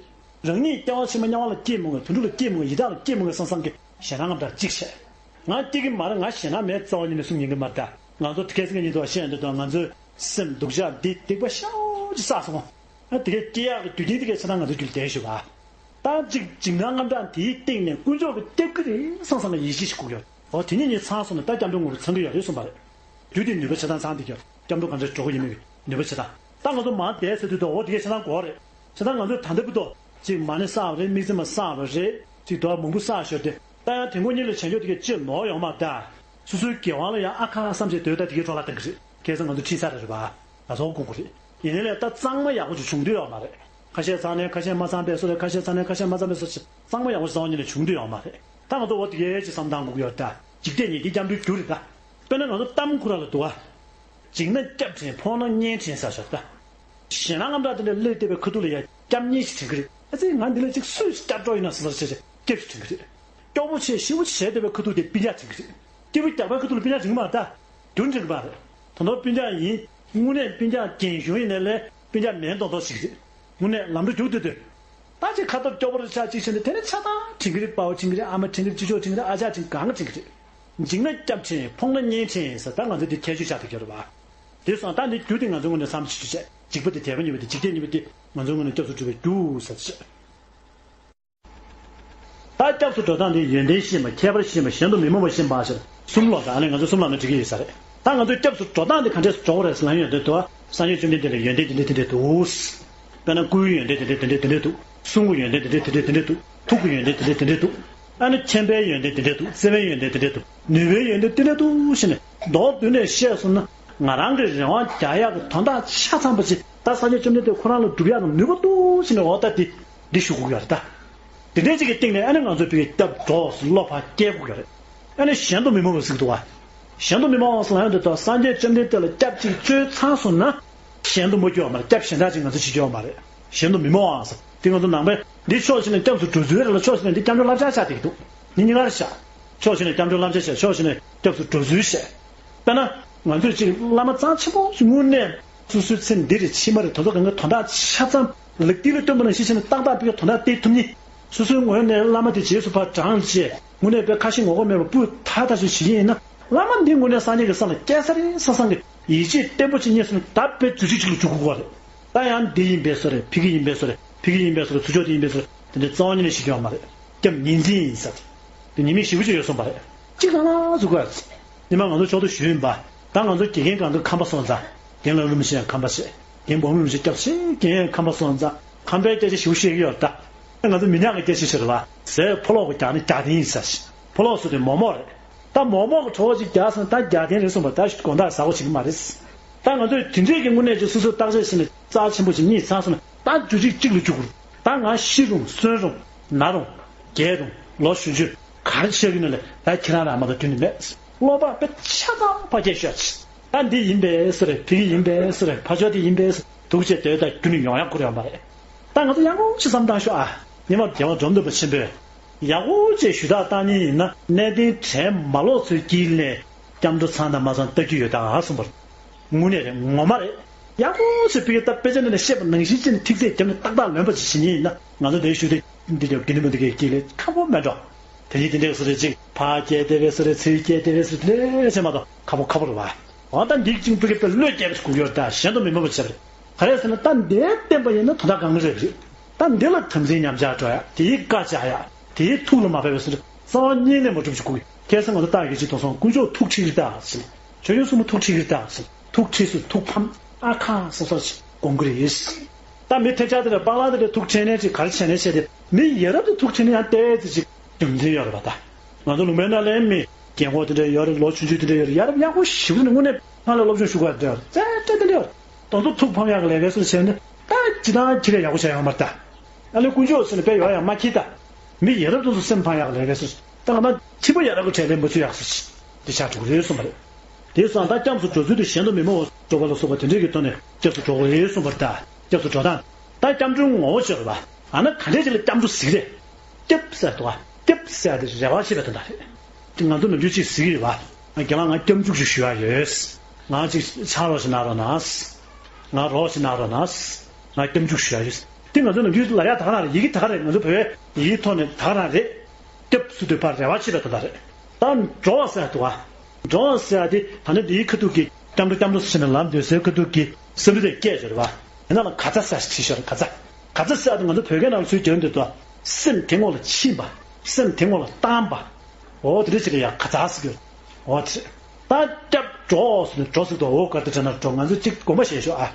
རང་ཉིད་སྐྱེ་བ་ཕྱི་མ་དམྱལ་བ་ལ་སྐྱེས་མི་འོང་། དུད་འགྲོ་ལ་སྐྱེས་མི་འོང་། ཡི་དྭགས་ལ་སྐྱེས་མི་འོང་བསམ་བསམ་གྱི་ཞེད་སྣང་དངངས་སྐྲག་གཅིག་བྱས། ང་སྐྱེ་གི་མ་རེད། ང་ཞེད་སྣང་མེད་རྩ་བ་ཉིད་ནས་གསུང་ཉན་གི་མ་རེད་ད། ང་ཚོ་དེ་གས་སེང་གེ་ཉིད་དུ་བཤད་འདུག་དང་ང་ཚོའི་སེམས་སྡུག་ཅག་འདི་སྡིག་པ་ཤོག་ཅིག་བསགས་སོང་། ཨ་དེ་གས་སྐྱེ་ཡག་གི་རྒྱུ་རྐྱེན་དེ་གས་ཆ་ཚང་ང་ཚོའི་རྒྱུད་ལ་བསྡད་ཞུ་བ། ད་ཅིག་འཇིགས་སྣང་དངངས་སྐྲག་དེའི་སྟེང་ནས་དཀོན་མཆོག་གི་སྐྱབས་ཀྱི་རེད་བསམ་བསམ་ལ་ཡིད་ཆེས་ཤིག་དགོས་ཀྱི་ཡོད། འོ་དེ་གཉིས་གཉིས་ཚང་སོང་ན་ད་སྐྱབས་འགྲོ་ངོ་བོ་ཚང་གི་ཡོད་རེད་གསུངས་པ་རེད། རྒྱུ་དེ་ནུས་པ་ཆ་ཚང་ཚང་དེ་ཀྱང་སྐྱབས་འགྲོ་གང་འདྲ་འགྲོ་གི་ཡིན་མིན་གྱི་ནུས་པ་ཆ་ཚང་། ད་ང་ཚོ་མར་བསྡད་ཟེར་དུས་ད་འོ་དེ་གས་ཆ་ཚང་དགོས་རེད། བྱས་ཙང་ང་ཚོས་ད་ལྟ་བར་དུ་ཅིག་མ་ཎི་བསགས་པ་རེད། དམིགས་བརྩེ་མ་བསགས་པ་རེད། ཅིག་འདུལ་བ་མང་པོ་བསགས་ཞོར་དུ་ད་ཡང་དེ་མགོ་གཉིས་ལ་བྱེད་འཇོག་དེ་གས་ཅི་ནོར་ཡོང་མ་ད། སོ་སོའི་དགེ་དབང་ལ་ཡང་ཨ་ཁ་བསམ་བྱས་སྡོད་ད་དེ་གས་འཕྲོ་བརླག་བཏང་གི་རེད། ཁ་སང་ང་ཚོ་ཁྲིད་ས་རེད་པ། ལ་སོགས་དགོངས་དགོས་རེད། ཡིན་ནའི་ལས་ད་གཙང་མ་ཡག་པོ་ཅིག་བྱུང་འདོད་ཡོད་མ་རེད། ཁ་ཤས་ཚང་ནས་ཁ་ཤས་མ་གཙང་པས་སོ་རེད། ཁ་ཤས་ཚང་ནས་ཁ་ཤས་མ་གཙང་པས་སོ་ཞེས་གཙང་མ་ཡག་པོ་ཞིག་རྩ་བ་ཉིད་ནས་བྱུང་འདོད་ཡོད་མ་རེད། ད་ང་ཚོ་འོ་དེ་གས་ཅིག་བསམ་བཏང་དགོས་ཀྱི་ཡོད་ད། འཇིག་རྟེན་ཉིད་ཀྱི་སྐྱབས་འགྲོའི་རྒྱུ་རེད་ད། དཔེར་ན་ང་ཚོ་གཏམ་ཁོ་རང་ལ་འདུག་ག་འཇིགས་ན་སྐྱབས་དྲན་ཕོངས་ན་གཉེན་དྲན་ཟེར་ཞོར་ད། ཞེད་སྣང་དངངས་སྐྲག་དེ་འདྲ་སླེབས་བསྡད་པའི་ཁ་ཐུག་ལ་ཡ་སྐྱབས་གཉེན་ཞིག་དྲན་གི་རེད། ཨ་ཙི་ང་འདི་ལ་ཅིག་སུས་སྐྱབས་འགྲོ་ཡིན་ན་ཟེར་ཟེར་བྱས་སྐྱབས་ཞིག་དྲན་གི་རེད། སྐྱོ་པོ་བྱས་ཤི་བོ་བྱས་བསྡད་པའི་ཁ་ཐུག་དེ་སྤུན་ཀྱག་དྲན་གི་རེད། སྐྱིད་པོ་རྒྱག་པའི་ཁ་ཐུག་ལ་སྤུན་ཀྱག་དྲན་གི་མ་རེད་ད། རྒྱུ་དྲན་གི་མ་རེད། ད་དུང་སྤུན་ཀྱག་ཡིན། དངོས་གནས་སྤུན་ཀྱག་རྒན་གཞོན་ཡིན་ནའི་ལས་སྤུན་ཀྱག་མིན་མདོག་མདོག་ཞིག་རེད། དངོས་གནས་ལམ་འགྲོ་རྒྱུག་སྡོད་དུས། ད་ཅིག་ཁ་སྟོབས་སྐྱོ་པོ་རེ་ཆགས་ཅིག་བྱས་ནས་དེ་ནས་ཆགས་སྡང་དྲན་གི་རེད། དཔའ་བོ་དྲན་གི་རེད། ཨ་མ་དྲན་གི་རེད། ཅི་ཅོག་དྲན་གི་རེད། ཨ་ཅག་དྲན་གི་རེད། གང་ག་དྲན་གི་རེད། འཇིགས་ན་སྐྱབས་དྲན་ཕོངས་ན་གཉེན་དྲན་ཟེར་ད་ང་ཚོ་འདི་ཁྱད་ཆོས་ཆགས་བསྡད་ཀྱི་རེད་པ། དེ་སོང་ད་འདི་རྒྱུ་དེ་ང་ཚོའི་ངོས་ནས་བསམ་བློ་ཞིག་བྱས། འཇིགས་པ་དེ་དད་པ་གཉིས་པ་དེ་འཇིག་རྟེན་གཉིས་པ་དེ་ང་ཚོའི་ངོས་ནས་སྐྱབས་སུ་འགྲོ་བའི་རྒྱུ་ཟེར་བྱས། ད་སྐྱབས་སུ་འགྲོ་སྟངས་དེ་ཡོན་ཏན་ཤེས་པ། ཁྱད་པར་ཤེས་པ། གཞན་དུ་མི་རྨོངས་པ་ཤེས་པ་ཞེས་གསུམ་ལོག་ད་ཨ་ནི་ང་ཚོ་གསུམ་ལབ་ན་འགྲིག་གི་ཡོད་ས་རེད། ད་ང་ཚོས་སྐྱབས་སུ་འགྲོ་སྟངས་དེ་ག་འདྲས་སུ་འགྲོ་དགོས་རེད་ཟེར་ལབ་ཡོང་དུས་དུ་སངས་རྒྱས་བཅོམ་ལྡན་འདས་ལ་ཡོན་ཏན་དེ་འདྲས་དེ་འདྲས་འདུག་དཔེར་ན་སྐུའི་ཡོན་ཏན་དེ་འདྲས་དེ་འདྲས་དེ་འདྲས་འདུག་གསུང་གི་ཡོན་ཏན་དེ་འདྲས་དེ་འདྲས་དེ་འདྲས་འདུག་ཐུགས་ཀྱི་ཡོན་ཏན་དེ་འདྲས་དེ་འདྲས་དེ་འདྲས་འདུག་ཨ་ནི་མཁྱེན་པའི་ཡོན་ཏན་དེ་འདྲས་འདུག་བརྩེ་བའི་ཡོན་ཏན་དེ་འདྲས་འདུག་ནུས་པའི་ཡོན་ཏན་དེ་འདྲས་འདུག་ཞེས་ནས་མདོར་བསྡུས་ནས་བཤད་སོང་ན། ང་རང་གི་རང་དབང་རྒྱག་ཡག་གི་དོན་དག་ཆ་ཚང་པ་ཅིག་ད་སངས་རྒྱས་བཅོམ་ལྡན་འདས་ཁོ་རང་ལ་སྒྲུབ་ཡག་གི་ནུས་པ་འདུག་ཟེར་ནས་འོ་ད་འདི་འདི་ཞུ་དགོས་ཀྱི་ཡོད་རེད་ད། དེ་འདྲའི་ཅིག་གི་སྟེང་ནས་ཨ་ནི་ང་ཚོས་ཕ་གི་སྐྱབས་འགྲོ་ཟེར་བློ་ཕར་སྐྱེ་དགོས་ཀྱི་ཡོད་རེད། ཨ་ནི་གཞན་དུ་མི་རྨོངས་པ་ཟེར་གི་འདུག་བ། གཞན་དུ་མི་རྨོངས་ཟེར་ལབ་ཡོང་དུས་ད་སངས་རྒྱས་བཅོམ་ལྡན་འདས་ལ་སྐྱབས་གཅིག་བཅོལ་ཚར་སོང་ན། གཞན་དུ་མ་གྱུར་བ་མ་རེད། སྐྱབས་གཞན་དག་ཅིག་ང་ཚོས་བྱེད་ཀྱི་ཡོད་མ་རེད། གཞན་དུ་མི་རྨོངས་ཟེར་དེ་ང་ཚོ་ནང་པའི་འདི་ཕྱོགས་གཅིག་ནས་སྐྱབས་སུ་འགྲོ་ཚུལ་རེད་ལ་ཕྱོགས་གཅིག་ནས་འདི་སྐྱབས་འགྲོའི་བསླབ་བྱ་ཆགས་བསྡད་ཀྱི་འདུག་མི་གཉིས་ཀ་རེད་ཤག་ཕྱོགས་གཅིག་ནས་སྐྱབས་འགྲོའི་བསླབ་བྱ་བཤད། ཕྱོགས་གཅིག་ནས་སྐྱབས་སུ་འགྲོ་ཚུལ་བཤད། དཔེར་ན། ང་ཚོས་ཅིག་བླ་མ་རྩ་ཆེན་པོ་ཞིག་དངོས་གནས་སོ་སོའི་ཚེ་འདི་རེད་ཕྱི་མ་རེད་དོ་དོ་གང་གི་དོན་དག་ཆ་ཚང་ལག་མཐིལ་ལ་སྟོན་པ་ནང་བཞིན་བྱས་ནས་ཏག་ཏག་ཕ་གི་དོན་དག་སྟེར་ཐུབ་མཁན། སོ་སོའི་ངོས་ནས་བླ་མ་དེ་རྗེས་སུ་ཕར་འབྲངས་བྱས་དངོས་གནས་དཔེ་ཁ་ཞེ་ངོ་ལྐོག་མེད་པར་སྤུས་དག་ཐག་ཆོད་ཞིག་ཡིན་ན། བླ་མ་འདི་དངོས་གནས་སངས་རྒྱས་ཀྱི་ས་ལ་སྐྱེལ་ས་རེད་བསམ་བསམ་གི་ཡིད་ཆེས་བརྟན་པོ་ཅིག་རྙེད་སོང་ན་ད་དཔེ་རྫུ་འཕྲུལ་ཅིག་ལ་འཇུག་དགོས་ཀྱི་རེད། ད་ཡང་འདི་ཡིན་པས་སོ་རེད། ཕ་གི་ཡིན་པས་སོ་རེད། ཕ་གི་ཡིན་པས་སོ་རེད། ཚུར་ཕྱོགས་དེ་ཡིན་པས་སོ་རེད། དེ་འདྲའི་རྩ་བ་ཉིད་ནས་ཤེས་ཀྱི་ཡོད་མ་རེད། སྐྱབས་ཉིན་མཚན་ཡིན་ཟེར། དེ་ཉི་མ་ཞེ་པོ་ཅིག་ཡོད་སོང་བ་རེད། གཅིག་ལ་ལ་ཟུག་ག་ཉི་མ་ང་ཚོ་ཕྱོགས་སུ་ཞུས་ཡིན་པ། ད་ང་ཚོ་དགེ་རྒན་གང་གི་ཁམས་པ་སོང་ཙང་། རྒན་ལགས་ལུམ་ཤེས་ཡང་ཁམས་པ་བྱས། རྒན་བོ་མོ་ལུམ་ཤེས་སྐྱབས་ཤེས་རྒན་ཡང་ཁམས་པ་སོང་ཙང་ཁམས་པའི་སྐད་ཆ་ཞེ་པོ་བཤད་ཀྱི་ཡོད་ད། ང་ཚོ་མི་ཉག་གི་སྐད་ཆ་ཞིག་རེད་བ། ཟས་ཕོ་ལོག་གི་རྒྱག་ནི་རྒྱག་དེ་ཡིན་ཟེར་ཞིག་ཕོ་ལོག་སུ་དེ་མོག་མོག་རེད། ད་མོག་མོག་གི་གྲོགས་ཅིག་རྒྱག་སོང་ད་རྒྱག་དེ་རེད་གསུངས་པ་ད་དགོང་དག་ཟ་གོ་བྱེད་ཀྱི་མ་རེད། ད་ང་ཚོས་དེ་འདྲས་ཀྱི་དངོས་གནས་ཀྱི་སོ་སོའི་བརྟག་དཔྱད་བྱས་ནས་རྩ་ཆེན་པོ་ཅིག་རྙེད་ཚར་སོང་ན་ད་རྒྱུ་གཅིག་གཅིག་ལ་རྒྱུག་དགོས། ད་ང་ཤི་རུང་གསོན་རུང་ན་རུང་རྒས་རུང་ལོ་གཞོན་ཆུང་ག་རེ་བྱེད་ཀྱི་ནས་ལས་ད་ཁྱེད་རང་རང་མ་གཏོགས་རྒྱུ་ནི་མེད། བློ་བག་དཔེ་ཆ་ཚང་ཕ་སྐད་ཤོད་ཅིག་ད་འདི་ཡིན་པས་སུ་རེད། ཕ་གི་ཡིན་པས་སུ་རེད། ཕ་ཕྱོགས་དེ་ཡིན་པས་སུ་འདུག་ཅེས་དེ་ད་རྒྱུ་ནི་ཡོང་ཡག་ཁུར་ཡོང་པ་རེད། ད་ང་ཚོ་ཡག་པོ་ཞིག་བསམ་བཏང་ཤོག་ཨ། ཉི་མ་རྒྱལ་བ་འབྲོམ་སྟོན་པ་ཆེན་པོས་ཡག་པོ་ཅིག་ཞུ་དག་བཏང་མཁན་ཡིན་ན་གནས་བརྟན་དྲན་མ་ལོག་ཚོའི་དཀྱིལ་ནས་སྐྱབས་འགྲོ་ཚང་དང་མ་ཚང་ལྟ་རྒྱུ་ཡོད་ད་གསུངས་པ་རེད། དངོས་གནས་རེད། ངོ་མ་རེད། ཡག་པོ་ཞིག་ཕ་གིའི་ད་དཔེ་ཆ་ནང་ནས་བཤད་པ་ནང་བཞིན་བྱས་ནས་ཐིག་ཚད་བརྒྱབ་ནས་ཏག་ཏག་ལོན་པ་ཅིག་བྱེད་མཁན་ཡིན་ན་ང་ཚོ་འདིར་བཞུགས་དུས་འདི་ལྟ་བུ་དགེ་འདུན་པ་འདི་གའི་དཀྱིལ་ལས་ཁག་པོ་མེད་འགྲོ། དེ་ཡིན་དེ་འདྲས་སུ་རེད་ཅིག་ཕར་སྐྱེལ་དེ་བས་སུ་རེད། ཚུར་སྐྱེལ་དེ་བས་སུ་རེད། དེ་འདྲས་བྱས་མ་གཏོགས་ཁག་པོ་ཁག་པོ་རེད་བ། འོ་ད་འདི་ཅིག་ཕ་གི་དཔེ་བློས་བཀལ་བ་ཞིག་དགོས་ཀྱི་ཡོད་རེད་ད། གཞན་དུ་མི་སྨོན་པ་བྱས་པ་རེད། ག་རེ་ཟེར་ན་ད་འདིར་བསྟན་པ་ཡིན་ན་དོན་དག་གང་རེད་རེད། ད་འདི་ལ་དམ་འཛིན་ཉམས་ཆག་འགྲོ་ཡ། དེའི་བཀའ་བཅག་ཡ། དེའི་ཐུགས་ལ་མ་ཕེབས་པའི་སོ་རེད། རྩ་བ་ཉིད་ནས་མ་གྲུབ་ཅིག་དགོས། ཁ་སང་ང་ཚོ་རྟགས་ཀྱི་ཅིག་དོགས་སོང་། དཀོན་མཆོག་ཐུགས་ཁྲིགས་རེད་ད་ཟེར། ཆོས་སྐྱོང་སྲུང་མ་ཐུགས་ཁྲིགས་རེད་ད་ཟེར། ཐུགས་ཁྲིགས་སུ་ཐུགས་ཕམ་ཨ་ཁ་སོ་སོར་ཅིག་དགོངས་ཀྱི་རེད། ད་མི་ཐེབས་ཆག་དེ་འདྲ་སྤང་བླང་དེ་འདྲ་ཐུགས་ཁྲིད་ནས་ཅིག་ག་རེ་བྱས་ནས་བྱས་ཏེ་མི་ཡ་རབས་དེ་ཐུགས་ཁྲིད་ནས་ཡང་ཏོག་ཙམ་ཅིག་རྒྱུ་མཚན་ཡོད་རེད་པ་ད། ང་ཚོ་ལུང་པའི་ནང་ལ་མི་རྒན་གོག་དེ་འདྲ་ཡོད་རེད། ལོ་ཆུང་ཆུང་དེ་འདྲ་ཡོད་རེད། ཡ་རབས་ཡག་པོ་ཞེ་པོ་ནས་དངོས་གནས་སྔ་ལ་སློབ་སྦྱོང་ཞུ་དགོས་དེ་འདྲ་ཡོད་རེད། རྩེ་གྲས་དེ་འདྲ་ཡོད་རེད། དེ་ཚོ་ཐུགས་ཕམ་ཡག་གི་ལས་ཀའི་སྲོལ་བྱས་ནས་ད་སྤྱི་བཏང་ཁྱི་ལས་ཡག་པོ་བྱས་ཡོད་མ་རེད་ད། ཨ་ལས་དཀོན་མཆོག་ཟེར་ནས་དཔེ་ཡོད་ཡག་མ་ཁྱི་ད། མི་ཡ་རབས་དེ་ཚོ་སེམས་ཕམ་ཡག་གི་ལས་ཀའི་སྲོལ། ད་ང་ད་ཁྱི་པ་ཡ་རབས་ཀྱི་གྲས་ལས་མ་ཚུད་ཡག་སྲོལ་འདི་ཆགས་འགྲོ་གི་རེད་གསུངས་པ་རེད། དེ་སོང་ད་སྐྱབས་སུ་འགྲོ་ཚུལ་དེ་གཞན་དུ་མི་སྨོན་པ་འགྲོ་བ་ལ་སོགས་པ་དེ་འདྲས་ཀྱི་ཐོག་ནས་སྐྱབས་སུ་འགྲོ་དགོས་རེད་གསུངས་པ་རེད་ད། སྐྱབས་སུ་འགྲོ་སྟངས། ད་སྐྱབས་འགྲོའི་ངོ་བོ་ཅི་རེད་པ། ཨ་ན་ག་འདྲས་ཅིག་ལ་སྐྱབས་འགྲོ་ཟེར་གི་རེད། སྐྱབས་ཟེར་དུས་སྐྱབས་ཟེར་དེ་རེ་བ་བྱེད་པའི་དོན་དག་རེད། དེ་ང་ཚོ་ནམ་རྒྱུན་ཅིག་ཟེར་གི་རེད་པ། ང་རྒན་ལགས་ང་སྐྱབས་འཇུག་ཅིག་ཞུ་ཡག་ཡོད། ང་ཅིག་ཕྱག་རོགས་ཤིག་གནང་རོགས་གནང་། ང་རོགས་ཤིག་གནང་རོགས་གནང་། ང་སྐྱབས་འཇུག་ཞུ་ཡག་ཡོད། དེ་ང་ཚོ་ནམ་རྒྱུན་ལབ་ཡག་ད་ག་རང་རེད། ཡི་གེ་ད་ག་རེད། ང་ཚོ་བོད་ཡིག་ཐོག་ནས་ད་ག་རང་རེད། སྐྱབས་ཟེར་དུས་ཕར་རེ་བ་བྱེད་པའི་དོན་དག་རེད། ད་འགྲོ་བ་ཟེར་དུས་ཨ། འགྲོ་བ་ཟེར་ཡག་དེ་ད་ནི་འདིའི་ཁ་ཐུག་གི་སྐྱབས་འགྲོ་སྐྱབས་འགྲོ་ཟེར་ནས་ལམ་འདོད་སའི་ཁ་ཐུག་གི་བསམ་བློ་དེ་སྐད་ཅོར་བ། དེ་ནང་ལ་ག་ཚ་ཟེར་ཞིག་བྲིས་ཤོར། ག་ཚ། ག་ཚ་ཟེར་ཡག་དེ་ང་ཚོ་བོད་སྐད་ནང་ལ་ཚུར་བསྒྱུར་འདོད་དུ་སེམས་དེ་ངོ་ལ་ཕྱིན་པ། སེམས་དེ་ངོ་ལ་བཏང་པ། འོ་དེ་འདྲ་ཅིག་ལ་ཡ་ག་ཚ་ཟེར་གི། འོ་དེ་རེད། ད་སྐྱབས་འགྲོ་ཟེར་ནས་འགྲོ་ཟེར་དུས་འོ་ག་དེ་དྲན་ན་འགྲོ། ང་ཚོ་གཅིག་དགོངས་པ་བཞེས་ཤོག་ཨ།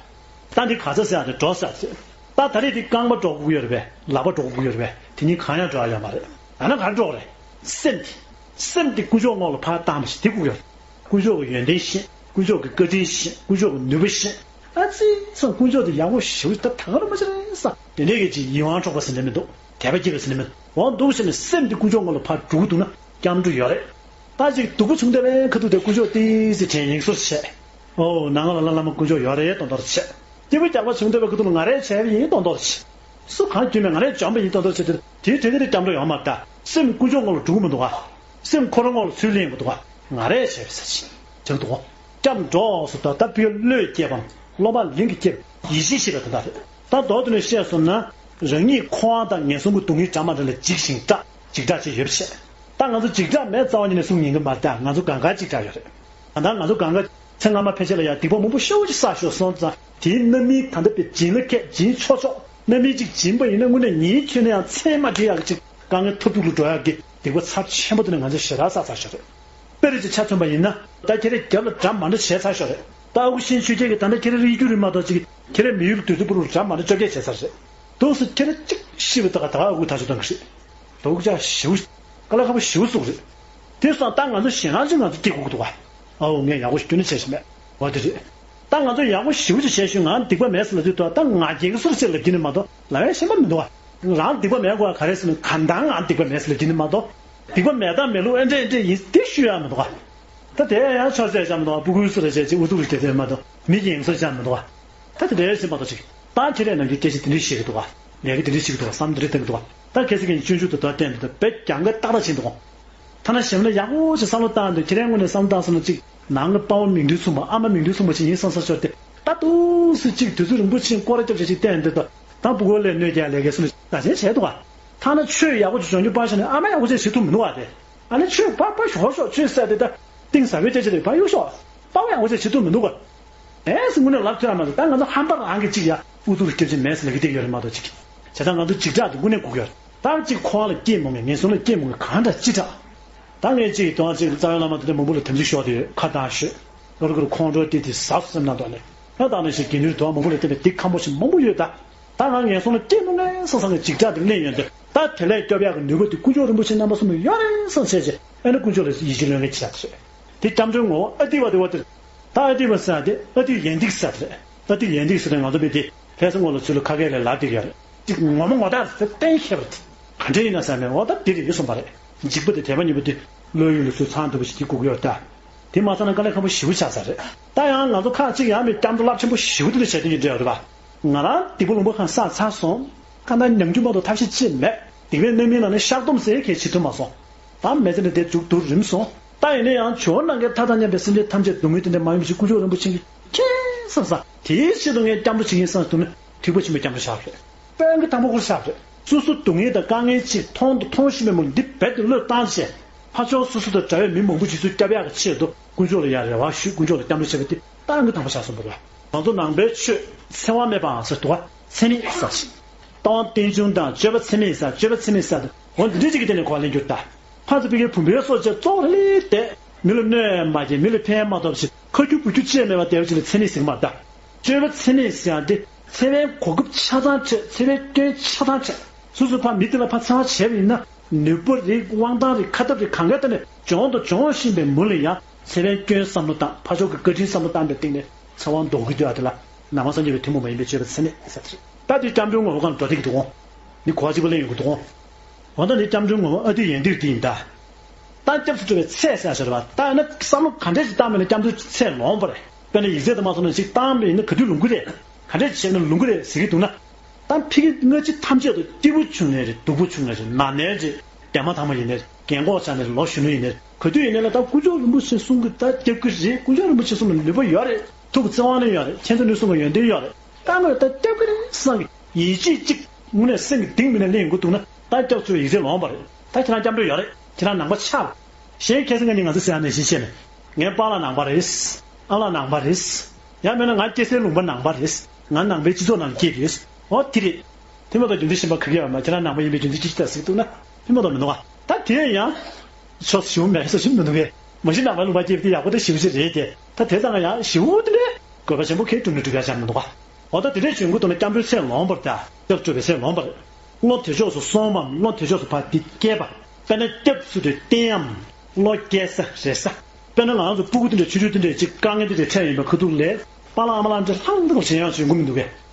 ད་འདི་ག་ཚ་ཟེར་ཡག་དེ་འགྲོ་ཟེར་ཡག་དེ། ད་ད་རེས་དེ་རྐང་པ་འགྲོ་དགོས་ཡོད་རེད་པས། ལག་པ་འགྲོ་དགོས་ཡོད་རེད་པས། དེ་གཉིས་གང་ཡང་འགྲོ་ཡ་ཡོད་མ་རེད། ཡང་ན་ག་རེ་འགྲོ་དགོས་རེད། སེམས་དེ། སེམས་དེ་དཀོན་མཆོག་ངོ་ལ་ཕར་བཏང་བ་ཞིག་དེ་དགོས་ཡོད་རེད། དཀོན་མཆོག་གི་ཡོན་ཏན་ཤེས། དཀོན་མཆོག་གི་བཀའ་དྲིན་ཤེས། དཀོན་མཆོག་གི་ནུས་པ་ཤེས། ཨ་ཙི། སོང་དཀོན་མཆོག་དེ་ཡག་པོ་ཞེ་པོ་ད་ད་ག་རེ་མ་བྱེད་རེད་ས། དེ་འདྲས་ཀྱི་ཅིག་ཡིད་དབང་འཕྲོག་པ་ཟེར་ནས་མི་འདུག་དད་པ་སྐྱེ་བ་ཟེར་ནས་མི་འདུག་འོ་འདུག་ཟེར་ནས་སེམས་དེ་དཀོན་མཆོག་ངོ་ལ་ཕར་འགྲོ་གི་འདུག་ན་སྐྱབས་འགྲོ་ཡོད་རེད། ད་ཅིག་སྡུག་པོ་བྱུང་བསྡད་པའི་ཁ་ཐུག་དེ་དཀོན་མཆོག་ཏི་ཟེར་དྲན་ཡིན་སོ་བྱས། ཨོ་ནང་ལ་ལ་ལ་མ་དཀོན་མཆོག་ཡོད་རེད་མདོག་མདོག་བྱས། སྐྱིད་པོ་རྒྱག་པ་བྱུང་བསྡད་པའི་ཁ་ཐུག་ལ་ང་རས་བྱས་པ་ཡིན་མདོག་མདོག་བྱས། སུ་གང་རྒྱུས་མེད་ང་རས་འཇོམས་པ་ཡིན་མདོག་མདོག་བྱས་དེ་དེའི་གྲས་དེ་སྐྱབས་འགྲོ་ཡོང་མ་ད། སེམས་དཀོན་མཆོག་ངོ་ལ་འགྲོ་གི་མི་འདུག་ག་སེམས་ཁོ་རང་ངོ་ལ་ཚུར་ལེན་གི་འདུག་ག་ང་རས་བྱས་པ་ཟེར་ཅིག་བྱེད་ཀྱི་འདུག་སྐྱབས་འགྲོ་སོ་ད་ད་བུའི་བློས་སྐྱེས་པའམ་སློབ་མ་ལིང་གིས་སྐྱེས་པའི་ཡིད་ཆེས་ཤེས་པ་དེ་འདྲ་རེད། ད་མདོར་བསྡུས་ནས་བཤད་སོང་ན། རང་ཉིད་འཁོར་བ་དང་ངན་སོང་གི་སྡུག་བསྔལ་འདྲ་མ་འདྲ་ལ་འཇིགས་ཤིང་སྐྲག་འཇིགས་སྐྲག་བྱེད་ཡོད་པ་བྱས། ད་ང་ཚོ་འཇིགས་སྐྲག་མེད་རྩ་བ་ཉིད་ནས་གསུང་ཉན་གི་མ་རེད། ད་ང་ཚོ་གང་ག་འཇིགས་སྐྲག་ཡོད་རེད། ད་ལྟ་ང་ཚོ་གང་ག་ཚེ་སྔ་མ་ཕལ་ཆེར་ལ་ཡང་སྡིག་པ་མང་པོ་ཤོག་ཅིག་བསགས་ཤོག་སོང་ཙང་དེའི་རྣམ་སྨིན་ད་ལྟ་པའི་བྱིན་རླབས་ཁད་བྱིན་ཆོག་ཆོག་རྣམ་སྨིན་ཅིག་བྱིན་པ་ཡིན་ན་དངོས་གནས་ཉིན་མཚན་ནས་ཡང་མཚན་མ་འགྲིག་ཡག་གི་ཅིག་དཀའ་ངལ་ཐབས་སྡུག་ལ་འགྲོ་ཡག་གི་སྡིག་པ་ཚབས་ཆེན་པོ་དེ་ནི་ང་ཚོ་ཞེ་དྲག་བསགས་ཚར་ཤོག་རེད། དཔེ་རེ་ཅིག་ཆ་མཚོན་པ་ཡིན་ན། ད་ཁྱེད་རའི་རྒྱབ་ལ་གྲ་མ་འདྲ་བྱས་ཚར་ཤོག་རེད། ད་ཨ་ཁུ་ཤིན་ཆོས་རྒྱལ་གྱིས་ད་ལྟ་ཁྱེད་རའི་རིགས་རྒྱུད་རིང་མ་གཏོགས་ཅིག་ཁྱེད་རའི་མི་ཡུལ་དུས་དུ་པུ་རུ་གྲ་མ་འདྲ་བཅོ་བརྒྱད་བྱས་ཚར་རེད། དུས་སུ་ཁྱེད་ར་གཅིག་ཤི་བའི་ད་ག་ད་ག་ཨ་ཁུ་ཐག་ཆོད་གཏོང་གི་རེད། དུག་ཅག་ཞེ་པོ། དཀའ་ལས་ཁག་པོ་ཞེ་པོ་བཟོ་གི་རེད། དེ་སོང་ད་ང་ཚོ་ཞེད་སྣང་ཅིག་ང་ཚོ་སྐྱེ་དགོས་ཀྱི་འདུག་ག་ཨའོ་ངས་ཡག་པོ་ཞིག་རྒྱུན་ནས་བྱས་ཤིག་མེད། འོ་དེ་རེད། ད་ང་ཚོ་ཡག་པོ་ཞེ་པོ་ཅིག་བྱས་ཤིག་ང་སྡིག་པ་མེད་ཟེར་ལབ་དུས་ད་ད་ང་རྒྱལ་གྱི་སོར་ཆེ་ལབ་ཀྱི་ནི་མ་གཏོགས་ལབ་ཡ་ཤེས་པ་མི་འདུག་ག་རང་སྡིག་པ་མེད་དགོས་ག་རེ་ཟེར་ན་གང་ལྟར་ང་སྡིག་པ་མེད་ཟེར་ལབ་ཀྱི་ནི་མ་གཏོགས། སྡིག་པ་མེད་དང་མེད་ལུགས་ཨེ་འདྲས་ཨེ་འདྲས་ཡིན་དེ་ཤོད་ཡ་མི་འདུག་ག་ད་དེ་ཡང་ཆོས་ཟེར་ཡ་མི་འདུག་ག་སྤུ་གུའི་སོར་རེ་བྱས་ཅིག་ཨུ་ཚུགས་རེ་བྱས་ཏེ་མ་གཏོགས་མི་གི་ཡིན་སོར་བྱ་མི་འདུག་ག་ད་དེ་འདྲའི་ཞིག་མ་གཏོགས་ཅིག་ད་ཁྱེད་རས་ནམ་རྒྱུན་སྐད་ཆ་དེ་འདྲའི་བཤད་ཀྱི་འདུག་ག་ལས་ཀ་དེ་འདྲའི་བཤད་ཀྱི་འདུག་ག་བསམ་དེ་འདྲའི་བཏང་གི་འདུག་ག་ད་ཁ་སང་གི་སྤྱོད་འཇུག་ཏུ་ད་བསྟན་འདུག་ད་བེད་ཀྱང་གི་ཏག་ཏག་ཕྱིན་འདུག་ད་ན་གཞན་ལ་ཡག་པོ་ཞིག་བསམ་བློ་བཏང་འདུག་ཁྱེད་རའི་ངོས་ནས་བསམ་བློ་བཏང་སོང་ན་ཅིག་ནང་གི་དཔའ་བོ་མིང་དོན་མཚུངས་པ་ཨ་མ་མིང་དོན་མཚུངས་པ་ཞིག་ཡིན་བསམ་ས་ཤོར་ཏེ་ད་ཏུས་སུ་ཅིག་དུས་ཚོད་རིང་པོ་ཕྱིན་སྐོར་ར་རྒྱབ་བྱས་ཅིག་བསྟན་འདུག་ད་ད་སྤུ་གུ་ལས་གནོད་རྒྱག་ལས་ཀའི་སོང་ན་ད་ཅན་བྱས་འདུག་ག་ཐ་ན་ཆོས་ཡག་པོ་ཅིག་སྦྱོང་རྒྱུ་པ་ཞིག་ནས་ཨ་མ་ཡག་པོ་ཅིག་བྱེད་ཐུབ་མི་འདུག་ག་དེ། ཨ་ནི་ཆོས་ཕར་ཕར་ཞོག་ཞོག་ཆོས་ཟེར་དེ་ད་གཏིང་ཟབ་པའི་སྐད་ཆ་རེད། ཕར་གཡུག་ཞོག་པ་བ་ཡག་པོ་ཅིག་བྱེད་ཐུབ་མི་འདུག་ག་ཨེ་སི་དངོས་གནས་ལབ་ཐུབ་ཡ་མ་རེད། ད་ང་ཚོ་ཧམ་པ་རང་གི་ཅིག་ཡ་ཨུ་ཚུགས་སྐྱོབ་ཅིག་མེད་ཟེར་ལབ་ཀྱི་བསྡད་ཡོད་རེད་མ་གཏོགས་ཅིག་བྱས་ཙང་ང་ཚོ་འཇིགས་སྐྲག་དེ་དངོས་གནས་དགོས་ཀྱི་ཡོད་རེད། ད་ཅིག་འཁོར་བ་ལ་སྐྱེས་མོང་ངས་ངན་སོང་ལ་སྐྱེས་མོང་ངས་གང་འདྲ་ཅི་དྲག་ད་ངས་ཅིག་དོན་ཅིག་རྩ་བའི་བླ་མ་དེ་འདྲ་མང་པོ་ལ་དམ་ཚིག་ཤོར་ཏེ་ཡོད་ཁ་བཏང་ཤོད། ལོ་རེ་ཁོར་ཁོང་ཁྲོ་དེ་དེ་ཟ་སོ་སེམས་ནང་དོག་ནས་ང་བཏང་ནས་ཞིག་དགེ་འདུན་དོན་མང་པོ་ལ་བརྟེན་པའི་སྡིག་ཁམ་པོ་ཞིག་མང་པོ་ཡོད་ད། ད་ང་ངན་སོང་ལ་སྐྱེས་མི་ངན་སོང་སང་གི་འཇིགས་སྐྲག་དེ་གླེང་ཡོང་དུས་ད་དེ་ལས་སྐྱོབ་ཡག་གི་ནུས་པ་དེ་དཀོན་མཆོག་རིན་པོ་ཆེ་རྣམ་པ་གསུམ་ལ་ཡོད་རེད་བསམ་བྱས་རྗེས་ཨ་ནི་དཀོན་མཆོག་ལ་ཡིད་ཆེས་ལོན་མཁན་ཆགས་ཏེ། དེ་སྐྱབས་འགྲོའི་ངོ་བོ་ཨ་ཏི་བ་དེ་བ་དེར། ད་ཨ་ཏི་བ་ཟེར་དེ་ཨ་ཏི་ཡན་ཏིག་ཟེར་དེ་རེད། ཨ་ཏི་ཡན་ཏིག་ཟེར་དེ་ང་ཚོ་མི་དེ་ལྷ་ས་ངོ་ལ་ཚུལ་ལ་ཁ་སྐད་ལས་ལབ་དེ་ཡོད་རེད། ཅིག་ངོ་མ་ངོ་ཐག་ཟེར་གཏན་ཤེས་པ་རེད། ག་འདྲ་ཡིན་ན་ཟེར་ནས་འོ་ད་དེ་རེད་གསུངས་པ་རེད། འཇིགས་པ་དེ་དད་པ་གཉིས་པོ་དེ་བློ་ཡུལ་ལ་ཚུར་ཚང་ཐུབ་པ་ཞིག་དེ་དགོས་ཀྱི་ཡོད་ད། དེ་མ་ཚང་ན་དཀའ་ལས་ཁག་པོ་ཞེ་པོ་ཆགས་ས་རེད། ད་ཡང་ང་ཚོ་ཁག་ཅིག་ཡང་མི་སྐྱབས་འགྲོ་རླབས་ཆེན་པོ་ཞེ་པོ་དེ་འདྲ་བྱས་དེ་ཡིན་འདྲ་ཡོད་རེད་པ། ང་རང་སྡིག་པ་ལུང་པ་གང་བསགས་ཚར་སོང་། ཁ་ན་ཉམས་རྒྱུ་མ་གཏོགས་ཐབས་ཤེས་ཅི་མེད། སྡིག་པའི་རྣམ་སྨིན་ལ་ནི་བཤགས་སྡོམ་ཟེར་གལ་བྱེད་ཐུབ་མ་སོང་། ད་མེ་ཚེ་འདི་འདིར་མཇུག་བསྡུ་རིམ་སོང་། ད་ཡིན་ན་ཡང་ཇོ་བོ་ནམ་མཁའི་མཐའ་དང་མཉམ་པའི་སེམས་ཅན་ཐམས་ཅད་སྡུག་བསྔལ་དེ་འདྲ་མ་ཡིན་པ་ཞིག་དཀོན་མཆོག་རིན་པོ་ཆེ་གིས་མཁྱེན་བསམ་ས། དེའི་ཆེད་དུ་ངས་སྐྱབས་འགྲོ་བྱེད་ཀྱིན་བསམ་དུས་ནི་ཐེག་པ་ཆེན་པོའི་སྐྱབས་འགྲོ་བཞག་རེད། དཔོན་གྱི་དང་པོ་ཁུར་བཞག་རེད། སོ་སོ་སྡུག་བསྔལ་དང་དཀའ་ངལ་ཅིག་མཐོང་དང་མཐོང་བཞིན་པའི་མུ་འདི་རྦད་དེ་བློས་བཏང་བྱས། ཕར་ཕྱོགས་སོ་སོ་དང་འདྲ་བའི་མི་མང་པོ་ཅིག་ཚུར་སྐྱོབ་ཡག་གི་ཆེད་དུ་དཀོན་མཆོག་ལ་ཡར་རེ་བ་ཞུས། དཀོན་མཆོག་ལ་སྐྱབས་འགྲོ་བྱས་པ་དེ་ཏང་གི་དང་པོ་བཞག་སོང་བ་རེད། ང་ཚོ་ནང་པའི་ཆོས་འཚེ་བ་མེད་པའང་ཟེར་འདུག་ག་འཚེ་མེད་ཟེར་ཞིང་། ལྟ་བ་རྟེན་འབྱུང་དང་སྤྱོད་པ་འཚེ་མེད་ཟེར། སྤྱོད་པ་འཚེ་མེད་ཟེར་དུ་འོ་འདི་འདྲ་ཅིག་གི་སྟེང་ནས་གོ་བ་ལེན་རྒྱུ་ད། ཕར་ཚུར་ཕ་གིའི་བུམ་པའི་སྲོག་བཅད་གཙོ་བོ་ལས་བསྡད། མི་ལ་གནོད་མ་སྐྱེལ། མི་ལ་ཕན་མ་ཐོགས་ཤིག་ཁ་རྒྱུ་བུ་རྒྱུ་བཅས་མེད་པར་བསྡད་པ་ཅིག་ལ་འཚེ་མེད་ཟེར་གྱི་མ་རེད་ད། སྤྱོད་པ་འཚེ་མེད་ཟེར་ཡང་དེ་འཚེ་བའི་གོ་སྐབས་ཆ་ཚང་སྤྲད། འཚེ་བའི་སྐྱོན་ཆ་ཚང་སྤྲད། སོ་སོ་ཕར་མི་དེ་ལ་ཕར་འཚེ་བ་བྱས་པ་ཡིན་ན་ནུས་པ་རེད། དབང་ཐང་རེད། ཁ་ཐབས་རེད། གང་ག་ད་ནས་སྦྱོང་དང་སྦྱོང་བཞིན་པའི་མུ་ལ་ཡང་འཚེ་བའི་སྐྱོན་བསམ་བློ་བཏང་། ཕར་ཕྱོགས་ཀྱི་བཀའ་དྲིན་བསམ་བློ་བཏང་པའི་སྟེང་ནས་འཚེ་བ་ཟློག་གི་འདུག་ཨ། དེ་ལ་ནང་པ་སངས་རྒྱས་པའི་ཐུན་མོང་མ་ཡིན་པའི་སྤྱོད་པ་འཚེ་མེད་ཟེར་ད། དེ་སྐྱབས་འགྲོའི་ངོ་བོ་གང་འགྲོ་དེ་གི་འདུག་འོང་། ནི་གོ་བ་གཅིག་པ་ལེན་ཡོང་གི་འདུག་འོང་། འོ་ད་ནི་སྐྱབས་འགྲོའི་ངོ་བོ་ཨ་ཏི་ཡན་ཏིར་དེ་ཡིན་ད། ད་སྐྱབས་སུ་འགྲོ་བའི་ཚད་ཟེར་ཞོར་བ་ད་ཡིན་ན་བསམ་བློ་ག་འདྲས་ཅིག་བཏང་མེད་ན་སྐྱབས་འགྲོའི་ཚད་ལོངས་པ་རེད། དཔེར་ན་ཡིག་ཚད་དུ་མ་སོང་ན་ཅིག་བཏང་མེད་ཡིན་ན་ག་དུས་ལོངས་གི་རེད། ག་འདྲས་ཅིག་བྱས་ན་ལོངས་གི་རེད་ཟེར་གི་འདུག་ན། ད་ཕ་གི་སྔ་ཕྱི་ཐམས་ཅད་དུ་སྐྱིད་པོ་བྱུང་ནའི་རེད། སྡུག་པོ་བྱུང་ནའི་རེད། ན་ནའི་རེད། དེ་མ་ཐག་མ་ཡིན་ནའི་རེད། རྒན་གོག་ཆགས་ནའི་རེད། ལོ་གཞོན་ནུ་ཡིན་ནའི་རེད། ག་དུས་ཡིན་ནའི་ལ་ད་དཀོན་མཆོག་རིན་པོ་ཆེ་གསུམ་གྱིས་ད་སྐྱབས་ཀྱི་རེད། དཀོན་མཆོག་རིན་པོ་ཆེ་གསུམ་ལ་ནུས་པ་ཡོད་རེད། ཐུགས་ཀྱི་བརྩེ་བ་ནི་ཡོད་རེད། ཁྱེད་ཚོ་ནུས་གསུམ་གྱི་ཡོན་ཏན་ཡོད་རེད། ད་ངོས་ད་སྐྱབས་ཀྱི་རེད་བསམ་གི་ཡིད་ཆེས་གཅིག་དངོས་གནས་སེམས་ཀྱི་གཏིང་མིན་ནས་ལེན་དགོས་འདུག་ན་ད་སྐྱབས་འཚོལ་བའི་ཡིག་ཚད་ལོངས་པ་རེད། ད་ཁྱེད་རང་སྐྱབས་འགྲོ་ཡོད་རེད། ཁྱེད་རང་ནང་པ་ཆགས་པ། གཞན་ཁ་སང་ང་གཉིས་ང་ཚོ་ཟེར་ཡ་ནས་གཞི་བྱས་ནས། ངའི་པཱ་ལགས་ནང་པ་རེད། ཨ་ལགས་ནང་པ་རེད། ཡང་མིན་ན་ང་སྐྱེས་སའི་ལུང་པ་ནང་པ་རེད། ང་ནང་པའི་སྤྱི་ཚོགས་ནང་སྐྱེས་རེད། འོ་དེ་རེད། དེ་མ་གཏོགས་རྒྱུ་མཚན་གཞན་པ་ག་གེ་ཡོད་མ། ཁྱེད་རང་ནང་པ་ཡིན་པའི་རྒྱུ་མཚན་ཅི་ཞིག་ད་ཟེར་འདུག་ན་དེ་མ་གཏོགས་མི་འདུག་ག་ད་དེ་ཡང་ཕྱོགས་ཞུ་མེད་ས་ཞུ་མི་འདུག་གས། མ་གཞི་ནང་པའི་ལུང་པ་སྐྱེས་པ་དེ་ཡག་པོ་དེ་ཞེ་པོ་ཅིག་རེད་དེ། ད་དེ་ཙང་ཡང་ཞེ་པོ་དེ་ལས་དགོས་པ་ཆེན་པོ་གས་སྒྲུབ་ནས་སྒྲུབ་ཡ་ཆགས་མི་འདུག་ག་འོ་ད་དེ་འདྲའི་བྱུང་གི་འདུག་ན་སྐྱབས་འགྲོའི་ཚད་ལོངས་པར་ད་སྐྱབས་སྤྲོ་བའི་ཚད་ལོངས་པར། བློ་དེ་ཕྱོགས་སུ་སོང་བའམ་བློ་དེ་ཕྱོགས་སུ་ཕར་འདི་སྐྱེས་པ། དཔེར་ན་སྐྱབས་སུ་དེ་བསྟེན་ཡམ་བློ་སྐྱེ་ས་རེ་ས། དཔེར་ན་ང་ཚོ་སྤུ་གུ་དེ་འདྲ་ཆུང་ཆུང་དེ་འདྲ་ཅིག་དཀའ་ངལ་དེ་འདྲ་འཕྲད་ཡིན་པའི་ཁ་ཐུག་ལས་པཱ་ལགས་ཨ་མ་ལགས་འདྲ་ལྷང་ལྷང་བྱེད་ཡང་བྱེད་དགོས་མི་འདུག་གས།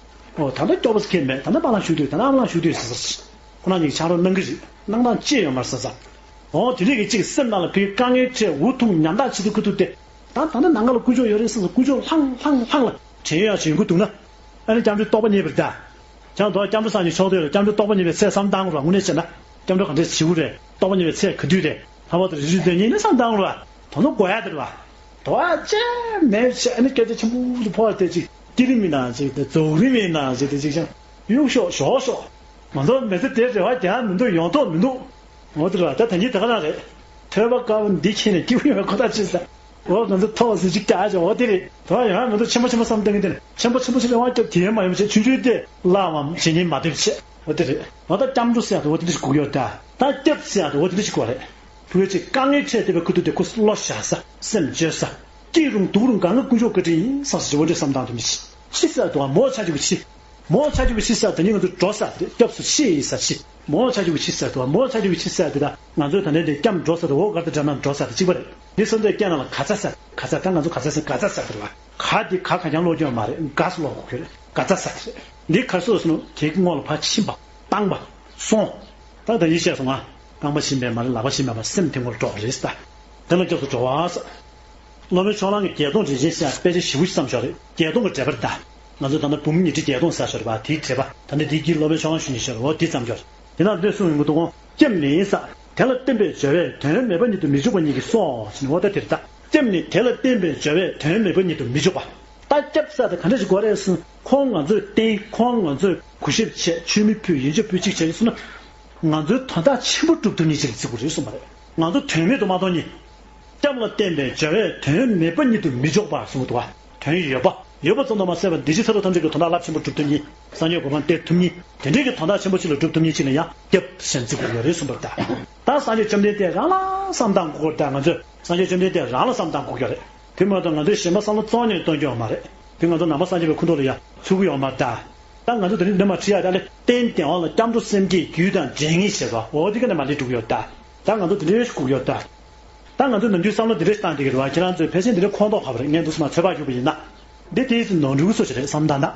ཨོ་ད་ལྟ་སྐྱོབ་པ་ཁྱེད་མེད། ད་ལྟ་པཱ་ལགས་ཞུ་དུས་ད་ལྟ་ཨ་མ་ལགས་ཞུ་དུས་ཟེར་ཟེར། ཁོ་རང་གཉིས་ཆ་རོགས་གནང་གི་རེད། གནང་སྟངས་ཅི་ཡོད་མ་རེད་ཟེར་ཟེར། ཨོ་དེ་འདྲས་ཀྱི་ཅིག་སེམས་ནང་ལ་ཕའི་དཀའ་ངལ་འཕྲད་འུ་ཐུག་ཉམ་ཐག་བྱེད་དུས་ཁ་ཐུག་དེ། ད་ད་ནི་ནང་ཁ་ལ་དཀོན་མཆོག་ཡོད་རེད་བསམ་སོང་། དཀོན་མཆོག་ལྷང་ལྷང་ལྷང་ལ་དྲན་ཡག་བྱེད་དགོས་འདུག་ན། ཨ་ནི་སྐྱབས་འགྲོའི་རྟོགས་པ་རྙེད་པར་གདའ། ཁྱང་དོ་སྐྱབས་འགྲོ་སངས་རྒྱས་ཆོག་དོ་ཡོད་ལ་སྐྱབས་འགྲོའི་རྟོགས་པ་རྙེད་པའི་ཚད་བསམ་བཏང་དགོས་ར། དངོས་གནས་བྱས་ན་སྐྱབས་འགྲོ་ག་འདྲས་བྱེད་དགོས་རེད། རྟོགས་པ་རྙེད་པའི་ཚད་ག་དུས་རེད། ལྷག་པར་དུ་རིགས་རུས་དོན་གཉིས་ནི་བསམ་བཏང་དགོས་ར། དོ་ནོ་དགོས་ཡ་དེ་རེད་བ། དོ་ཨ་ཅེ་མེད་བྱས་ཨ་ནི་སྐད་ཆ་ཆེན་པོ་དུ་ཕོག་སྟེ་ཅིག་སྐྱིད་རིམ་ཡིན་ན་ཅིག་དེ་རྫོགས་རིམ་ཡིན་ན་ཅིག་དེ་ཅིག་ཀྱང་གཡུག་ཤོག་ཞོག་ཤོག་ང་ཚོ་མི་ཚེ་དེ་རེ་བ་རྒྱག་མི་འདུག་ཡོང་ཐོག་མི་འདུག་འོ་དེ་རེད་བ། ད་ད་གིན་དེ་ག་རང་རེད། ཐོས་པ་དཀར་པོ་འདི་ཁྱེད་ནས་སྐྱིད་པོ་ཡོང་བའི་ཁོ་ཐག་ཆོད་ས། འོ་ང་ཚོ་ཐོག་ཟིན་ཅིག་རྒྱག་ཅིག་འོ་དེ་རེད། དོ་ཡོང་ཡ་མི་འདུག་ཆེན་པོ་ཆེན་པོ་བསམ་བཏང་གི་དེ་ནས་ཆེན་པོ་ཆེན་པོ་ཆེན་པོ་ཡོང་བ་སྐྱོབ་དེ་མ་ཡོང་བྱས་ཆུང་ཆུང་དེ་བླ་བའམ་བྱེད་ཉན་མ་ཐེབས་བྱས་འོ་དེ་རེད། འོ་ད་སྐྱབས་འགྲོ་ཟེར་ཡ་དེ་འོ་དེ་འདྲ་ཞིག་དགོས་ཡོད་ད། ད་སྐྱབས་ཟེར་ཡ་དེ་འོ་དེ་འདྲ་ཞིག་དགོས་རེད། ཕུ་གུ་ཅིག་དཀའ་ངལ་འཕྲད་བསྡད་པའི་ཁུ་ཐུག་དེ་ཁོ་བློ་བཞག་ས་སེམས་བཅོས་ས། སྐྱིད་རུང་སྡུག་རུང་གང་ག་དཀོན་མཆོག་བཀའ་དྲིན་ཡིན་བསམ་ས་ཞིག་འོ་འདྲ་བསམ་བཏང་དུ་མི་ཤེས། འཆི་ཟེར་དུས་མོ་ཆ་ཆུ་གི་འཆི། མོ་ཆ་ཆུ་གི་འཆི་ཟེར་དེ་ནི་ང་ཚོ་འགྲོ་ས་དེ་རེད། སྐྱབས་སུ་མཆི་ཡིན་ས་འཆི། མོ་ཆ་ཆུ་གི་འཆི་ཟེར་དུས་མོ་ཆ་ཆུ་གི་འཆི་ཟེར་དེ་ད་ང་ཚོའི་ད་ལྟའི་འདི་སྐྱབས་འགྲོ་ས་དེ་འོ་གར་དུ་འགྲོ་ན་འགྲོ་ས་དེ་གཅིག་པ་རེད། འདི་སོ་སོའི་སྐད་ནང་ལ་ག་ཚ་ཟེར་ག་ཚ་ད་ང་ཚོ་ག་ཚ་ཟེར་ག་ཚ་ཟེར་དེ་རེད་བ། ག་དེ་ག་ག་རྐྱང་ཀློག་རྒྱུ་མ་རེད། ག་སུ་ཀློག་དགོས་ཀྱི་རེད། ག་ཚ་ཟེར་དེ་རེད། འདི་ག་སོ་སོ་ནོ་དེ་གི་སྔོན་ལ་ཕར་ཕྱིན་པ་བཏང་པ་སོང་། ད་ད་ཡིད་ཆེས་སོང་ང་། རྐང་པ་ཕྱིན་པས་མ་རེད། ལག་པ་ཕྱིན་པས་མ་རེད། སེམས་དེ་སྔོན་ལ་འགྲོ་དགོས་རེད་ཟེར་ད། དེ་ལ་སྐྱབས་སུ་འགྲོ་བ་ཟེར། སློབ་དཔོན་ཕྱོགས་གླང་གིས་བརྒྱད་སྟོང་འགྲེལ་ཆེན་ཟེར་དཔེ་ཆ་ཞེ་པོ་ཅིག་བརྩམས་ཤག་རེད། བརྒྱད་སྟོང་གི་འགྲེལ་པ་རེད་ད། ང་ཚོ་ད་ལྟ་འབུམ་ཉི་ཁྲི་བརྒྱད་སྟོང་ཟེར་ཤག་རེད་པ། དེའི་འགྲེལ་པ་ད་ནི་དེའི་དཀྱིལ་སློབ་དཔོན་ཕྱོགས་གླང་ཞུ་ཉེ་ཤག་རེད། འོ་དེ་བརྩམས་ཤག་རེད། དེ་ནང་འདི་གསུངས་ཡོང་གི་འདུག་གོ། སྐྱབས་ནི་ཟེར། དེ་ལ་བརྟེན་པའི་སྦྱོར་བས་དོན་མེད་པ་ཉིད་དུ་མི་འཇུག་པ་ཉིད་ཀྱིས་སོ་ཟེར་ནས་འོ་ད་དེ་རེད་ད། སྐྱབས་ནི་དེ་ལ་བརྟེན་པའི་སྦྱོར་བས་དོན་མེད་པ་ཉིད་དུ་མི་འཇུག་པ། ད་སྐྱབས་ཟེར་དེ་ག་འདྲ་ཞིག་དགོས་རེད་ཟེར་ན་ཁོང་ང་ཚོས་བསྟེན། ཁོང་ང་ཚོས་གུས་ཞབས་བྱས། མཆོད་མེ་ཕུལ། ཡིན་ཆོག་ཕུལ་གཅིག་བྱས་ཟེར་ན། ང་ཚོའི་དོན་དག་ཆེན་པོ་སྒྲུབ་ཐུབ་མཁན་ཅིག་ལ་བརྩི་དགོས་རེད་གསུངས་པ་རེད། ང་ཚོ་དོན་མེད་དུ་མ་གཏོང་མཁན། སྐྱབས་ལ་བརྟེན་པའི་སྦྱོར་བས་དོན་མེད་པ་ཉིད་དུ་མི་འཇོག་པ་གསུངས་འདུག་བ། དོན་ཡོད་པ། ཡོད་པ་ཙམ་དུ་མ་ཟད་པར་འདི་ཕྱི་ས་ལ་ཐམས་ཅད་ཀྱི་དོན་དག་རླབས་ཆེན་པོ་སྒྲུབ་ཐུབ་མཁན། སངས་རྒྱས་གོ་འཕང་སྟེར་ཐུབ་མཁན། དེ་འདྲའི་གི་དོན་དག་ཆེན་པོ་ཅིག་ལ་སྒྲུབ་ཐུབ་མཁན་ཅིག་ལ་ཡང་སྐྱབས་ཟེར་བརྩི་དགོས་ཀྱི་ཡོད་རེད་གསུངས་པ་རེད་ད། ད་སངས་རྒྱས་བཅོམ་ལྡན་འདས་རང་ལ་བསམ་བཏང་དགོས་ཀྱི་རེད་ད། ང་ཚོས་སངས་རྒྱས་བཅོམ་ལྡན་འདས་རང་ལ་བསམ་བཏང་དགོས་ཀྱི་ཡོད་རེད། དེ་མ་གཏོགས་ང་ཚོས་གཞན་པ་བསམ་བློ་གཏོང་ཉན་གཏོང་རྒྱུ་ཡོད་མ་རེད། དེ་ང་ཚོ་ནང་པ་སངས་རྒྱས་པའི་ཁུངས་ཐོག་ལ་ཡང་ཚུད་ཀྱི་ཡོད་མ་རེད་ད། ད་ང་ཚོ་དེ་རིང་འདི་མ་ཁྲིད་ཡ་ད་ལས་རྟེན་བདེན་དབང་ལ་སྐྱབས་འགྲོ་སེམས་བསྐྱེད་རྒྱུད་དང་འབྲེལ་ངེས་བྱེད་པ་འོ་དེ་ག་ནས་མ་ལས་འགྲུབ་ཡོད་ད། ད་ང་ཚོ་དེ་འདྲའི་ཞིག་དགོས་ཡོད་ད། ད་ང་ཚོ་ནམ་རྒྱུན་བསམ་བློ་འདི་འདྲ་ཞིག་བཏང་བསྡད་ཀྱི་རེད་བ། ཁྱེད་རང་ཚོས་ཕལ་ཆེར་འདི་འདྲའི་ཁོངས་གཏོགས་ཁག་པོ་རེད། ངས་འདུག་སེ་མ་ཚོད་དཔག་བརྒྱུགས་པ་ཡིན་ན། འདི་དེའི་ཚེ་ནོར་འཁྲུལ་སོ་ཞིག་རེད་བསམ་བཏང་ད།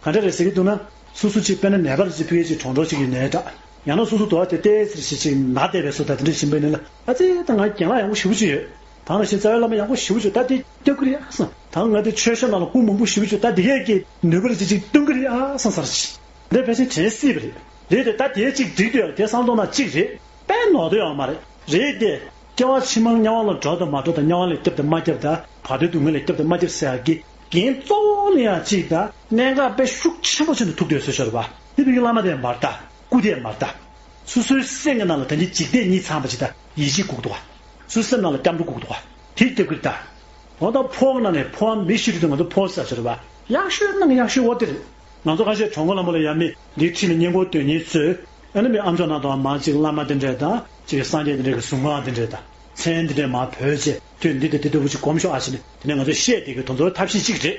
ག་འདྲ་རེད་ཟེར་གྱི་འདུག་ན། སོ་སོ་གཅིག་དཔེར་ན་ནད་པ་རེ་ཟེར་ཕ་གི་ཅིག་གྲོངས་གྲོངས་ཅིག་གི་ནད་འདྲ། ཡང་ན་སོ་སོ་དོ་བ་དེ་ཏོག་ཙམ་ཞིག་ཅིག་ན་བསྡད་པའི་བཟོ་ལྟ་དེ་འདྲ་ཞིག་ཡིན་པ་ཡིན་ན། ཨ་ཙི་ད་ང་རྒན་ལགས་ཡག་པོ་ཞེ་པོ་ཅིག་ཡོད། ད་ནང་བཞིན་རྩ་བའི་བླ་མ་ཡག་པོ་ཞེ་པོ་ཅིག་ད་དེ་སྐྱོབ་ཀྱི་རེད་ཨ་བསམ། ད་ང་དེ་མཆོད་བཤམས་ནང་ལ་སྐུ་མང་པོ་ཞེ་པོ་ཅིག་ད་དེ་གས་ཀྱི་ནུས་པ་རེ་ཅིག་ཅིག་སྟོན་གྱི་རེད་ཨ་བསམ་ས་རེ་ཅིག་འདི་ཕལ་ཆེར་དྲན་སྲིད་པ་རེད། རེད་དེ་ད་དེ་གཅིག་འགྲིག་འདུག་ཡ། དེ་བསམ་བློ་ནང་གཅིག་རེད། དཔེ་ནོར་འདོད་ཡོད་མ་རེད། རེད་དེ། སྐྱེ་བ་ཕྱི་མར་དམྱལ་བ་ལ་འགྲོ་དང་མ་འགྲོ་དང་། དམྱལ་བ་ལས་སྐྱབས་དང་མ་སྐྱབས་དང་། བར་དོའི་སྡུག་བསྔལ་ལས་སྐྱབས་དང་མ་སྐྱབས་ཟེར་ཡག་གི་འགན་གཙོ་བོ་ལ་ཡང་གཅིག་དང་གནད་འགག་དཔེ་ཤུགས་ཆེན་པོ་ཆེན་པོ་ཐུག་འདོད་བཟོས་ཤོར་བ། དེ་བོད་ཀྱི་བླ་མ་དེ་མ་རེད་ད། སྐུ་དེ་མ་རེད་ད། སོ་སོའི་སེམས་ཀྱི་ནང་ལ་ད་ནི་འཇིག་ལྟས་གཉིས་ཚང་བ་ཅིག་དང་ཡིད་ཆེས་དགོས་ཀྱི་འདུག་བ། སོ་སོའི་སེམས་ནང་ལ་སྐྱབས་འགྲོ་དགོས་ཀྱི་འདུག་བ། དེ་སྐྱབས་ཀྱི་རེད་ད། འོ་ད་ཕོ་བ་ནང་ནས་ཕོ་བ་མི་ཤི་དུས་ང་ཚོ་ཕོ་ཟེར་ཤོར་བ། ཡག་ཤོས་ནང་ཡག་ཤོས་འོ་དེ་རེད། ང་ཚོ་ཁ་ཤས་གྲོང་ཁོ་ལ་མོ་ལ་ཡ་མི་འདིའི་ཁྲིད་ལ་བསྙེན་བཀུར་འདོན་མཁན་ཚོས། ཨ་ནི་མི་ཨ་མཆོག་ནང་དུའང་མང་ཅིག་བླ་མ་དེ་འདྲས་དང་ཅིག་སངས་རྒྱས་དེ་འདྲས་ཀྱི་གཟུངས་སྔགས་དེ་འདྲས་དང་མཚན་དེ་འདྲས་མང་བོས་རྗེས་དུས་འདི་དང་དེ་ལྟ་བུ་ཅིག་སྒོམ་ཤོག་ཨ་ཞེས་ནས་དེ་ནས་ང་ཚོས་བཤད་བསྡད་ཀྱི་དོན་ཚོར་ཐབས་ཤེས་གཅིག་རེད།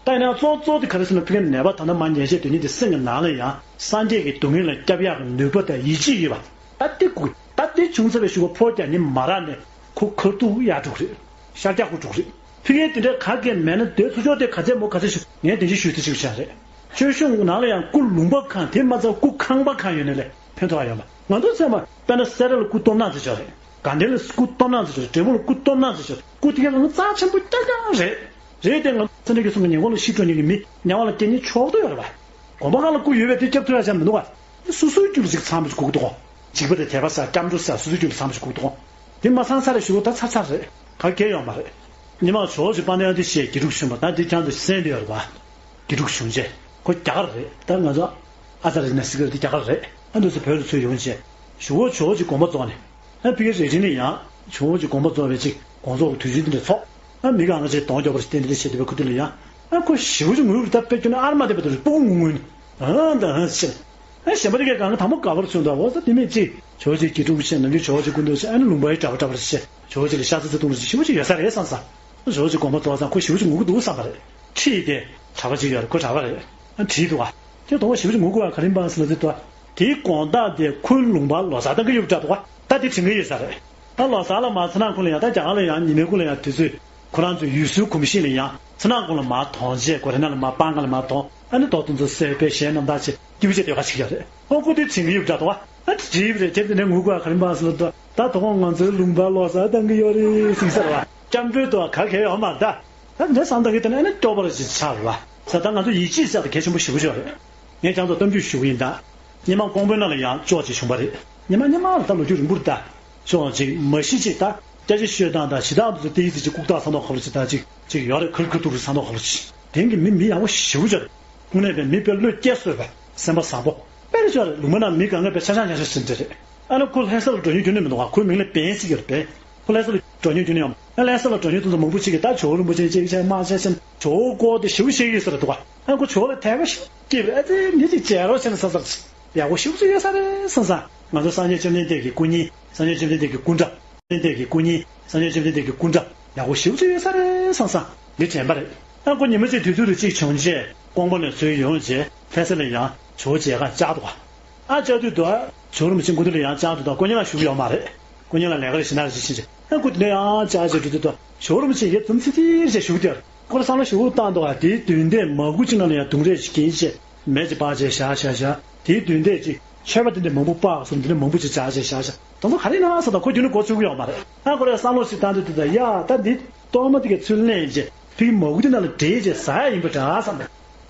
ད་ཡིན་ན་ཡང་གཙོ་གཙོ་དེ་ག་རེ་ཟེར་ན་ཕ་གིའི་ནད་པ་ད་ལྟ་མ་ཉལ་བྱས་སྡོད་མཁན་དེ་སེམས་ཀྱི་ནང་ལ་ཡང་སངས་རྒྱས་ཀྱི་སྡུག་བསྔལ་ལ་སྐྱབས་ཡག་གི་ནུས་པ་དང་ཡིད་ཆེས་ཡོད་པ། ད་དེ་དགོས། ད་དེ་བྱུང་ཚར་བའི་གཞུག་གུ་ཕོ་རྒྱག་ཉིན་མ་རག་ནས་ཁོ་ཁ་ཐུག་ཡར་འགྲོ་གི་རེད། ཤར་རྒྱག་ཁོ་འགྲོ་གི་རེད། ཕ་གིའི་དེ་འདྲའི་ག་གེ་མེད་ན་སྡོད་ཐུབ་ཆོག་དེ་ག་ཚད་མོ་ག་ཚད་ཞུ་ངས་དེ་བཞིན་ཞུས་ཏེ་ཅིག་བྱ་རེད། ཆོས་གཞུང་ནང་ལ་ཡང་སྐུ་ལུང་པ་གང་དེ་མ་ཚད་སྐུ་ཁང་པ་གང་ཡོད་ནས་ལས་ཕན་ཐོགས་ཡོད་མ། ང་ཚོ་ཚད་མ་དཔེར་ན་སེ་ར་ལ་སྐུ་སྟོབས་ནག་ཚེ་ཆོག་རེད། དགའ་ལྡན་ལ་སྐུ་སྟོབས་ནག་ཚེ་ཆོག་རེད། འབྲས་སྤུངས་ལ་སྐུ་སྟོབས་ནག་ཚེ་ཆོག་རེད། སྐུ་དེ་ག་ལ་རྩ་ཆེན་པོ་རྐྱང་རྐྱང་རེད། རེད་དེ་ང་ཚོ་འདྲ་གི་གསུང་གི་ཉེ་འཁོར་ལ་ཤི་འགྲོ་མཁན་གྱི་མི་དམྱལ་བ་ལ་སྐྱེ་ཉེན་ཆོག་ཏུ་ཡོད་རེད་པ། དགོན་པ་ཁག་ལ་སྐུ་ཡོད་པས་དེ་སྐྱབས་ཐུབ་ཡ་ཆ་མི་འདུག་ག་སོ་སོའི་རྒྱུད་ལ་ཅིག་ཚང་བ་ཅིག་དགོས་ཀྱི་འདུག་གོ། འཇིགས་པ་དང་དད་པ་ཟེར་སྐྱབས་འགྲོ་ཟེར་སོ་སོའི་རྒྱུད་ལ་ཚང་བ་ཅིག་དགོས་ཀྱི་འདུག་གོ། དེ་མ་ཚང་ས་རེད་ཞུ་བ་ད་ཚར་ཚར་རེད། ག་གེ་ཡོད་མ་རེད། ཉི་མ་ཇོ་བོ་རྗེ་དཔལ་ལྡན་ཨ་ཏི་ཤའི་དགེ་ཕྲུག་བྱོན་པ་ད་འདི་ཀྱང་དུ་གསན་དེ་ཡོད་རེད་པ། དགེ་ཕྲུག་བྱོན་རྗེས་ཁོ་རྒྱ་གར་རེད། ད་ང་ཚོ་ཨ་ཙ་རེ་ན་སི་ཀར་འདི་རྒྱ་གར་རེད། ཨ་འདུག་སེ་བོད་དུ་ཚུར་ཡོང་རྗེས་ཞུ་བོ་ཇོ་བོ་རྗེ་དགོངས་པ་རྫོགས་ནས། ཨ་ཕ་གི་རེ་རིང་ནས་ཡང་ཇོ་བོ་རྗེ་དགོངས་པ་རྫོགས་པའི་ཅིག་དགོངས་རྫོགས་ཀྱི་དུས་ཚོད་འདི་འདྲ་ཚོགས། ཨ་མི་གང་ག་ཅིག་གདོང་རྒྱོབ་པར་བསྟན་འདི་འདྲ་བྱེད་བསྡད་པའི་ཁུ་ཐུ་ལ་ཡང་། ཨ་ཁོ་ཞེ་པོ་ཅིག་ངུས་པ་རེད། ད་དཔེ་སྐྱོན་ཨར་མ་བསྡད་པ་དེ་རེད། སྤུ་གུ་ངུ་ངུ་ནི། ཨ་ད་ཨ་ཕྱིར། ཨ་གཞན་པ་དེ་གས་གང་ག་དང་པོ་དགའ་པོར་བྱུང་འདུག་འོ་ས་དེ་མིན་ཅིག་ཇོ་བོ་རྗེ་དགེ་ཕྲུག་བྱས། ནམ་རྒྱུན་ཇོ་བོ་རྗེ་སྐུ་མདུན་བྱས། ཨ་ནི་ལུང་པའི་གྲྭ་པ་གྲྭ་པ་རེ་བྱས། ཇོ་བོ་རྗེ་ལ་ཤ་ཚ་ཚ་བཏུང་རེ་བྱས། ཞེ་པོ་ཅིག་ཡོད་ས་རེད་བསམ་ས། ཇོ་བོ་རྗེ་དགོངས་པ་རྫོགས་ཙང་ཁོ་ཞེ་པོ་ཅིག་ངུ་གི་འདུག་བསམ་པ་རེད། ཁྲིད་དེ་གྲྭ་པ་ཅིག་ཡོད་རེད། ཁོ་གྲྭ་པ་རེད། ཨ་བྲིས་འདུག་ག་དེ་དོ་བ་ཞིབ་ཅིག་ངུ་དགོས་པ་ག་རེ་ཡིན་པ་ཟེར་ལ་དེ་དོ། དེའི་དགོང་དག་དེ་ཁོའི་ལུང་པར་ལོ་གསར་གཏོང་གི་ཡོད་པ་འདྲ་འདུག་ག་ད་དེ་དྲན་གི་ཡོད་ས་རེད། ད་ལོ་གསར་ལ་མ་ཚེ་རིང་ཁོ་ལ་ཡང་ད་རྒྱ་གར་ལ་ཡང་ཉི་མའི་སྐུ་ལ་ཡང་དུས་ཚོད་ཁོ་རང་ཚོའི་ཡུལ་སྲོལ་གོམས་གཤིས་ལ་ཡང་ཚེ་རིང་ཁོ་ལ་མ་གཏོང་བྱས་གོ་རེ་ན་ལ་མ་སྤང་ག་ལ་མ་གཏོང་ཨ་ནི་དོ་དོ་ཚོ་སེ་པའི་གཞས་རྣམ་ཐར་བྱས་སྐྱིད་པོ་བྱས་སྡོད་ག་ཞིག་ཡོད་རེད། ཨོ་ཁོ་དེ་དྲན་གི་ཡོད་པ་འདྲ་འདུག་ག་ཨ་དེ་བྲིས་པ་རེད། དེ་དེ་ནས་ངུ་དགོས་པ་ག་རེ་ཡིན་པ་ཟེར་ལ་དོ། ད་དོ་དགོང་ང་ཚོའི་ལུང་པར་ལོ་གསར་གཏོང་གི་ཡོད་རེད་ཟེར་ས་རེད་བ། སྐྱབས་འགྲོའི་དོ་ག་གེ་ཡོད་མ་རེད་ད། ད་འདྲ་བསམ་སྟངས་ཀྱི་སྟེང་ནས་ཨ་ནི་སྐྱོ་པོ་ར་ཞིག་ཆགས་རེད་བ། ས་ད་ང་ཚོ་ཡིད་ཆེས་ཚད་དུ་གལ་ཆེན་པོ་ཞེ་པོ་ཅིག་རེད། ངས་ཀྱང་ཚོ་གཏམ་རྒྱུད་ཞུ་གི་ཡིན་ད། སྔོན་མ་ཀོང་པོའི་ནང་ལ་ཡང་ཅོག་ཅིག་བྱུང་པ་རེད། སྔོན་མ་སྔོན་མ་ལ་ད་ལོ་རྒྱུས་རིང་པོ་རེད་ད། ཅོག་ཅིག་མ་གཞི་ཅིག་ད་སྐྱ་ཆ་ཤོད་སྟངས་དང་ཞི་དྭགས་དེ་ཚོ་ཏི་ཡི་ཚེ་ཅིག་ལྐུགས་རྟགས་ཚ་མདོག་ཁ་ལོ་ཅིག་ད་ཅིག་ཅིག་ཡོད་རེད། ཁུར་ཁུར་ཐུག་རུ་ཚ་མདོག་ཁ་ལོ་ཅིག་དེང་གི་མི་མི་ཡག་པོ་ཞེ་པོ་ཅིག་རེད། དངོས་གནས་པའི་མི་དཔེ་བློས་བཀལ་སྲོལ་བའི་སེམས་པ་བཟང་པོ། དཔེ་རེ་ཅོག་རེད། ལུང་པ་ནང་མི་གང་ག་དཔེ་ཆ་ཆ་ཉག་ཆ་ཟིན་འདྲ་རེད། ཨ་ནི་ཁོ་ལྷ་ས་ལ་འགྲོ་མྱོང་རྒྱུན་ནས་མི་འདུག་ག་ཁོའི་མིང་ལ་བན་ཟེར་གྱི་རེད་བན། ཁོ་ལྷ་ས་ལ་འགྲོ་མྱོང་རྒྱུན་ནས་ཡོད་མ་རེད། ལྷ་ས་ལ་འགྲོ་མྱོང་དེ་ཚོ་མང་པོ་ཅིག་གིས་ད་ཇོ་བོ་རིན་པོ་ཆེ་ཅིག་ཆ་དམག་ཆ་ཆེན་ཇོ་བོ་སྐོར་དེ་ཞེ་པོ་ཤེས་ཀྱི་ཡོད་ས་རེད་འདུག་ག་ཨ་ཁོ་ཇོ་བོ་ལ་དད་པ་ཞེ་པོ་སྐྱེས་པས། ཨ་ཙི་མི་ཅིག་མཇལ་རོགས་བྱས་ན་བསམ་བསམ་ཅིག་ཡག་པོ་ཞེ་པོ་ཅིག་ཡོད་ས་རེད་བསམ་བསམ། ང་ཚོ་སངས་རྒྱས་བཅོམ་ལྡན་འདས་ཀྱི་སྐུ་བརྙན་སངས་རྒྱས་བཅོམ་ལྡན་འདས་ཀྱི་སྐུ་འདྲ། བཅོམ་ལྡན་འདས་ཀྱི་སྐུ་བརྙན་སངས་རྒྱས་བཅོམ་ལྡན་འདས་ཀྱི་སྐུ་འདྲ་ཡག་པོ་ཞེ་པོ་ཅིག་ཡོད་ས་རེད་བསམ་བསམ་འདི་དྲན་པ་རེད། ཨ་ཁོ་ཉི་མ་གཅིག་དུས་ཚོད་རེ་གཅིག་བྱུང་རྗེས་ཀོང་པོ་ནས་ཚུར་ཡོང་རྗེས་ལྷ་ས་ལ་ཡང་ཇོ་བོ་མཇལ་ཁ་བཅར་འདུག་ག་ཨ་བཅར་དུས་དུ་ཨ་ཇོ་བོ་རིན་པོ་ཆེ་སྐུ་མདུན་ལ་ཡང་བཅར་འདུག་ད་སྐུ་བརྙན་ལ་བཞུགས་ཡོད་མ་རེད། སྐུ་བརྙན་ལ་ལས་ཀ་རེ་ཞིག་གནང་རེ་ཞིག་ཕྱིན་རྗེས་ཨ་ཁོ་དེ་ནས་ཡང་བཅར་རྗེས་འགྲོ་དུས་དུ་ཇོ་བོ་རིན་པོ་ཆེ་ཡ་འཛུམ་ཚིག་ཚིག་རེ་བཞུགས་དེར་ཁོ་ལ་བསམ་བློ་ཞེ་པོ་བཏང་འདུག་ག་དེའི་མདུན་ཐད་མ་གུ་ཅིག་ནང་ལ་ཡང་དུང་རས་ཤིག་གྱོན་བྱས་མེ་ཅིག་སྤར་བྱས་བཞག་བཞག་བཞག་དེའི་མདུན་ཐད་ཅིག་མཆོད་པ་དེ་འདྲ་མང་པོ་སྤར་སོང་། དེ་འདྲ་མང་པོ་ཅིག་བྱས་བྱས་བཞག་བཞག་ད་ཚོ་ག་རེ་ཡིན་ན་བསམ་དང་ཁོ་རྒྱུན་ནས་མགོ་ཚོད་ཀྱི་ཡོད་མ་རེད། ཨ་ཁོ་རས་བསམ་བློ་ཞིག་བཏང་དུས་དེ་ད་ཡ་ད་འདི་གཏོར་མ་དེ་གའི་ཚུར་ལེན་བྱས་ཕ་གི་མ་གུ་དེ་ནང་ལ་བྲེས་བྱས་ཟ་ཡ་ཡིན་པ་འདྲ་བསམ་པས།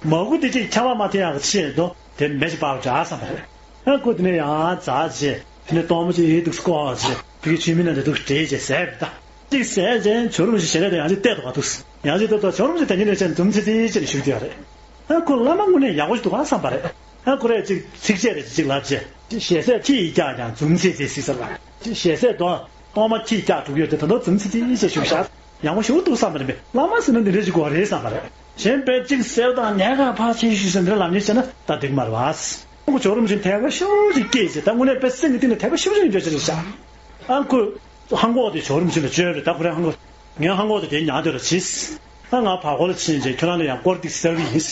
མ་གུ་དེ་ཅིག་ཆར་པ་མ་ཐེབས་ཡག་གི་ཆེད་དུ་དེ་མེ་ཅིག་སྤར་བ་འདྲ་བསམ་པ་རེད། ཨ་ཁོ་དེ་ནས་ཡང་འཛག་བྱས་དེ་ནས་གཏོར་མ་ཅིག་ཡེ་འདུག་སྐོར་བྱས་ཕ་གི་ཆུ་མིག་ནང་དེ་འདུག་བྲེས་བྱས་ཟས་པ་ད། གཅིག་ཟས་རྗེས་ཇོ་རུ་མི་ཞིག་ཞལ་རས་དང་ཡང་གཅིག་བལྟས་འདུག་ག་འདུག་ཡང་གཅིག་ལྟོས་དང་ཇོ་རུ་མི་ཞིག་དེ་ཉིན་ནས་བྱས་འཛུམ་ཚིག་ཚིག་ཅིག་བཞུགས་བསྡད་ཡོད་རེད། ཨ་ཁོ་བླ་མ་དངོས་གནས་ཡག་པོ་ཞིག་འདུག་ག་བསམ་པ་རེད། ཨ་ཁོ་རས་གཅིག་ཚིགས་བཅད་རེ་གཅིག་ལབ་རྗེས་ཞལ་ཟས་ཁྱི་ཡིས་བཀྱགས་ཀྱང་འཛུམ་ཚིག་ཚིག་ཟེར་ས་ལ། ཞལ་ཟས་དང་གཏོར་མ་ཁྱི་བཀྱགས་འགྲོ་གི་ཡོད་དེ་ད་དུང་འཛུམ་ཚིག་ཚིག་ཅིག་བཞུགས་ཤག་ཡག་པོ་ཞིག་འདུག་བསམ་པ་རེད་པས། བླ་མ་ཟེར་ན་འདི་འདྲ་ཞིག་དགོས་རེད་བསམ་པ་རེད། གཞན་དཔེ་གཅིག་ཟས་དང་ཉལ་ཁ་ཕར་ཕྱིན་ཞུས་ཟེར་འདི་འདྲ་ལབ་མཁན་བྱས་ན་ད་འགྲིག་མ་རེད་པ། ཁོ་ཇོ་རུ་མི་ཞིག་དད་པ་ཞེ་པོ་ཅིག་སྐྱེས་རྗེས་ད་དངོས་གནས་དཔེ་སེམས་ཀྱི་གཏིང་ནས་དད་པ་ཞེ་པོ་ཅིག་ཡོད་ཅེས་རེད་ཤག་ཨ་ཁོས་ཧང་གོག་དེ་ཇོ་རུ་མི་ཞིག་ལ་བཅོལ་རེད། ད་ཁོ་རའི་ཧང་གོག་ངའི་ཧང་གོག་དེ་དེ་ཉར་སྡོད་ར་བྱིས། ད་ང་བར་སྐོར་ལ་ཕྱིན་རྗེས་ཁྱོད་རང་ལ་ཡང་སྐོར་ཏིག་ཟེར་གི་ཡིན།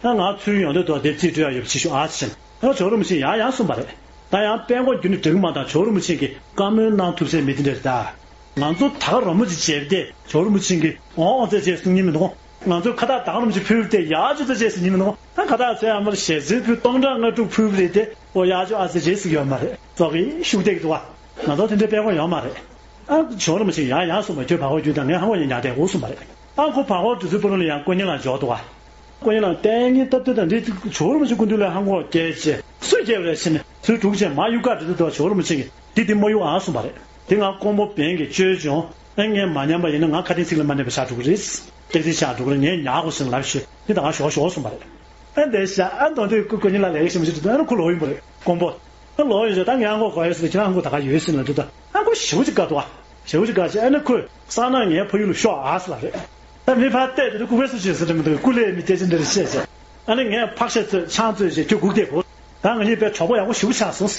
ད་ང་ཚུར་ཡོང་དུས་དོ་དེབ་ཅིག་སྤྲོད་ཡ་ཡོད་པ་ཅིག་ཞུ་ཨ་ཕྱིན། ད་ཇོ་རུ་མི་ཞིག་ཡང་ཡང་གསུངས་པ་རེད། ད་ཡང་དཔལ་མགོན་རྒྱུད་ནི་འགྲིག་མ་དང་ཇོ་རུ་མི་ཞིག་གིས་བཀའ་མོལ་གནང་ཐུབ་སའི་མི་དེ་འདྲ་རེད་ད། ང་ཚོ་ད་ག་རོ་མོ་ཅིག་བྱས་ཏེ་ཇོ་རུ་མི་ཞིག་གིས་ཨོང་ཨོང་ཙེ་ཅེས་གསུང་ཉིན་མི་འདུག་ང་ཚོས་ཁ་བཏགས་ད་ག་རོ་མོ་ཅིག་ཕུལ་ཏེ་ཡ་ཅོ་ཙེ་ཅེས་གསུང་ཉིན་མི་འདུག་ད་ཁ་བཏགས་ཚོས་ཨ་མར་ཞལ་ཟས་ཕུལ་སྟོང་ཕྲག་ལྔ་དྲུག་ཕུལ་བ་རེད་དེ་ཨོ་ཡ་ཅོ་ཨ་ཙེ་ཅེས་གསུང་ཡོད་མ་རེད། ཙོག་གི་ཤུགས་བསྡད་ཀྱི་འདུག་བ། ང་ཚོ་དེ་འདྲའི་དཔལ་མགོན་ཡོད་མ་རེད། ཨ་ཇོ་རུ་མི་ཞིག་ཡང་ཡང་གསུངས་པ་ཁྱོད་བར་སྐོར་རྒྱུགས་དང་ངས་ཧང་གོག་ཡིན་ཉག་དེ་འུ་གསུངས་པ་རེད། ཨ་ཁོ་བར་སྐོར་དུས་ཚོད་པོ་རུ་ལ་ཡང་སྐུ་ཉིད་ལ་འཇོག་འདུག་ག་སྐུ་ཉིད་ལ་ལྟས་ངན་ལྟ་དུས་དང་འདི་ཇོ་རུ་མི་ཞིག་སྐུ་མདུན་ལ་ཧང་གོག་སྐྱེས་རྗེས་སུས་སྐྱེས་པ་རེད་ཕྱིན་ནས་ཚུར་འགྲུག་རྗེས་མ་གཡུག་ག་འགྲོ་དུས་དོ་ཇོ་རུ་མི་ཞིག་གིས་འདི་འདི་མ་གཡུག་ཨ་གསུངས་པ་རེད། དེ་ང་ཀོང་པོ་བན་གྱི་བཅོལ་བྱུང་། ཨ་ངས་མ་ཉན་པ་ཡིན་ན་ང་ཁ་དན་ཚིག་ལ་མ་གནས་པ་ཆགས་འགྲོ་གི་རེད། ཏག་ཏག་ཆགས་འགྲོ་གི་རེད། ངས་ཉག་གོ་ཞིག་ལབ་ཤོད་འདི་ད་ང་ཞོག་ཞོག་གསུངས་པ་རེད། ཨ་འདས་ཤག་ཨ་མདོ་འདོད་སྐུ་སྐུ་ཉིད་ལ་ལས་ཀ་ཞིག་མི་བྱེད་དུས་ཨ་ནི་ཁོ་ལོག་ཡིན་པ་རེད་ཀོང་པོ། ཨ་ལོག་ཡོད་ཤག་ད་ངས་ཨ་མགོ་གོ་ཡོད་ཟེར་ཁྱེད་རང་ཨ་མགོ་ད་ག་ཡོད་ཟེར་ལ་འདུག་ད་ཨ་མགོ་ཞེ་པོ་ཅིག་དགའ་འདུག་ཨ་ཞེ་པོ་ཅིག་དགའ་ཅེ་ཨ་ནི་ཁོས་སང་ན་ངའི་ཕ་ཡུལ་ལ་ཤོག་ཨ་ཟེར་ལ་རེད། ད་མི་ཕར་བལྟས་དེ་ལ་སྐུ་པས་སུ་བྱེད་ཟེར་འདྲ་མི་འདུག་སྐུ་ལས་མི་སྐྱེ་ཅི་འདྲ་རེད་བཤད་ཟེར། ཨ་ནི་ངས་ཕག་ཤ་ཚོས་ཆང་ཚོས་ཞེས་ཁྱོད་སྒུག་བསྡད་གོ་ད་ང་གཉིས་པའི་གྲོགས་པོ་ཡག་པོ་ཞེ་པོ་ཆགས་སོང་།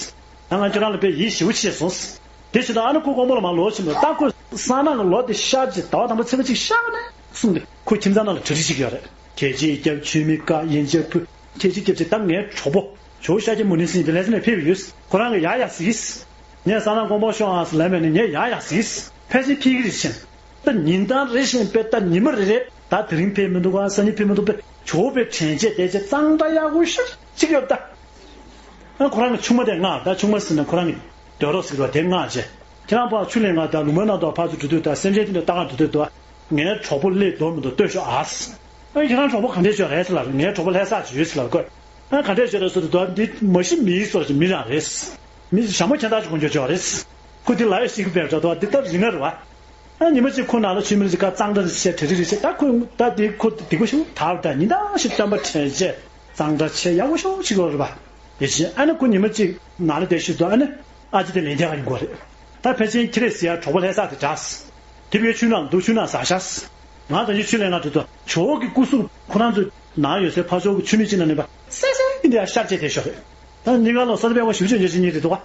ད་ང་ཁྱོད་རང་ལ་དཔེ་ཡིད་ཞེ་པོ་ཆེས་སོང་། དེ་བྱས་ན་ཨ་ནི་ཁོ་དགོང་མོ་ལ་མར་ལོག་ཕྱིན་པ་ད་ཁོས་སང་ནང་གི་ལོ་དེ་ཤར་རྗེས་ཟླ་བ་དང་པོ་ཚེས་པ་གཅིག་ཤར་བ་ནས་གསུངས་ཏེ་ཁོ་ཁྱིམ་ཚང་ནང་ལ་གྲ་སྒྲིག་བྱེད་ཀྱི་ཡོད་རེད། ཁྱེད་ཀྱིས་སྐྱབས་ཆུ་མིག་བཀའ་ཡན་ཆད་ཕུལ། ཁྱེད་ཀྱིས་སྐྱབས་ཀྱི་ད་ངའི་གྲོགས་པོ་ཇོ་ཤཱཀྱ་མུ་ནེ་ཟེར་དེ་ལས་ཟེར་ནས་ཕེབས་ཡོད། ཁོ་རང་གིས་ཡ་ཡ་ཟེར་གི་ཟེར། ངས་སང་ནང་དགོང་མོ་ཤོག་ཨང་ཟེར་ལབ་མེད་ནས་ངས་ཡ་ཡ་ཟེར་གི་ཟེར། ཕལ་ཆེར་ཕེབས་ཀྱི་རེད་ཕྱིན། ད་ཉིན་གྲངས་རེ་བཞིན་པས་ད་ཉི་མ་རེ་རེ་ད་དེ་རིང་ཕེབས་མི་འདུག་ག་སང་ཉིན་ཕེབས་མི་འདུག་པས་ཇོ་བོ་པའི་དྲན་ཆས་དེ་ཆེ་གཙང་སྦྲ་ཡག་པོ་ཤུགས་ཆེ་ཡོད་ད། ཨ་ཁོ་རང་གི་ཆུང་མ་དེ་མངགས་ད་ཆུང་མ་ཟེར་ན་ཁོ་རང་གི་སྡོད་རོགས་ཟེར་བ་དེ་མངགས་རྗེས་ཁྱེད་རང་ཕར་ཆུ་ལེན་ག་ད་ལུང་པ་ནང་དུ་ཕར་ཚུར་འགྲོ་དུས་ད་སེམས་ཅན་དེ་འདྲ་ལྟ་ག་འགྲོ་དུས་ད་ངའི་གྲོགས་པོ་སླེབས་འདུག་མི་འདུག་ལྟོས་ཤོག་ཨ་ཟེར། ཨ་ཁྱེད་རང་གྲོགས་པོ་ག་འདྲས་ཤོག་རེད་ཟེར་ལབ་ངའི་གྲོགས་པོ་ལྷ་སར་ཅིག་ཡོད་ཟེར་ལབ་ཁོས། ཨ་ག་འདྲས་ཤོག་རེད་ཟེར་དུས་ད་འདི་མ་གཞི་མི་ཡིག་སོགས་ཀྱི་མི་རང་རེད། མི་ཞྭ་མོ་ཁྱེད་རང་ཅིག་གོན་རྒྱུ་ཅོག་རེད། ཁོ་འདི་ལ་ཡོད་ཤིག་པའི་འགྲོ་དོ་འདི་ལྟར་རིང་ང་རེད་བ། ཨ་ཉི་མ་གཅིག་ཁོ་ནང་ལ་ཆུ་མིག་ཅིག་ཀ་གཙང་སྦྲ་ཞིག་བྱས་གྲ་སྒྲིག་རེ་བྱས་ད་ཁོས་ད་དེ་ཁོ་སྡིག་པ་ཞིག་ད་ད་ཉིན་ལྟར་ཞིག་སྐྱོན་པ་དྲན་བྱས་གཙང་སྦྲ་བྱས་ཡག་པོ་ཞིག་ཅིག་ཡོད་རེད་བ། དེ་བཞིན་ཨ་ནི་ཁོ་ཉི་མ་གཅིག་ནང་ལ་བསྡད་ཤུལ་དུ་ཨ་ནི་ཨ་ཅེ་དེ་ལན་རྒྱག་ག་ཡོང་གི་རེད། ད་ཕལ་ཆེར་ཁྱི་རེད་ཟེར་ཡ་གྲོགས་པོ་ལྷ་སར་དེ་འདྲ། དེ་བས་ཆུ་ནང་འདུག་ཆུ་ནང་ཟ་ཤག་ང་དང་ཡི་ཆུ་ལེན་ག་འགྲོ་དུས་ཇོ་བོ་གི་སྐུ་གཟུགས་ཁོ་རང་ཚོའི་ནང་ཡོད་སའི་ཕར་ཕྱོགས་ཀྱི་ཆུ་མིག་ཅིག་ནང་ནས་པ་སེ་སེ་འདི་འདྲ་ཤར་བྱས་བསྡད་ཤོག་རེད། ད་གཉིས་ཀ་ལོ་གསར་དཔལ་བ་ཞིབ་ཆོས་འཇོག་བྱེད་གཉིས་རེད་འདུག་ག་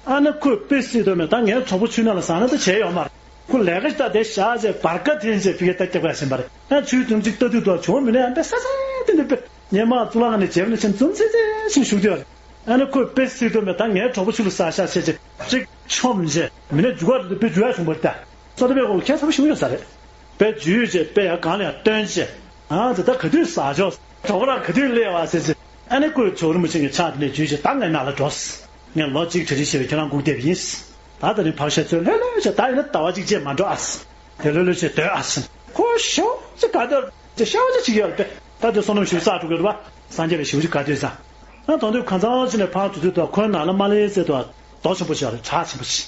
ཨ་ནི་ཁོས་དཔེ་སྲིད་དོ་མེད་ད་ངའི་གྲོགས་པོ་ཆུ་ནང་ལ་ཟ་ན་ད་བྱས་ཡོད་མ་རེད། ཁོ་ལས་ཀ་ཞིག་ད་དེ་བཞག་བྱས་བར་ཀ་འཐེན་བྱས་ཕི་ཀའི་ད་སྐྱབས་ཀ་ཕྱིན་པ་རེད། ད་ཆུའི་དུམ་ཅིག་ལྟ་དུས་དུ་ཇོ་མི་ནས་ཡང་དཔེ་སེ་སེ་འདི་འདྲ་དཔེ་ སྔོན་མ་གཙུག་ལག་ཁང་ནས་མཇལ་བ་ནང་བཞིན་འཛུམ་ཚེ་ཚེ་བཞིན་བཞུགས་བསྡད་པ་རེད། ཨ་ནི་ཁོས་དཔེ་སྲིད་དོན་པས་ད་ངའི་གྲོགས་པོ་ཆུ་ལ་ཟགས་ཤག་བྱས་རྗེས་གཅིག་མཆོངས་རྗེས་མི་ནས་རྒྱུག་ག་རེད་དཔེ་རྒྱུག་ཡ་བྱུང་བ་རེད་ད། བསོད་ནམས་དཔེ་ཁོ་ལ་ཁྱད་མཚར་པོ་ཞིག་ཡོད་ས་རེད། དཔེ་བརྒྱུད་རྗེས་དཔེ་ཡར་སྒང་ལ་ཡར་བཏོན་རྗེས། ཨ་ཙི་ད་ག་དུས་ཟགས་ཆོག་གྲོགས་པོ་རང་ག་དུས་སླེབས་བ་ཟེར་རྗེས། ཨ་ནི་ཁོས་ཇོ་བོ་རིན་པོ་ཆེ་གི་ཕྱག་དེ་ནས་བརྒྱུད་རྗེས་ད་ངའི་ནང་ལ་འགྲོ། ངས་ལོ་གཅིག་གྲ་སྒྲིག་བྱས་པའི་ཁྱེད་རང་སྒུག་བསྡད་པ་ཡིན། ད་དེ་རིང་ཕག་ཤ་ཚོས་ལྷོད་ལྷོད་བྱས་ད་ཡིན་ན་ཟླ་བ་གཅིག་རྗེས་མ་འགྲོ་ཨ། དེ་ལྷོད་ལྷོད་བྱས་སྡོད་ཨ་ཟེར། ཁོ་ཞེ་པོ་ཅིག་དགའ་སྡོད་ཅིག་ཤ་བ་ཅིག་བྱེད་ཀྱི་ཡོད་རེད་པས། ད་དེ་བསོད་ནམས་ཞེ་པོ་བསགས་འགྲོ་གི་ཡོད་རེད་པ། སངས་རྒྱས་ལ་ཞེ་པོ་ཅིག་དགའ་སྡོད་ཙང་། ཨ་དོན་དུ་ཁ་སང་ཕྱིན་ནས་ཕར་དུས་ཚོད་དུ་ཁོའི་ནང་ལ་མ་སླེབས་ཚེ་དུ་རྡོ་ཆེན་པོ་ཞིག་ཡོད་རེད། བྲག་ཆེན་པོ་ཞིག་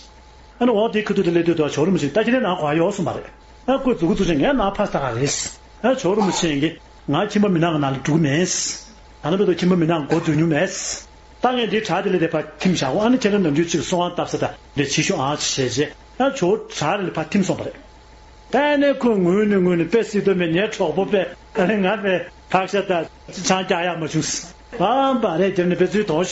ཨ་ནི་འོག་དེའི་ཁ་ཐུག་དེ་སླེབས་དུས་དུ་ཇོ་བོ་རིན་པོ་ཆེ་ད་ཁྱེད་རའི་ནང་གོ་ཡ་ཡོད་གསུངས་པ་རེད། ཨ་ཁོས་མཛུབ་གུ་བཙུགས་བྱས་ངའི་ནང་ཕར་ལྟ་ག་རེད། ཨ་ཇོ་བོ་རིན་པོ་ཆེ་གིས་ང་ཁྱིམ་པ་མི་ནག་གི་ནང་ལ་འགྲོ་གི་མེད། ད་ནི་བོད་དུ་ཁྱིམ་པ་མི་ནག་མགོ་འཛུགས་མྱོང་མེད། ད་ངས་འདིའི་བྲག་དེ་ལ་དེ་ཕར་ཐིམ་བཞག་གོ་ཨ་ནི་ཁྱེད་རང་ནམ་རྒྱུན་གཅིག་གསོལ་བ་བཏབ་ས་དང་འདི་བྱེད་ཤོག་ཨང་ཅིག་བྱས་རྗེས་ཨ་ཇོ་བོ་བྲག་རི་ལ་ཕར་ཐིམ་སོང་བ་རེད། ད་ནས་ཁོས་ངུས་ནས་ངུས་ནས་དཔེ་སྲིད་དོན་མེད་ངའི་གྲོགས་པོ་པས་ཨ་ནི་ང་པས་ཕག་ཤ་དང་ཆང་རྒྱག་ཡག་མ་བྱུང་། བམ་པ་རེད་དེ་ནི་དཔེ་ཚུལ་དོ།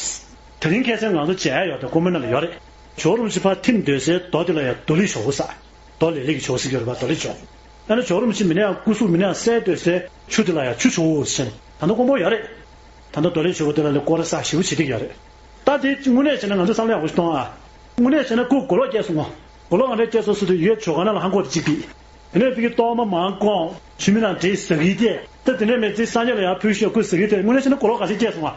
དེ་རིང་ཁ་སང་ང་ཚོ་མཇལ་ཡག་ཡོད་དེ་ཀོ་མོན་ནང་ལ་ཡོད་རེད། ཇོ་བོ་རིན་པོ་ཆེ་ཕར་ཐིམ་སྡོད་སའི་རྡོ་དེ་ལ་ཡང་རྡོ་ལི་ཇོ་བོ་ཟེར། རྡོ་ལི་ལི་གི་ཇོ་བོ་ཟེར་གྱི་ཡོད་རེད་པ་རྡོ་ལི་ཇོ་བོ། ཨ་ནི་ཇོ་བོ་རིན་པོ་ཆེ་མི་ནས་ཡང་སྐུ་གཟུགས་མི་ནས་ཡང་གསལ་སྡོད་སའི་ཆུ་དེ་ལ་ཡང་ཆུ་ཇོ་བོ་ཟེར། ད་ལྟ་དཀོན་པོ་ཡོད་རེད། ད་ལྟ་རྡོ་ལི་ཇོ་བོ་དེ་ལ་ལས་སྐོར་ར་ས་ཞེ་པོ་བྱེད་ཀྱི་ཡོད་རེད། ད་དེ་དངོས་གནས་བྱས་ན་ང་ཚོ་བསམ་བློ་ཡག་པོ་ཞིག་གཏོང་ཨ། དངོས་གནས་བྱས་ན་ཁོ་མགོ་ལོག་སྐྱེས་སོང་ངོ་། མགོ་ལོག་ང་འདྲ་སྐྱེས་སོང་ཟེར་དུས་ཡོད་ཇོ་ཁང་ནང་ལ་ཧང་གོ་རེ་གཅིག་པི། དེ་ནས་ཕ་གི་གཏོར་མ་མང་སྐོང་ཆུ་མིག་ནང་འདྲེས་ཟ་གི་དེ་ད་དེ་ནས་མེད་ཚེ་སངས་རྒྱས་ལ་ཡར་ཕུལ་ཤོག་ཁོས་ཟ་གི་དེ་དངོས་གནས་བྱས་ན་མགོ་ལོག་ག་ཚོད་སྐྱེས་སོང་ཨ།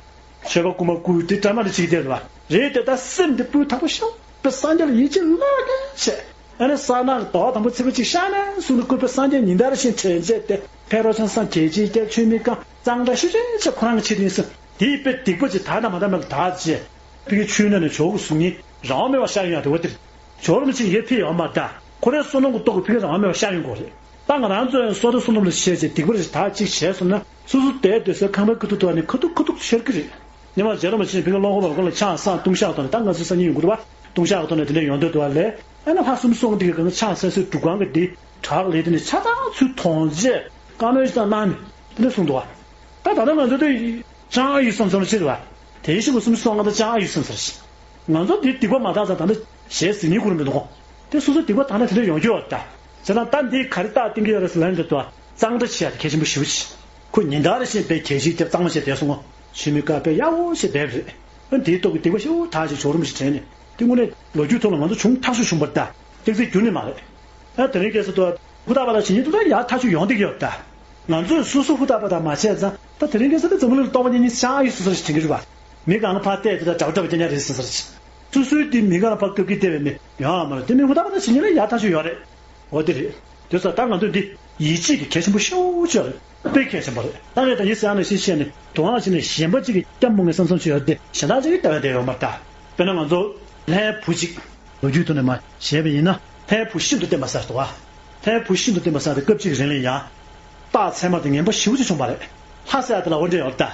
ཆོས་པ་རྐུན་མ་རྐུ་དེ་དྲ་མ་རེ་གཅིག་དེ་རེད་བ། རེད་དེ་ད་སེམས་དེ་སྤུས་དག་པོ་ཤོག་པའི་སངས་རྒྱས་ལ་ཡིད་ཆེས་བླ་གན་བྱས། ཨ་ནི་ས་ནག་ཟླ་བ་དང་པོ་ཚེས་པ་གཅིག་ཤར་ནས་བཟུང་ནས་བསྐུལ་བའི་སངས་རྒྱས་ཉིན་ལྟར་བཞིན་དྲན་བྱས་ཏེ་ཕེབས་རོགས་བྱང་སངས་རྒྱས་ཅིག་སྐྱབས་ཆོས་མི་གང་གཙང་སྦྲ་ཤུགས་ཆེན་བྱས་ཁོ་རང་གི་ཆེད་དུ་ཡིན་ཟེར་དེའི་དཔེ་སྡིག་པ་ཅིག་དག་དང་མ་དག་མེད་ལ་དག་བྱས། ཕ་གི་ཆུའི་ནང་ནས་ཇོ་བོ་གཟུགས་བརྙན་རང་དབང་མེད་པར་ཤར་ཡོང་ཡ་དེ་བ་དེ་རེད། ཇོ་བོ་རིན་པོ་ཆེ་ཡར་ཕེབས་ཡོང་མ་ད་ཁོ་རའི་བསོད་ནམས་ཀྱི་སྟོབས་ཀྱིས་ཕ་གི་རང་དབང་མེད་པར་ཤར་ཡོང་དགོས་རེད། ད་ང་རང་ཚོ་ཡང་བསོད་བདེ་བསོད་ནམས་ལ་བཤད་བྱས་སྡིག་པ་རེ་ཞིག་དག་ཅིག་བྱས་སོང་ན་སོ་སོ་བསྡད་སྡོད་སའི་ཁང་པའི་ཁ་ཐུག་ཐོག་ནས་ཁ་ཐུག་ཁ་ཐུག་ཤར་གི་རེད། ཉི་མ་རྗེ་རིན་པོ་ཆེ་ཕ་གི་སློབ་དཔོན་པ་ཁོ་ལ་ཆང་བསྲངས་ལྟུང་བཤགས་ཐོག་ནས་ད་ང་ཚོའི་སང་ཉིན་ཡོང་གི་རེད་བ། ལྟུང་བཤགས་ཐོག་ནས་དེ་འདྲ་ཡོང་འདོད་འདུག་བ་ལས་ཨ་ན་ལྷ་སུམ་སོང་འདི་གི་གང་ཆང་བསྲངས་སའི་སྒྲུབ་ཁང་གི་འདི་བྲག་ལས་དེ་ནས་ཆ་ཚང་ཚུར་མཐོང་རྗེས་བཀའ་མོལ་ཞིག་བཏང་གནང་ནས་དེ་འདྲ་གསུངས་འདུག་བ། ད་ད་ལྟ་ང་ཚོ་དེ་ཅང་ཨ་ཡུ་བསམ་ཚར་ཕྱིར་བ། དེའི་ཤུགས་སུ་སོང་ང་ད་ཅང་ཨ་ཡུ་བསམ་ཚར་ཞིག་ང་ཚོ་དེ་སྡིག་པ་མ་དག་ཙང་ད་ལྟ་ཞེས་ཟིན་ནི་ཁུར་མི་འདུག་གོ། དེ་སོ་སོ་སྡིག་པ་དག་ན་དེ་འདྲ་ཡོང་རྒྱུ་ཡོད་ད། ཟེར་ན་ད་འདི་ག་རེ་རྟགས་བསྟན་གྱི་ཡོད་རེད་ཟེར་ལན་འདི་ལྟོས། གཙང་སྦྲ་བྱེད་ཡ་དེ་གལ་ཆེན་པོ་ཞེ་པོ་ཅིག་ཁོ་ཉིན་ལྟར་བཞིན་དཔེ་གལ་ཆེ་དེ་གཙང་མ་བྱས་བསྡད་སོང་ངོ་། ཆུ་མིག་དཀར་དཔེ་ཡག་པོ་བྱས་བསྡད་པ་རེད། ཨ་འདིའི་སྟོབས་ཀྱིས་སྡིག་པ་ཞེ་པོ་དག་ཅིག་ཇོ་བོ་རིན་པོ་ཆེ་དྲན་ནས་དེ་དངོས་གནས་ལོ་རྒྱུས་ཐོག་ལ་ང་ཚོ་བྱུང་ཐག་ཆོད་བྱུང་བ་རེད་ད། ཏོག་ཙམ་འགྱུར་ནི་མ་རེད། ཨ་དེ་རིང་ཁ་སང་དུ་ཧུར་ཐག་པ་དང་བྱེད་ཉེས་དུ་ད་ཡར་ཐག་ཆོད་ཡོང་བསྡད་ཀྱི་ཡོད་ད། ང་ཚོས་སོ་སོ་ཧུར་ཐག་པ་དང་མ་བྱས་ཙང་ད་དེ་རིང་ཁ་སང་དུ་འཛམ་བུ་གླིང་ལ་སྟོང་པ་ཉིད་ཉིད་ཤང་ཨ་ཡི་སོ་སོར་ཞིག་དྲན་གྱི་རེད་པ། མི་གང་ག་ཕར་བལྟས་དེ་ད་འདྲ་པོ་འདྲ་པོ་རྐྱང་རྐྱང་རེད་ཟེར་ཟེར་ཅིག་སོ་སོའི་དེ་མི་གང་ལ་ཕར་བཀབ་ཀྱི་བལྟས་པའི་མི་ཡོང་ཡ་མ་རེད། དེ་མི་ཧུར་ཐག་པ་དང་བྱེད་ཉེས་ལ་ཡར་ཐག་ཆོད་ཡོད་རེད། འོ་དེ་རེད། དེ་ཚོ་ད་ང་ཚོ་འདི་ཡིད་ཆེས་དེ་གལ་ཆེན་པོ་ཤོག་ཅིག་རེད། དཔེ་གལ་ཆེན་པོ་རེད། ད་ངས་ད་ཡིན་ཟེར་ཡང་ནང་བཞིན་བཤད་ནས་དུང་ཨ་ཅིག་ནས་གཞན་པ་ཅིག་གིས་སྐྱབས་མོ་ངས་བསམ་བསམ་ཞིག་ཡོད་དེ་གཞན་དག་ཅིག་གིས་ལྟ་བའི་དེ་ཡོད་མ་རེད་ད། དཔེར་ན་ང་ཚོ་ལྷའི་བུ་གཅིག་ལོ་རྒྱུས་ཐོག་ནས་མ་བཤད་པ་ཡིན་ན་ལྷའི་བུ་ཤིན་ཏུ་བསྟན་པ་ཟེར་འདུག་བ། ལྷའི་བུ་ཤིན་ཏུ་བསྟན་པ་ཟེར་དེ་སྐབས་གཅིག་རིང་ལ་ཡང་རྟགས་མཚན་མ་དེ་ངན་པ་ཞེ་པོ་ཅིག་བྱུང་བ་རེད། ལྷ་ཟེར་ཡ་དེ་ལ་འོ་འདྲ་ཡོད་རེད་ད།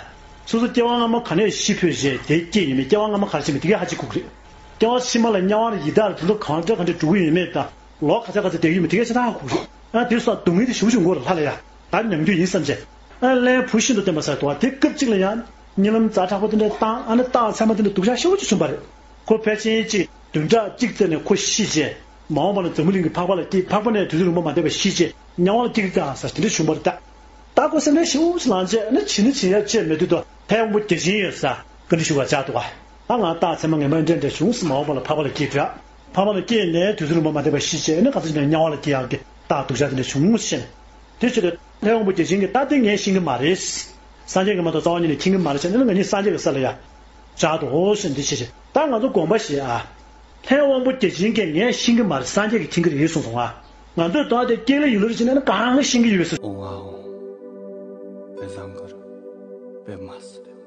སོ་སོ་སྐྱེ་བ་སྔ་མ་ག་ནས་ཤི་འཕོས་རྗེས་དེའི་སྐྱེས་ཡིན་མིན་སྐྱེ་བ་སྔ་མ་ག་རེ་བྱས་མིན་དེ་གས་ཧ་ཅིག་གོ་གི་རེད། སྐྱེ་བ་ཕྱི་མ་ལ་དམྱལ་བ་ལ་ཡི་དྭགས་ལ་དེ་ཚོ་གང་འདྲ་གང་འདྲ་འགྲོ་གི་ཡོད་མེད་དང་། ལོ་ག་ཚད་ག་ཚད་བསྡད་ཡོད་མེད་དེ་གས་ཆ་ཚང་ཧ་གོ་གི་རེད། ཨ་དེ་སོགས་སྡུག་བསྔལ་དེ་ཞེ་པོ་ཅིག་མགོ་ལ་ལྷ་ལ་ཡ། ད་ཉམས་རྒྱུ་ཡིན་བསམ་བྱས། ཨ་ལྷའི་བུ་ཤིན་ཏུ་བསྟན་པ་ཟེར་འདུག་བ་དེ་སྐབས་གཅིག་ལ་ཡང་གཉིད་ལམ་ཛ་དྲག་པོ་དེ་འདྲ་བཏང་ཨ་ནི་རྟགས་མཚན་མ་དེ་འདྲ་སྡུག་ཅག་ཞེ་པོ་ཅིག་བྱུང་བ་རེད། ཁོ་ཕལ་ཆེར་གཅིག་བདུན་ཕྲག་གཅིག་ཙམ་ནས་ཁོ་ཤི་རྗེས་མ་འོངས་པ་ལ་འཛམ་བུ་གླིང་གི་འཕགས་པ་ལ་སྐྱེས་འཕགས་པ་ནས་དུས་ཚོད་རིང་པོ་མ་བསྡད་པར་ཤི་རྗེས་དམྱལ་བ་ལ་སྐྱེ་གི་ཙང་ཟེར་དེ་འདྲ་བྱུང་བ་རེད་ད། ད་ཁོ་སེམས་ཁྲལ་ཞེ་པོ་ཅིག་ལངས་རྗེས་ཨ་ནི་བྱེད་ནི་བྱེད་ཡ་ཅིག་མེད་དུས་དུ་ལྷའི་དབང་པོ་བརྒྱ་བྱིན་ཡོད་ས་བཀའ་འདྲི་ཞུ་བར་བཅར་འདུག་བ། ཨ་ང་རྟགས་མཚན་མ་ངན་པ་འདྲ་འདྲ་བྱུང་ཟེར་མ་འོངས་པ་ལ་འཕགས་པ་ལ་སྐྱེས་འགྲོ། འཕགས་པ་ལ་སྐྱེས་ནས་དུས་ཚོད་རིང་པོ་མ་བསྡད་པར་ཤི་རྗེས་ཨ་ནི་ག་ཚོད་ཅིག་ནས་དམྱལ་བ་ལ་སྐྱེ་ཡག་གི་རྟགས་སྡུག་ཅག་དེ་འདྲ་བྱུང་ཟེར། དེ་ཕྱིར་ལྷའི་དབང་པོ་བརྒྱ་བྱིན་གྱིས་ད་དེ་ངས་ཤེས་ཀྱི་མ་རེད། སངས་རྒྱས་ཀྱིས་མ་གཏོགས་རྩ་བ་ཉིད་ནས་མཁྱེན་གྱི་མ་རེད་བྱས་ནས་ང་གཉིས་སངས་རྒྱས་ཀྱི་ས་ལ་ཡ་བཅར་འདུག་ཟེར་འདི་བྱས་རྗེས་ད་ང་ཚོ་དགོངས་པ་བཞེས་ཨ། ལྷའི་དབང་པོ་བརྒྱ་བྱིན་གྱིས་ངས་ཤེས་ཀྱི་མ་རེད་སངས་རྒྱས་ཀྱིས་མཁྱེན་གྱི་རེད་གསུངས་སོང་ཨ། ང་ཚོས་ད་དེ་སྐད་ལ་ཡུལ་ལ་རེ་བྱས་ནས་ནི་གང་ག་ཤེས་ཀྱི་ཡོད་ཟེར། ཨོ་ཝའོ། དཔེ་བཟང་གི་རེད། དཔེ་མ་སྲིད།